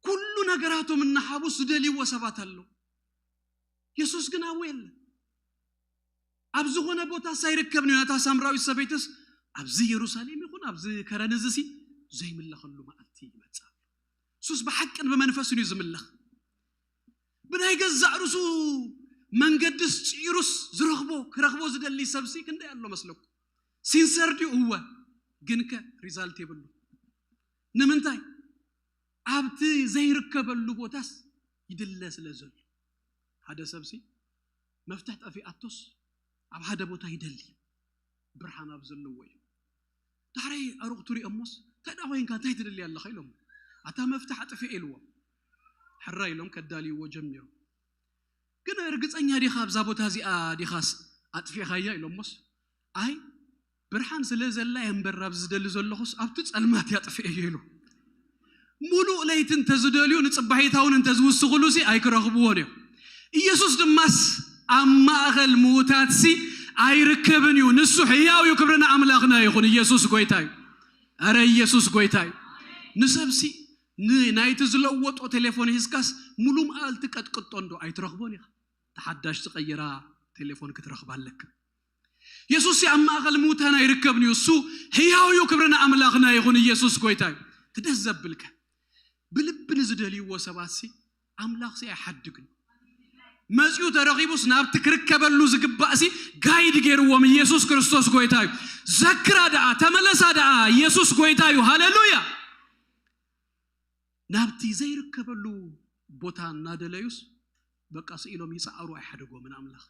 ኩሉ ነገራቶም እናሃቡ ዝደልይዎ ሰባት ኣለዉ። የሱስ ግን ኣብኡ የለን። ኣብ ዝኾነ ቦታስ ኣይርከብን እዩ። ነታ ሳምራዊት ሰበይትስ ኣብዚ የሩሳሌም ይኹን ኣብዚ ከረን እዚ ሲ ዘይምለኸሉ መዓልቲ ይመጽእ ኣሎ። እሱስ ብሓቅን ብመንፈስን እዩ ዝምለኽ። ብናይ ገዛእ ርእሱ መንገድስ ጽዒሩስ ዝረኽቦ፣ ክረኽቦ ዝደሊ ሰብሲ ክንደይ ኣሎ መስለኩም? ሲንሰር ድዩ? እወ። ግንከ ሪዛልት የብሉ። ንምንታይ? ኣብቲ ዘይርከበሉ ቦታስ ይድለ ስለ ዘሎ። ሓደ ሰብሲ መፍትሕ ጠፊኣቶስ ኣብ ሓደ ቦታ ይደሊ፣ ብርሃን ኣብ ዘለዎ እዩ። ዳሕራይ ኣሩቕ ትሪኦሞስ፣ "እንታይ ደኣ ኮይንካ፣ እንታይ ትደሊ ኣለኻ?" ኢሎም፣ "ኣታ መፍትሕ ኣጥፊኤ" ኢልዎም። ሕራይ ኢሎም ከዳልይዎ ጀሚሮም። "ግን ርግጸኛ ዲኻ ኣብዛ ቦታ እዚኣ ዲኻስ ኣጥፊእኻያ?" ኢሎሞስ፣ "ኣይ፣ ብርሃን ስለ ዘላ እየ እምበር ኣብዚ ዝደሊ ዘለኹስ ኣብቲ ጸልማት እየ ኣጥፊኤዮ" ኢሉ። ሙሉእ ለይቲ እንተዝደልዩ ንጽባሒታ እውን እንተዝውስኽሉ ሲ ኣይክረኽብዎን እዮም። ኢየሱስ ድማስ ኣብ ማእኸል ምዉታት ሲ ኣይርከብን እዩ። ንሱ ሕያው እዩ። ክብሪ ንኣምላኽና ይኹን። ኢየሱስ ጎይታ እዩ። ኣረ ኢየሱስ ጎይታ እዩ። ንሰብ ሲ ን-፣ ናይቲ ዝለወጦ ቴሌፎን ሂዝካስ ሙሉ መዓልቲ ቀጥቅጦ እንዶ ኣይትረኽቦን ኢኻ። ተሓዳሽ ዝቐይራ ቴሌፎን ክትረኽባ ኣለካ። የሱስ ኣብ ማእኸል ሙታን ኣይርከብን እዩ። እሱ ህያው እዩ። ክብሪ ንኣምላኽና ይኹን። ኢየሱስ ጎይታ እዩ። እቲ ደስ ዘብልከ ብልቢ ንዝደልይዎ ሰባት ሲ ኣምላኽ ሲ ኣይሓድግን። መጺኡ ተረኺቡስ ናብቲ ክርከበሉ ዝግባእ ሲ ጋይድ ገይርዎም። ኢየሱስ ክርስቶስ ጎይታ እዩ። ዘክራ ደኣ፣ ተመለሳ ደኣ። ኢየሱስ ጎይታ እዩ። ሃሌሉያ። ናብቲ ዘይርከበሉ ቦታ እናደለዩስ በቃ ስኢሎም ይጸዓሩ ኣይሓደጎምን። ኣምላኽ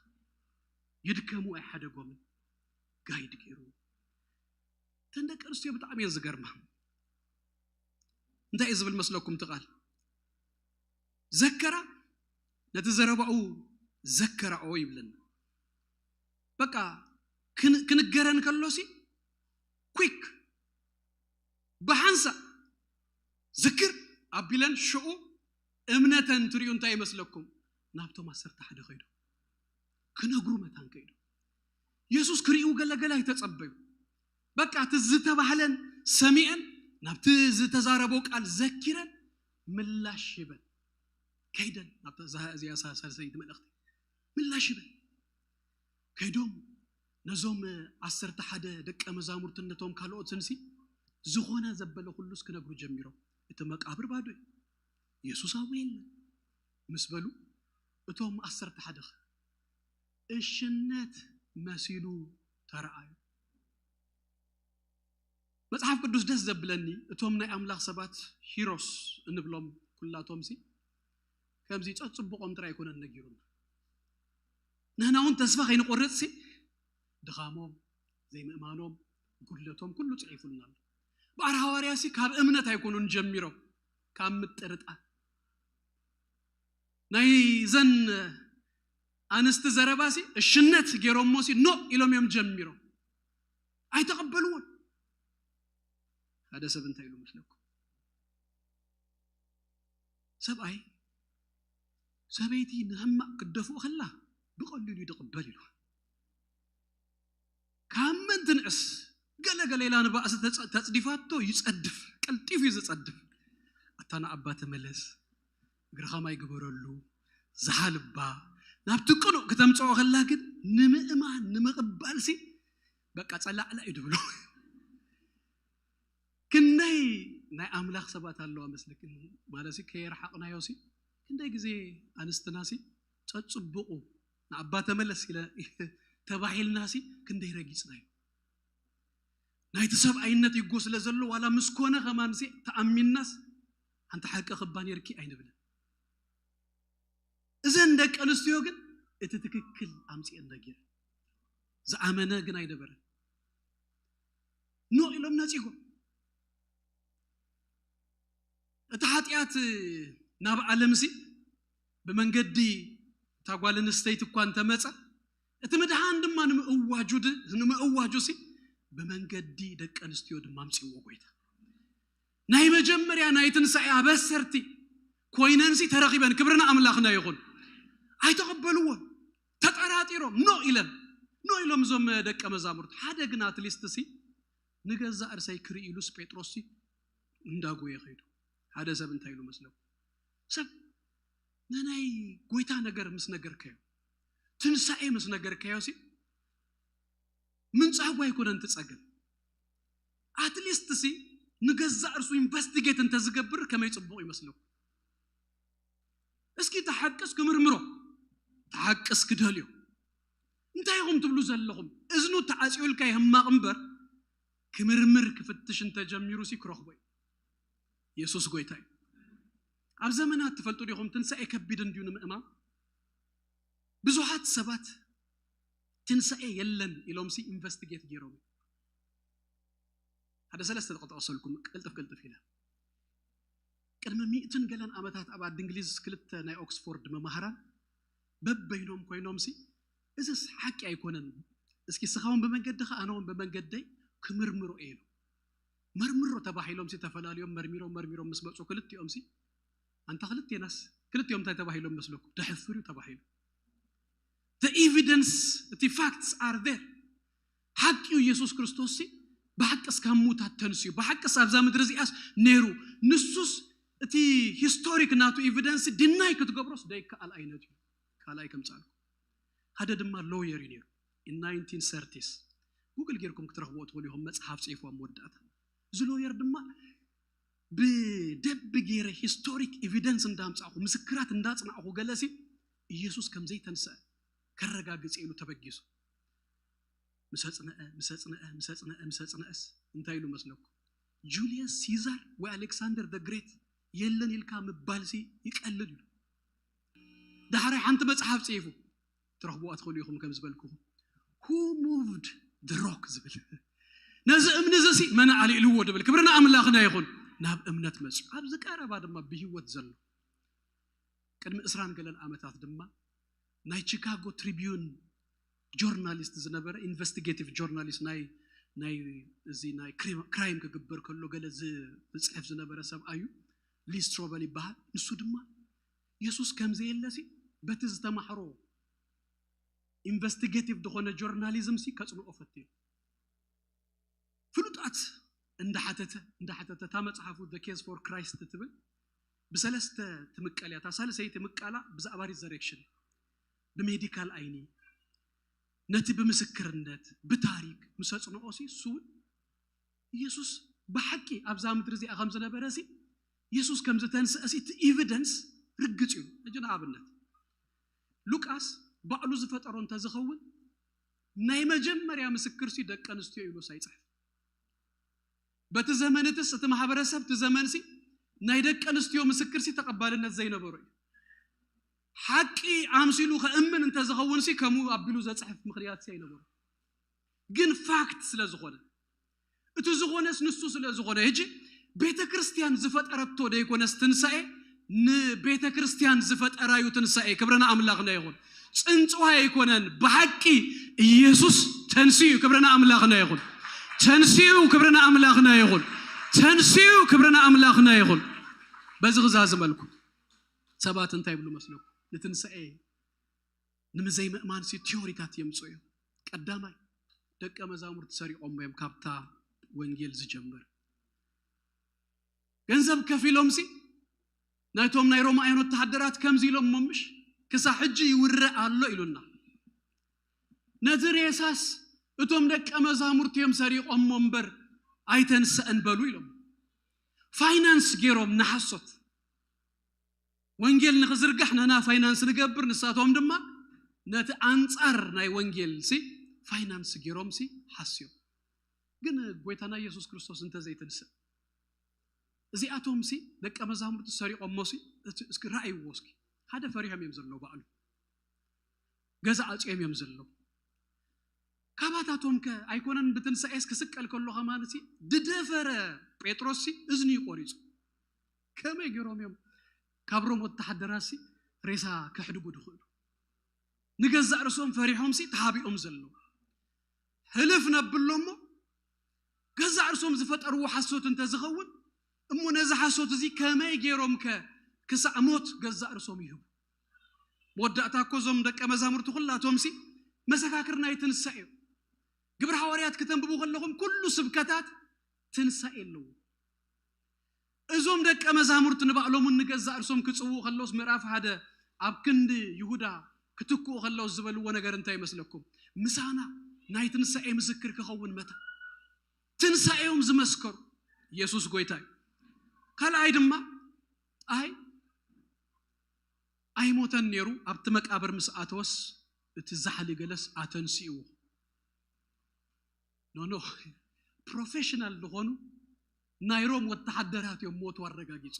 ይድከሙ ኣይሓደጎምን። ጋይድ ገይሩ። እተን ደቂ ኣንስትዮ ብጣዕሚ እየን ዝገርማ። እንታይ እዩ ዝብል መስለኩም እቲ ቃል? ዘከራ ነቲ ዘረባኡ ዘከራኦ ይብለና። በቃ ክን- ክንገረን ከሎሲ ኩክ ብሓንሳእ ዝክር ኣቢለን ሽዑ እምነተን ትሪኡ እንታይ ይመስለኩም? ናብቶም ዓሰርተ ሓደ ከይዱ ክነግሩ መታን ከይዱ። የሱስ ክሪኡ ገለገለ ኣይተጸበዩ። በቃ እቲ ዝተባህለን ሰሚዐን ናብቲ ዝተዛረቦ ቃል ዘኪረን ምላሽ ሂበን ከይደን ናብታ እዛ እዚኣ ሳ- ሳልሰይቲ መልእኽቲ ምላሽ ሂበን ከይዶም ነዞም ዓሰርተ ሓደ ደቀ መዛሙርትን ነቶም ካልኦትን ሲ ዝኾነ ዘበለ ኩሉስ ክነግሩ ጀሚሮም። እቲ መቃብር ባዶ እዩ፣ የሱስ ኣብኡ የለን ምስ በሉ እቶም ዓሰርተ ሓደ ኸ እሽነት መሲሉ ተረኣዩ። መጽሓፍ ቅዱስ ደስ ዘብለኒ እቶም ናይ ኣምላኽ ሰባት ሂሮስ እንብሎም ኩላቶም ሲ ከምዚ ጸጽብቆም ጥራይ ኣይኮነን ነጊሩና። ንሕና እውን ተስፋ ከይንቆርጽ ሲ ድኻሞም ዘይምእማኖም ጉድለቶም ኩሉ ጽሒፉልና ኣሎ። በዓል ሃዋርያ ሲ ካብ እምነት ኣይኮኑን ጀሚሮም ካብ ምጥርጣር ናይ ዘን ኣንስቲ ዘረባ ሲ እሽነት ገይሮሞ ሲ ኖ ኢሎም እዮም ጀሚሮም ኣይተቐበልዎን። ሓደ ሰብ እንታይ ኢሉ መስለኩም? ሰብኣይ ሰበይቲ ንሕማቕ ክደፍኦ ከላ ብቐሊሉ ይድቕበል ኢሉ ካብ መን ትንዕስ ገለ ገለ ኢላ ንባእሲ ተጸ- ተጽዲፋቶ ይጸድፍ። ቀልጢፉ እዩ ዝጸድፍ። ኣታ ንኣባ ተመለስ፣ እግርኻ ማይ ግበረሉ፣ ዝሃልባ ናብቲ ቅኑዕ ክተምጽኦ ከላ ግን ንምእማን ንምቕባል ሲ በቃ ጸላዕላ እዩ ድብሎ። ክንደይ ናይ ኣምላኽ ሰባት ኣለዋ መስለክን ማለት ሲ ከየርሓቕናዮ ሲ ክንደይ ግዜ ኣንስትና ሲ ጸጽብቑ ንኣባ ተመለስ ኢለ ተባሂልና ሲ ክንደይ ረጊጽናዮ። ናይቲ ሰብኣይነት ይጎ ስለ ዘሎ ዋላ ምስ ኮነ ከማን ሲ ተኣሚንናስ ሓንቲ ሓቂ ክባ ነርኪ ኣይንብልን። እዘን ደቂ ኣንስትዮ ግን እቲ ትክክል ኣምፅኤን ነጊረን ዝኣመነ ግን ኣይነበረን። ኖ ኢሎም ነፂጎም። እቲ ሓጢኣት ናብ ዓለምሲ ብመንገዲ እታ ጓል ኣንስተይቲ እኳ እንተመፀ እቲ ምድሓን ድማ ንምእዋጁ ድ- ንምእዋጁ ሲ ብመንገዲ ደቂ ኣንስትዮ ድማ ኣምፅዎ ጎይታ። ናይ መጀመርያ ናይ ትንሳኤ ኣበሰርቲ ኮይነንሲ ተረኺበን ክብርና ኣምላኽና ይኹን። ኣይተቐበልዎን። ተጠራጢሮም ኖ ኢለን ኖ ኢሎም እዞም ደቀ መዛሙርት ሓደ ግን ኣትሊስት ሲ ንገዛእ እርሰይ ክርኢ ኢሉስ ጴጥሮስ ሲ እንዳጎየ ኸይዱ። ሓደ ሰብ እንታይ ኢሉ መስለኩም? ሰብ ነናይ ጎይታ ነገር ምስ ነገርካዮ ትንሳኤ ምስ ነገርካዮ ሲ ምንጻጉ ኣይኮነን ትጸገም። ኣትሊስት ሲ ንገዛእ እርሱ ኢንቨስቲጌት እንተዝገብር ከመይ ጽቡቕ ይመስለኩም? እስኪ ተሓቅስ ክምርምሮ ተሓቅስ ክደልዮ እንታይ ኢኹም ትብሉ ዘለኹም? እዝኑ ተዓጽዩልካ ይህማቕ እምበር ክምርምር ክፍትሽ እንተጀሚሩ ሲ ክረኽቦ እዩ። የሱስ ጎይታ እዩ። ኣብ ዘመናት ትፈልጡ ዲኹም ትንሳኤ ከቢድ እንድዩ ንምእማን ብዙሓት ሰባት ትንሳኤ የለን ኢሎም ሲ ኢንቨስቲጌት ገይሮም ሓደ ሰለስተ ክጠቕሰልኩም ቅልጥፍ ቅልጥፍ ኢለ። ቅድሚ ሚእትን ገለን ዓመታት ኣብ ዓዲ እንግሊዝ ክልተ ናይ ኦክስፎርድ መማህራን በበይኖም ኮይኖም ሲ እዚስ ሓቂ ኣይኮነን፣ እስኪ ስኻውን ብመንገድኻ ኣነውን ብመንገደይ ክምርምሮ እየ ኢሉ። መርምሮ ተባሂሎም ሲ ተፈላልዮም መርሚሮም መርሚሮም ምስ መፁ ክልቲኦም ሲ ኣንታ ክልቴናስ ክልቲኦም እንታይ ተባሂሎም መስለኩም? ደሕፍር እዩ ተባሂሉ። The evidence እቲ facts are there። ሓቂ እዩ። ኢየሱስ ክርስቶስ ሲ ብሓቅስ ካብ ሙታት ተንስዩ ብሓቅስ ኣብዛ ምድሪ እዚኣስ ነይሩ። ንሱስ እቲ ሂስቶሪክ ናቱ ኤቪደንስ ዲናይ ክትገብሮስ ደይከኣል ዓይነት እዩ። ካልኣይ ከምፃልኩ ሓደ ድማ ሎየር እዩ ነይሩ። in nineteen thirties። ጉግል ጌርኩም ክትረኽብዎ ትኽእሉ ኢኹም። መጽሓፍ ጽሒፉ ኣብ መወዳእታ፣ እዚ ሎየር ድማ ብደንብ ገይረ ሂስቶሪክ ኤቪደንስ እንዳምጻእኹ፣ ምስክራት እንዳጽናዕኹ፣ ገለሲ ኢየሱስ ከም ዘይተንስአ ከረጋግጽ ኢሉ ተበጊሱ። ምስ ኣጽንአ ምስ ኣጽንአ ምስ ኣጽንአ ምስ ኣጽንአስ እንታይ ኢሉ መስለኩም? ጁልየስ ሲዛር ወይ ኣሌክሳንደር ደ ግሬት የለን ኢልካ ምባልሲ ይቀልል ኢሉ። ዳሕራይ ሓንቲ መጽሓፍ ጽሒፉ፣ ትረኽብዋ ትኽእሉ ኢኹም ከም ዝበልኩኹም፣ Who moved the rock ዝብል፣ ነዚ እምኒ እዚ ሲ መን ኣልዒልዎ ድብል። ክብርና ኣምላኽና ይኹን። ናብ እምነት መጽኡ። ኣብዚ ቀረባ ድማ ብህይወት ዘሎ፣ ቅድሚ ዕስራን ገለን ዓመታት ድማ ናይ ቺካጎ ትሪቢዩን ጆርናሊስት ዝነበረ፣ ኢንቨስቲጌቲቭ ጆርናሊስት፣ ናይ ናይ እዚ ናይ ክራይም ክግበር ከሎ ገለ ዝጽሕፍ ዝነበረ ሰብኣዩ፣ ሊ ስትሮበል ይበሃል። ንሱ ድማ የሱስ ከም ዘየለሲ በቲ ዝተማሕሮ ኢንቨስቲጌቲቭ ዝኾነ ጆርናሊዝም ሲ ከጽንኦ ፈትዩ። ፍሉጣት እንዳሓተተ እንዳሓተተ፣ እታ መጽሓፉ The Case for Christ ትብል ብሰለስተ ትምቀል እያ። እታ ሳልሰይቲ ምቃላ ብዛዕባ ሪዘሬክሽን፣ ብሜዲካል ኣይኒ፣ ነቲ ብምስክርነት ብታሪክ ምስ ኣጽንኦ ሲ እሱ እውን ኢየሱስ ብሓቂ ኣብዛ ምድሪ እዚኣ ከም ዝነበረ ሲ፣ ኢየሱስ ከም ዝተንስአ ሲ እቲ ኤቪደንስ ርግጽ እዩ። ሕጂ ንኣብነት ሉቃስ ባዕሉ ዝፈጠሮ እንተዝኸውን፣ ናይ መጀመርያ ምስክር ሲ ደቂ ኣንስትዮ ኢሉስ ኣይጽሕፍ። በቲ ዘመን እትስ እቲ ማሕበረሰብ እቲ ዘመን ሲ ናይ ደቂ ኣንስትዮ ምስክር ሲ ተቐባልነት ዘይነበሮ እዩ። ሓቂ ኣምሲሉ ከእምን እንተዝኸውን ሲ ከምኡ ኣቢሉ ዘጽሕፍ ምኽንያት ሲ ኣይነበሮ። ግን ፋክት ስለ ዝኾነ፣ እቲ ዝኾነስ ንሱ ስለ ዝኾነ፣ ሕጂ ቤተ ክርስቲያን ዝፈጠረቶ ደይኮነስ ትንሳኤ፣ ንቤተ ክርስቲያን ዝፈጠራዩ ትንሳኤ። ክብርና ኣምላኽና ይኹን። ጽንጽዋ ኣይኮነን። ብሓቂ ኢየሱስ ተንሲኡ። ክብርና ኣምላኽና ይኹን። ተንሲኡ። ክብርና ኣምላኽና ይኹን። ተንሲኡ። ክብርና ኣምላኽና ይኹን። በዚ ክዛዝመልኩ፣ ሰባት እንታይ ይብሉ መስለኩም? ንትንሳኤ ንምዘይምእማን ሲ ቲዮሪታት የምጽኡ እዮም። ቀዳማይ፣ ደቀ መዛሙርቲ ሰሪቖሞ እዮም። ካብታ ወንጌል ዝጀምር፣ ገንዘብ ከፊሎም ሲ ናይቶም ናይ ሮማውያን ወተሃደራት ከምዚ ኢሎም፣ እሞ ምሽ ክሳብ ሕጂ ይውረ ኣሎ ኢሉና። ነቲ ሬሳስ እቶም ደቀ መዛሙርቲ እዮም ሰሪቖሞ እምበር ኣይተንሰአን በሉ ኢሎም። ፋይናንስ ገይሮም ንሓሶት። ወንጌል ንኽዝርጋሕ ንሕና ፋይናንስ ንገብር፣ ንሳቶም ድማ ነቲ ኣንጻር ናይ ወንጌል ሲ ፋይናንስ ገይሮም ሲ ሓስዮም። ግን ጎይታና ኢየሱስ ክርስቶስ እንተዘይተንስእ፣ እዚኣቶም ሲ ደቀ መዛሙርቲ ሰሪቖሞ ሲ፣ እቲ እስኪ ረኣይዎ እስኪ። ሓደ ፈሪሖም እዮም ዘለዉ፣ ባዕሉ ገዛ ኣጽዮም እዮም ዘለዉ። ካባታቶም ከ ኣይኮነን ብትንሳኤስ ክስቀል ከሎ ከማን ሲ ድደፈረ ጴጥሮስ ሲ እዝኒ እዩ ቆሪጹ። ከመይ ገይሮም እዮም ካብ ሮም ወተሃደራት ሲ ሬሳ ከሕድጉ ድኽእሉ? ንገዛእ ርእሶም ፈሪሖም ሲ ተሃቢኦም ዘለዉ። ህልፍ ነብሎ እሞ፣ ገዛእ ርእሶም ዝፈጠርዎ ሓሶት እንተዝኸውን፣ እሞ ነዚ ሓሶት እዚ ከመይ ገይሮም ከ ክሳዕ ሞት ገዛእ ርእሶም ይህቡ? መወዳእታ እኮ እዞም ደቀ መዛሙርቲ ኩላቶም ሲ መሰካክር ናይ ትንሳኤ እዮም። ግብሪ ሃዋርያት ክተንብቡ ከለኹም ኩሉ ስብከታት ትንሳኤ ኣለዎ። እዞም ደቀ መዛሙርቲ ንባዕሎም እውን ንገዛእ ርእሶም ክጽውኡ ከለውስ፣ ምዕራፍ ሓደ ኣብ ክንዲ ይሁዳ ክትክኡ ከለውስ ዝበልዎ ነገር እንታይ ይመስለኩም? ምሳና ናይ ትንሳኤ ምስክር ክኸውን መታ። ትንሳኤ እዮም ዝመስከሩ። ኢየሱስ ጎይታ እዩ። ካልኣይ ድማ፣ ኣይ ኣይሞተን ነይሩ፣ ኣብቲ መቃብር ምስ ኣተወስ እቲ ዛሕሊ ገለስ ኣተንስእዎ። ኖ ኖ፣ ፕሮፌሽናል ዝኾኑ ናይ ሮም ወተሃደራት እዮም ሞቱ ኣረጋጊጹ።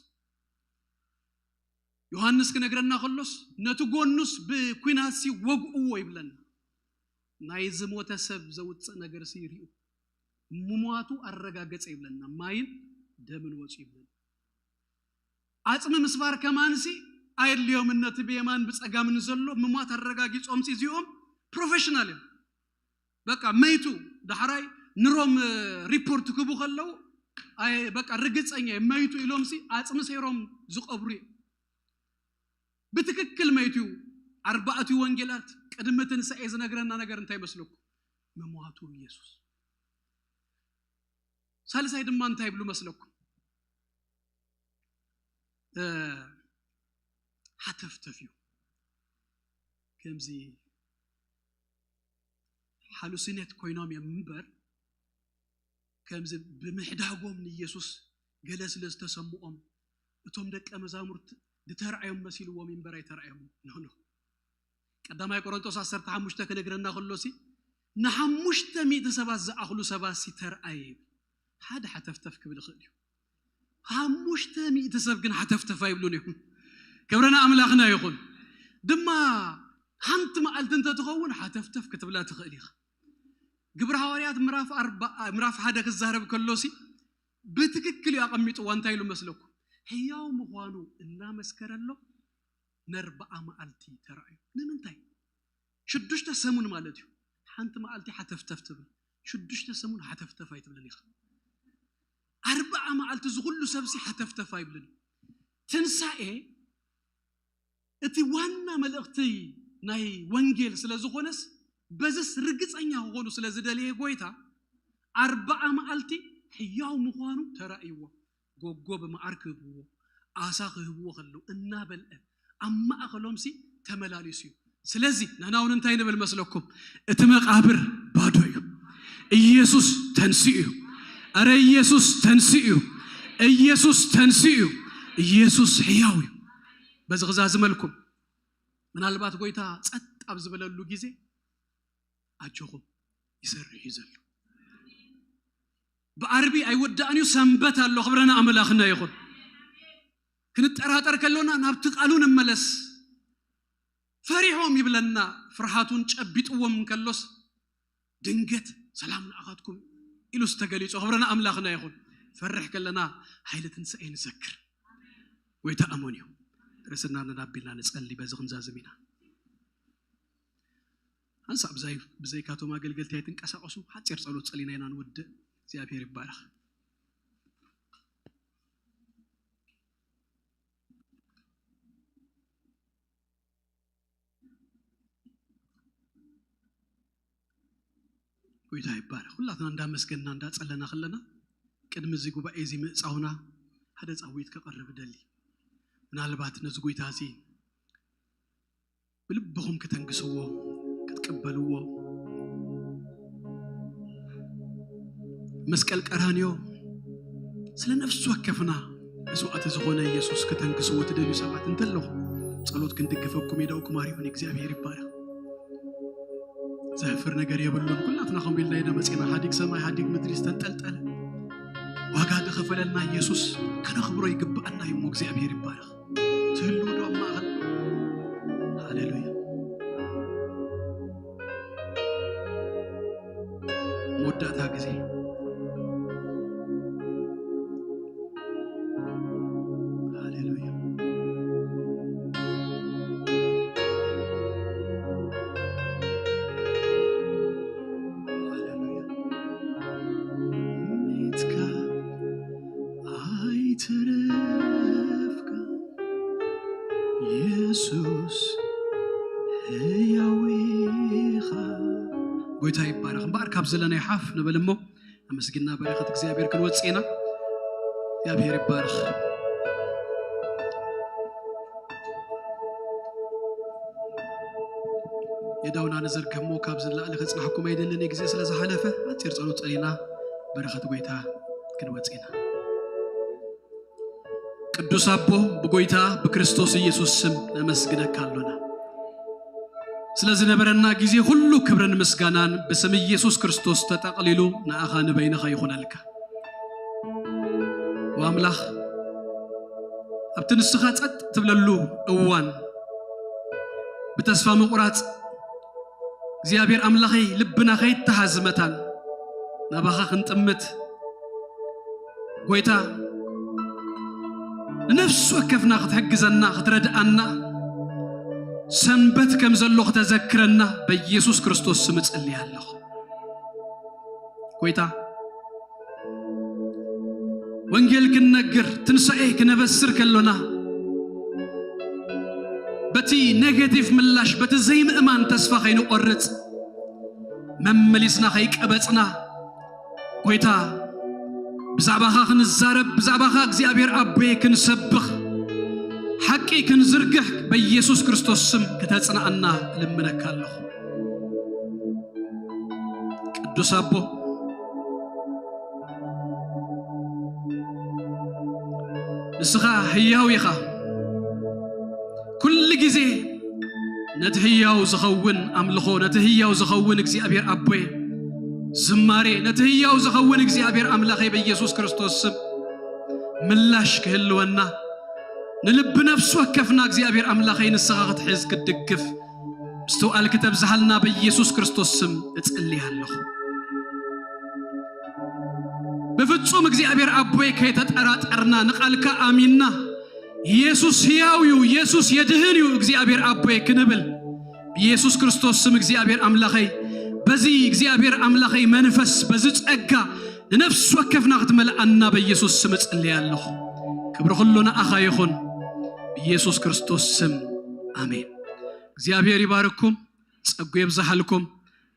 ዮሃንስ ክነግረና ከሎስ፣ ነቲ ጎኑስ ብኲናትሲ ወግእዎ ይብለና። ናይ ዝሞተ ሰብ ዘውጽእ ነገርሲ ሪኡ፣ ምሟቱ ኣረጋገጸ ይብለና። ማይን ደምን ወጹ ይብለና። ዓጽሚ ምስባር ከማንሲ ኣየድልዮምን። ነቲ ብየማን ብጸጋምን ዘሎ ምሟት ኣረጋጊጾምሲ፣ እዚኦም ፕሮፌሽናል እዮም። በቃ መይቱ፣ ዳሕራይ ንሮም ሪፖርት ክቡ ከለዉ፣ ኣይ በቃ ርግጸኛ እዩ መይቱ ኢሎምሲ ዓጽሚ ሰይሮም ዝቐብሩ እዮም። ብትክክል መይቱ እዩ። ኣርባዕቲ ወንጌላት ቅድሚ ትንሳኤ ዝነግረና ነገር እንታይ መስለኩም? ምሟቱ ኢየሱስ። ሳልሳይ ድማ እንታይ ይብሉ መስለኩም? እ፣ ሃተፍተፍ እዩ። ከምዚ ሃሉሲኔት ኮይኖም እዮም እምበር፣ ከምዚ ብምሕዳጎም ንኢየሱስ ገለ ስለ ዝተሰምኦም፣ እቶም ደቀ መዛሙርት ዝተራእዮም መሲልዎም እምበር ኣይተራእዮም። ኖ፣ ኖ። ቀዳማይ ቆሮንቶስ ዓሰርተ ሓሙሽተ ክነግረና ከሎሲ፣ ንሓሙሽተ ሚእቲ ሰባት ዝኣኽሉ ሰባት ሲ ተርኣየ ይብል። ሓደ ሓተፍተፍ ክብል ይኽእል እዩ። ሓሙሽተ ሚእቲ ሰብ ግን ሓተፍተፍ ኣይብሉን እዮም። ክብሪ ንኣምላኽና ይኹን። ድማ ሓንቲ መዓልቲ እንተትኸውን ሓተፍተፍ ክትብላ ትኽእል ኢኻ። ግብሪ ሃዋርያት ምዕራፍ ኣርባ፣ ምዕራፍ ሓደ ክዛረብ ከሎሲ ብትክክል እዩ ኣቐሚጥዋ። እንታይ ኢሉ መስለኩም? ህያው ምዃኑ እናመስከረሎም ነርብዓ መዓልቲ ተራእዩ። ንምንታይ? ሽዱሽተ ሰሙን ማለት እዩ። ሓንቲ መዓልቲ ሓተፍተፍ ትብል፣ ሽዱሽተ ሰሙን ሓተፍተፍ ኣይትብልን ኢኻ። ኣርብዓ መዓልቲ እዚ ኩሉ ሰብሲ ሓተፍተፍ ኣይብልን እዩ። ትንሳኤ እቲ ዋና መልእኽቲ ናይ ወንጌል ስለ ዝኾነስ፣ በዝስ ርግጸኛ ክኾኑ ስለ ዝደለየ ጎይታ፣ ኣርብዓ መዓልቲ ሕያው ምዃኑ ተራእይዎ። ጎጎ ብመዓር ክህብዎ፣ ዓሳ ክህብዎ ከለዉ እናበልዐ ኣብ ማእኸሎምሲ ተመላሊሱ እዩ። ስለዚ ንሕና እውን እንታይ ንብል መስለኩም? እቲ መቓብር ባዶ እዩ። ኢየሱስ ተንሲኡ እዩ። ኣረ ኢየሱስ ተንሲኡ እዩ። ኢየሱስ ተንሲኡ እዩ። ኢየሱስ ሕያው እዩ። በዚ ክዛዝመልኩም፣ ምናልባት ጎይታ ጸጥ ኣብ ዝበለሉ ግዜ፣ ኣጆኹም፣ ይሰርሕ እዩ ዘሎ። ብዓርቢ ኣይወዳእን እዩ፣ ሰንበት ኣሎ። ክብሪ ንኣምላኽና ይኹን። ክንጠራጠር ከሎና ናብቲ ቃሉ ንመለስ። ፈሪሖም ይብለና፣ ፍርሃቱን ጨቢጥዎም እንከሎስ ድንገት ሰላም ንኣኻትኩም ኢሉስ ተገሊጹ። ክብሪ ንኣምላኽና ይኹን። ፈርሕ ከለና ሓይሊ ትንሳኤ ንዘክር። ጎይታ ኣመን እዩ። ርእስና ነናቢልና ንጸሊ፣ በዚ ክንዛዝም ኢና። ሓንሳእ ብዛይ-፣ ብዘይካቶም ኣገልገልቲ ኣይትንቀሳቐሱ። ሓጺር ጸሎት ጸሊና ኢና ንወድእ። እግዚኣብሔር ይባረኽ። ጎይታ ይባረኽ። ኩላትና እንዳመስገንና እንዳጸለና ከለና፣ ቅድሚ እዚ ጉባኤ እዚ ምእጻውና ሓደ ጻዊት ከቐርብ እደሊ። ምናልባት ነዚ ጎይታ እዚ ብልብኹም ከተንግስዎ፣ ክትቅበልዎ፣ መስቀል ቀራንዮ ስለ ነፍሲ ወከፍና መስዋእቲ ዝኾነ ኢየሱስ ከተንግስዎ ትደልዩ ሰባት እንተለኹም፣ ጸሎት ክንድግፈኩም የደውኩም ኣሪኹን። እግዚኣብሔር ይባረኽ። ዘሕፍር ነገር የብሉን። ኩላትና ከምኡ ኢልና ኢና መጺና። ሓዲግ ሰማይ፣ ሓዲግ ምድሪ ዝተንጠልጠለ ዋጋ ዝኸፈለልና ኢየሱስ ከነኽብሮ ይግብኣና እዩ እሞ። እግዚኣብሔር ይባረኽ። ትህልው ዶ ኣብ ማእኸል? ሃሌሉያ። መወዳእታ ግዜ። ሃሌሉያ። ሃሌሉያ። ቤትካ ኣይትረፍካ የሱስ ህያው ኢኻ። ጎይታ ይባረኽ። እምበኣር ካብ ዘለናዮ ሓፍ ንበል እሞ ኣመስግና በረኸት እግዚኣብሔር ክንወጽእ ኢና። እግዚኣብሔር ይባረኽ። የዳውና ንዘርግሕሞ ካብ ዝላእሊ ከጽናሕኩም ኣይደልን፣ ግዜ ስለ ዝሓለፈ ኣጭር ጸሎት ጸሊና በረኸት ጎይታ ክንወጽእ ኢና። ቅዱስ ኣቦ፣ ብጎይታ ብክርስቶስ ኢየሱስ ስም ነመስግነካ ኣሎና። ስለ ዝነበረና ግዜ ኩሉ ክብርን ምስጋናን ብስም ኢየሱስ ክርስቶስ ተጠቕሊሉ ንኣኻ ንበይንኻ ይኹነልካ። ወኣምላኽ፣ ኣብቲ ንስኻ ጸጥ ትብለሉ እዋን፣ ብተስፋ ምቑራጽ፣ እግዚኣብሔር ኣምላኸይ፣ ልብና ከይተሃዝ መታን ናባኻ ክንጥምት፣ ጎይታ፣ ንነፍሲ ወከፍና ክትሕግዘና፣ ክትረድኣና፣ ሰንበት ከም ዘሎ ክተዘክረና በኢየሱስ ክርስቶስ ስም እጽሊ ኣለኹ። ጎይታ፣ ወንጌል ክንነግር፣ ትንሳኤ ክነበስር ከሎና፣ በቲ ኔጌቲቭ ምላሽ፣ በቲ ዘይምእማን ተስፋ ከይንቆርጽ፣ መመሊስና ከይቀበጽና፣ ጎይታ፣ ብዛዕባኻ ክንዛረብ፣ ብዛዕባኻ እግዚኣብሔር ኣቦየ ክንሰብኽ፣ ሓቂ ክንዝርግሕ በኢየሱስ ክርስቶስ ስም ክተጽንኣና እልምነካ ኣለኹ። ቅዱስ ኣቦ፣ ንስኻ ህያው ኢኻ። ኩሉ ግዜ ነቲ ህያው ዝኸውን ኣምልኾ፣ ነቲ ህያው ዝኸውን እግዚኣብሔር ኣቦይ ዝማሬ፣ ነቲ ህያው ዝኸውን እግዚኣብሔር ኣምላኸይ በኢየሱስ ክርስቶስ ስም ምላሽ ክህልወና፣ ንልቢ ነፍሲ ወከፍና እግዚኣብሔር ኣምላኸይ ንስኻ ክትሕዝ ክትድግፍ ምስትውዓል ክተብዝሃልና በኢየሱስ ክርስቶስ ስም እጽሊ ኣለኹ። ብፍጹም እግዚኣብሔር ኣቦይ ከይተጠራጠርና ንቓልካ ኣሚንና ኢየሱስ ሕያው እዩ፣ ኢየሱስ የድህን እዩ እግዚኣብሔር ኣቦይ ክንብል ብኢየሱስ ክርስቶስ ስም እግዚኣብሔር ኣምላኸይ፣ በዚ እግዚኣብሔር ኣምላኸይ መንፈስ፣ በዚ ጸጋ ንነፍሲ ወከፍና ክትመልኣና በኢየሱስ ስም እጽሊ ኣለኹ። ክብሪ ኩሉ ንኣኻ ይኹን ብኢየሱስ ክርስቶስ ስም ኣሜን። እግዚኣብሔር ይባርኩም፣ ጸጉ የብዝሓልኩም፣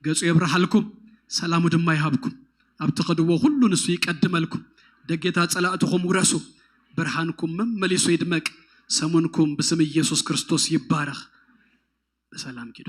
ገጹ የብርሃልኩም፣ ሰላሙ ድማ ይሃብኩም። ኣብ ትኸድዎ ኩሉ ንሱ ይቀድመልኩም። ደጌታ ጸላእትኹም ውረሱ፣ ብርሃንኩም መመሊሱ ይድመቅ። ሰሙንኩም ብስም ኢየሱስ ክርስቶስ ይባረኽ። ብሰላም ኪዱ።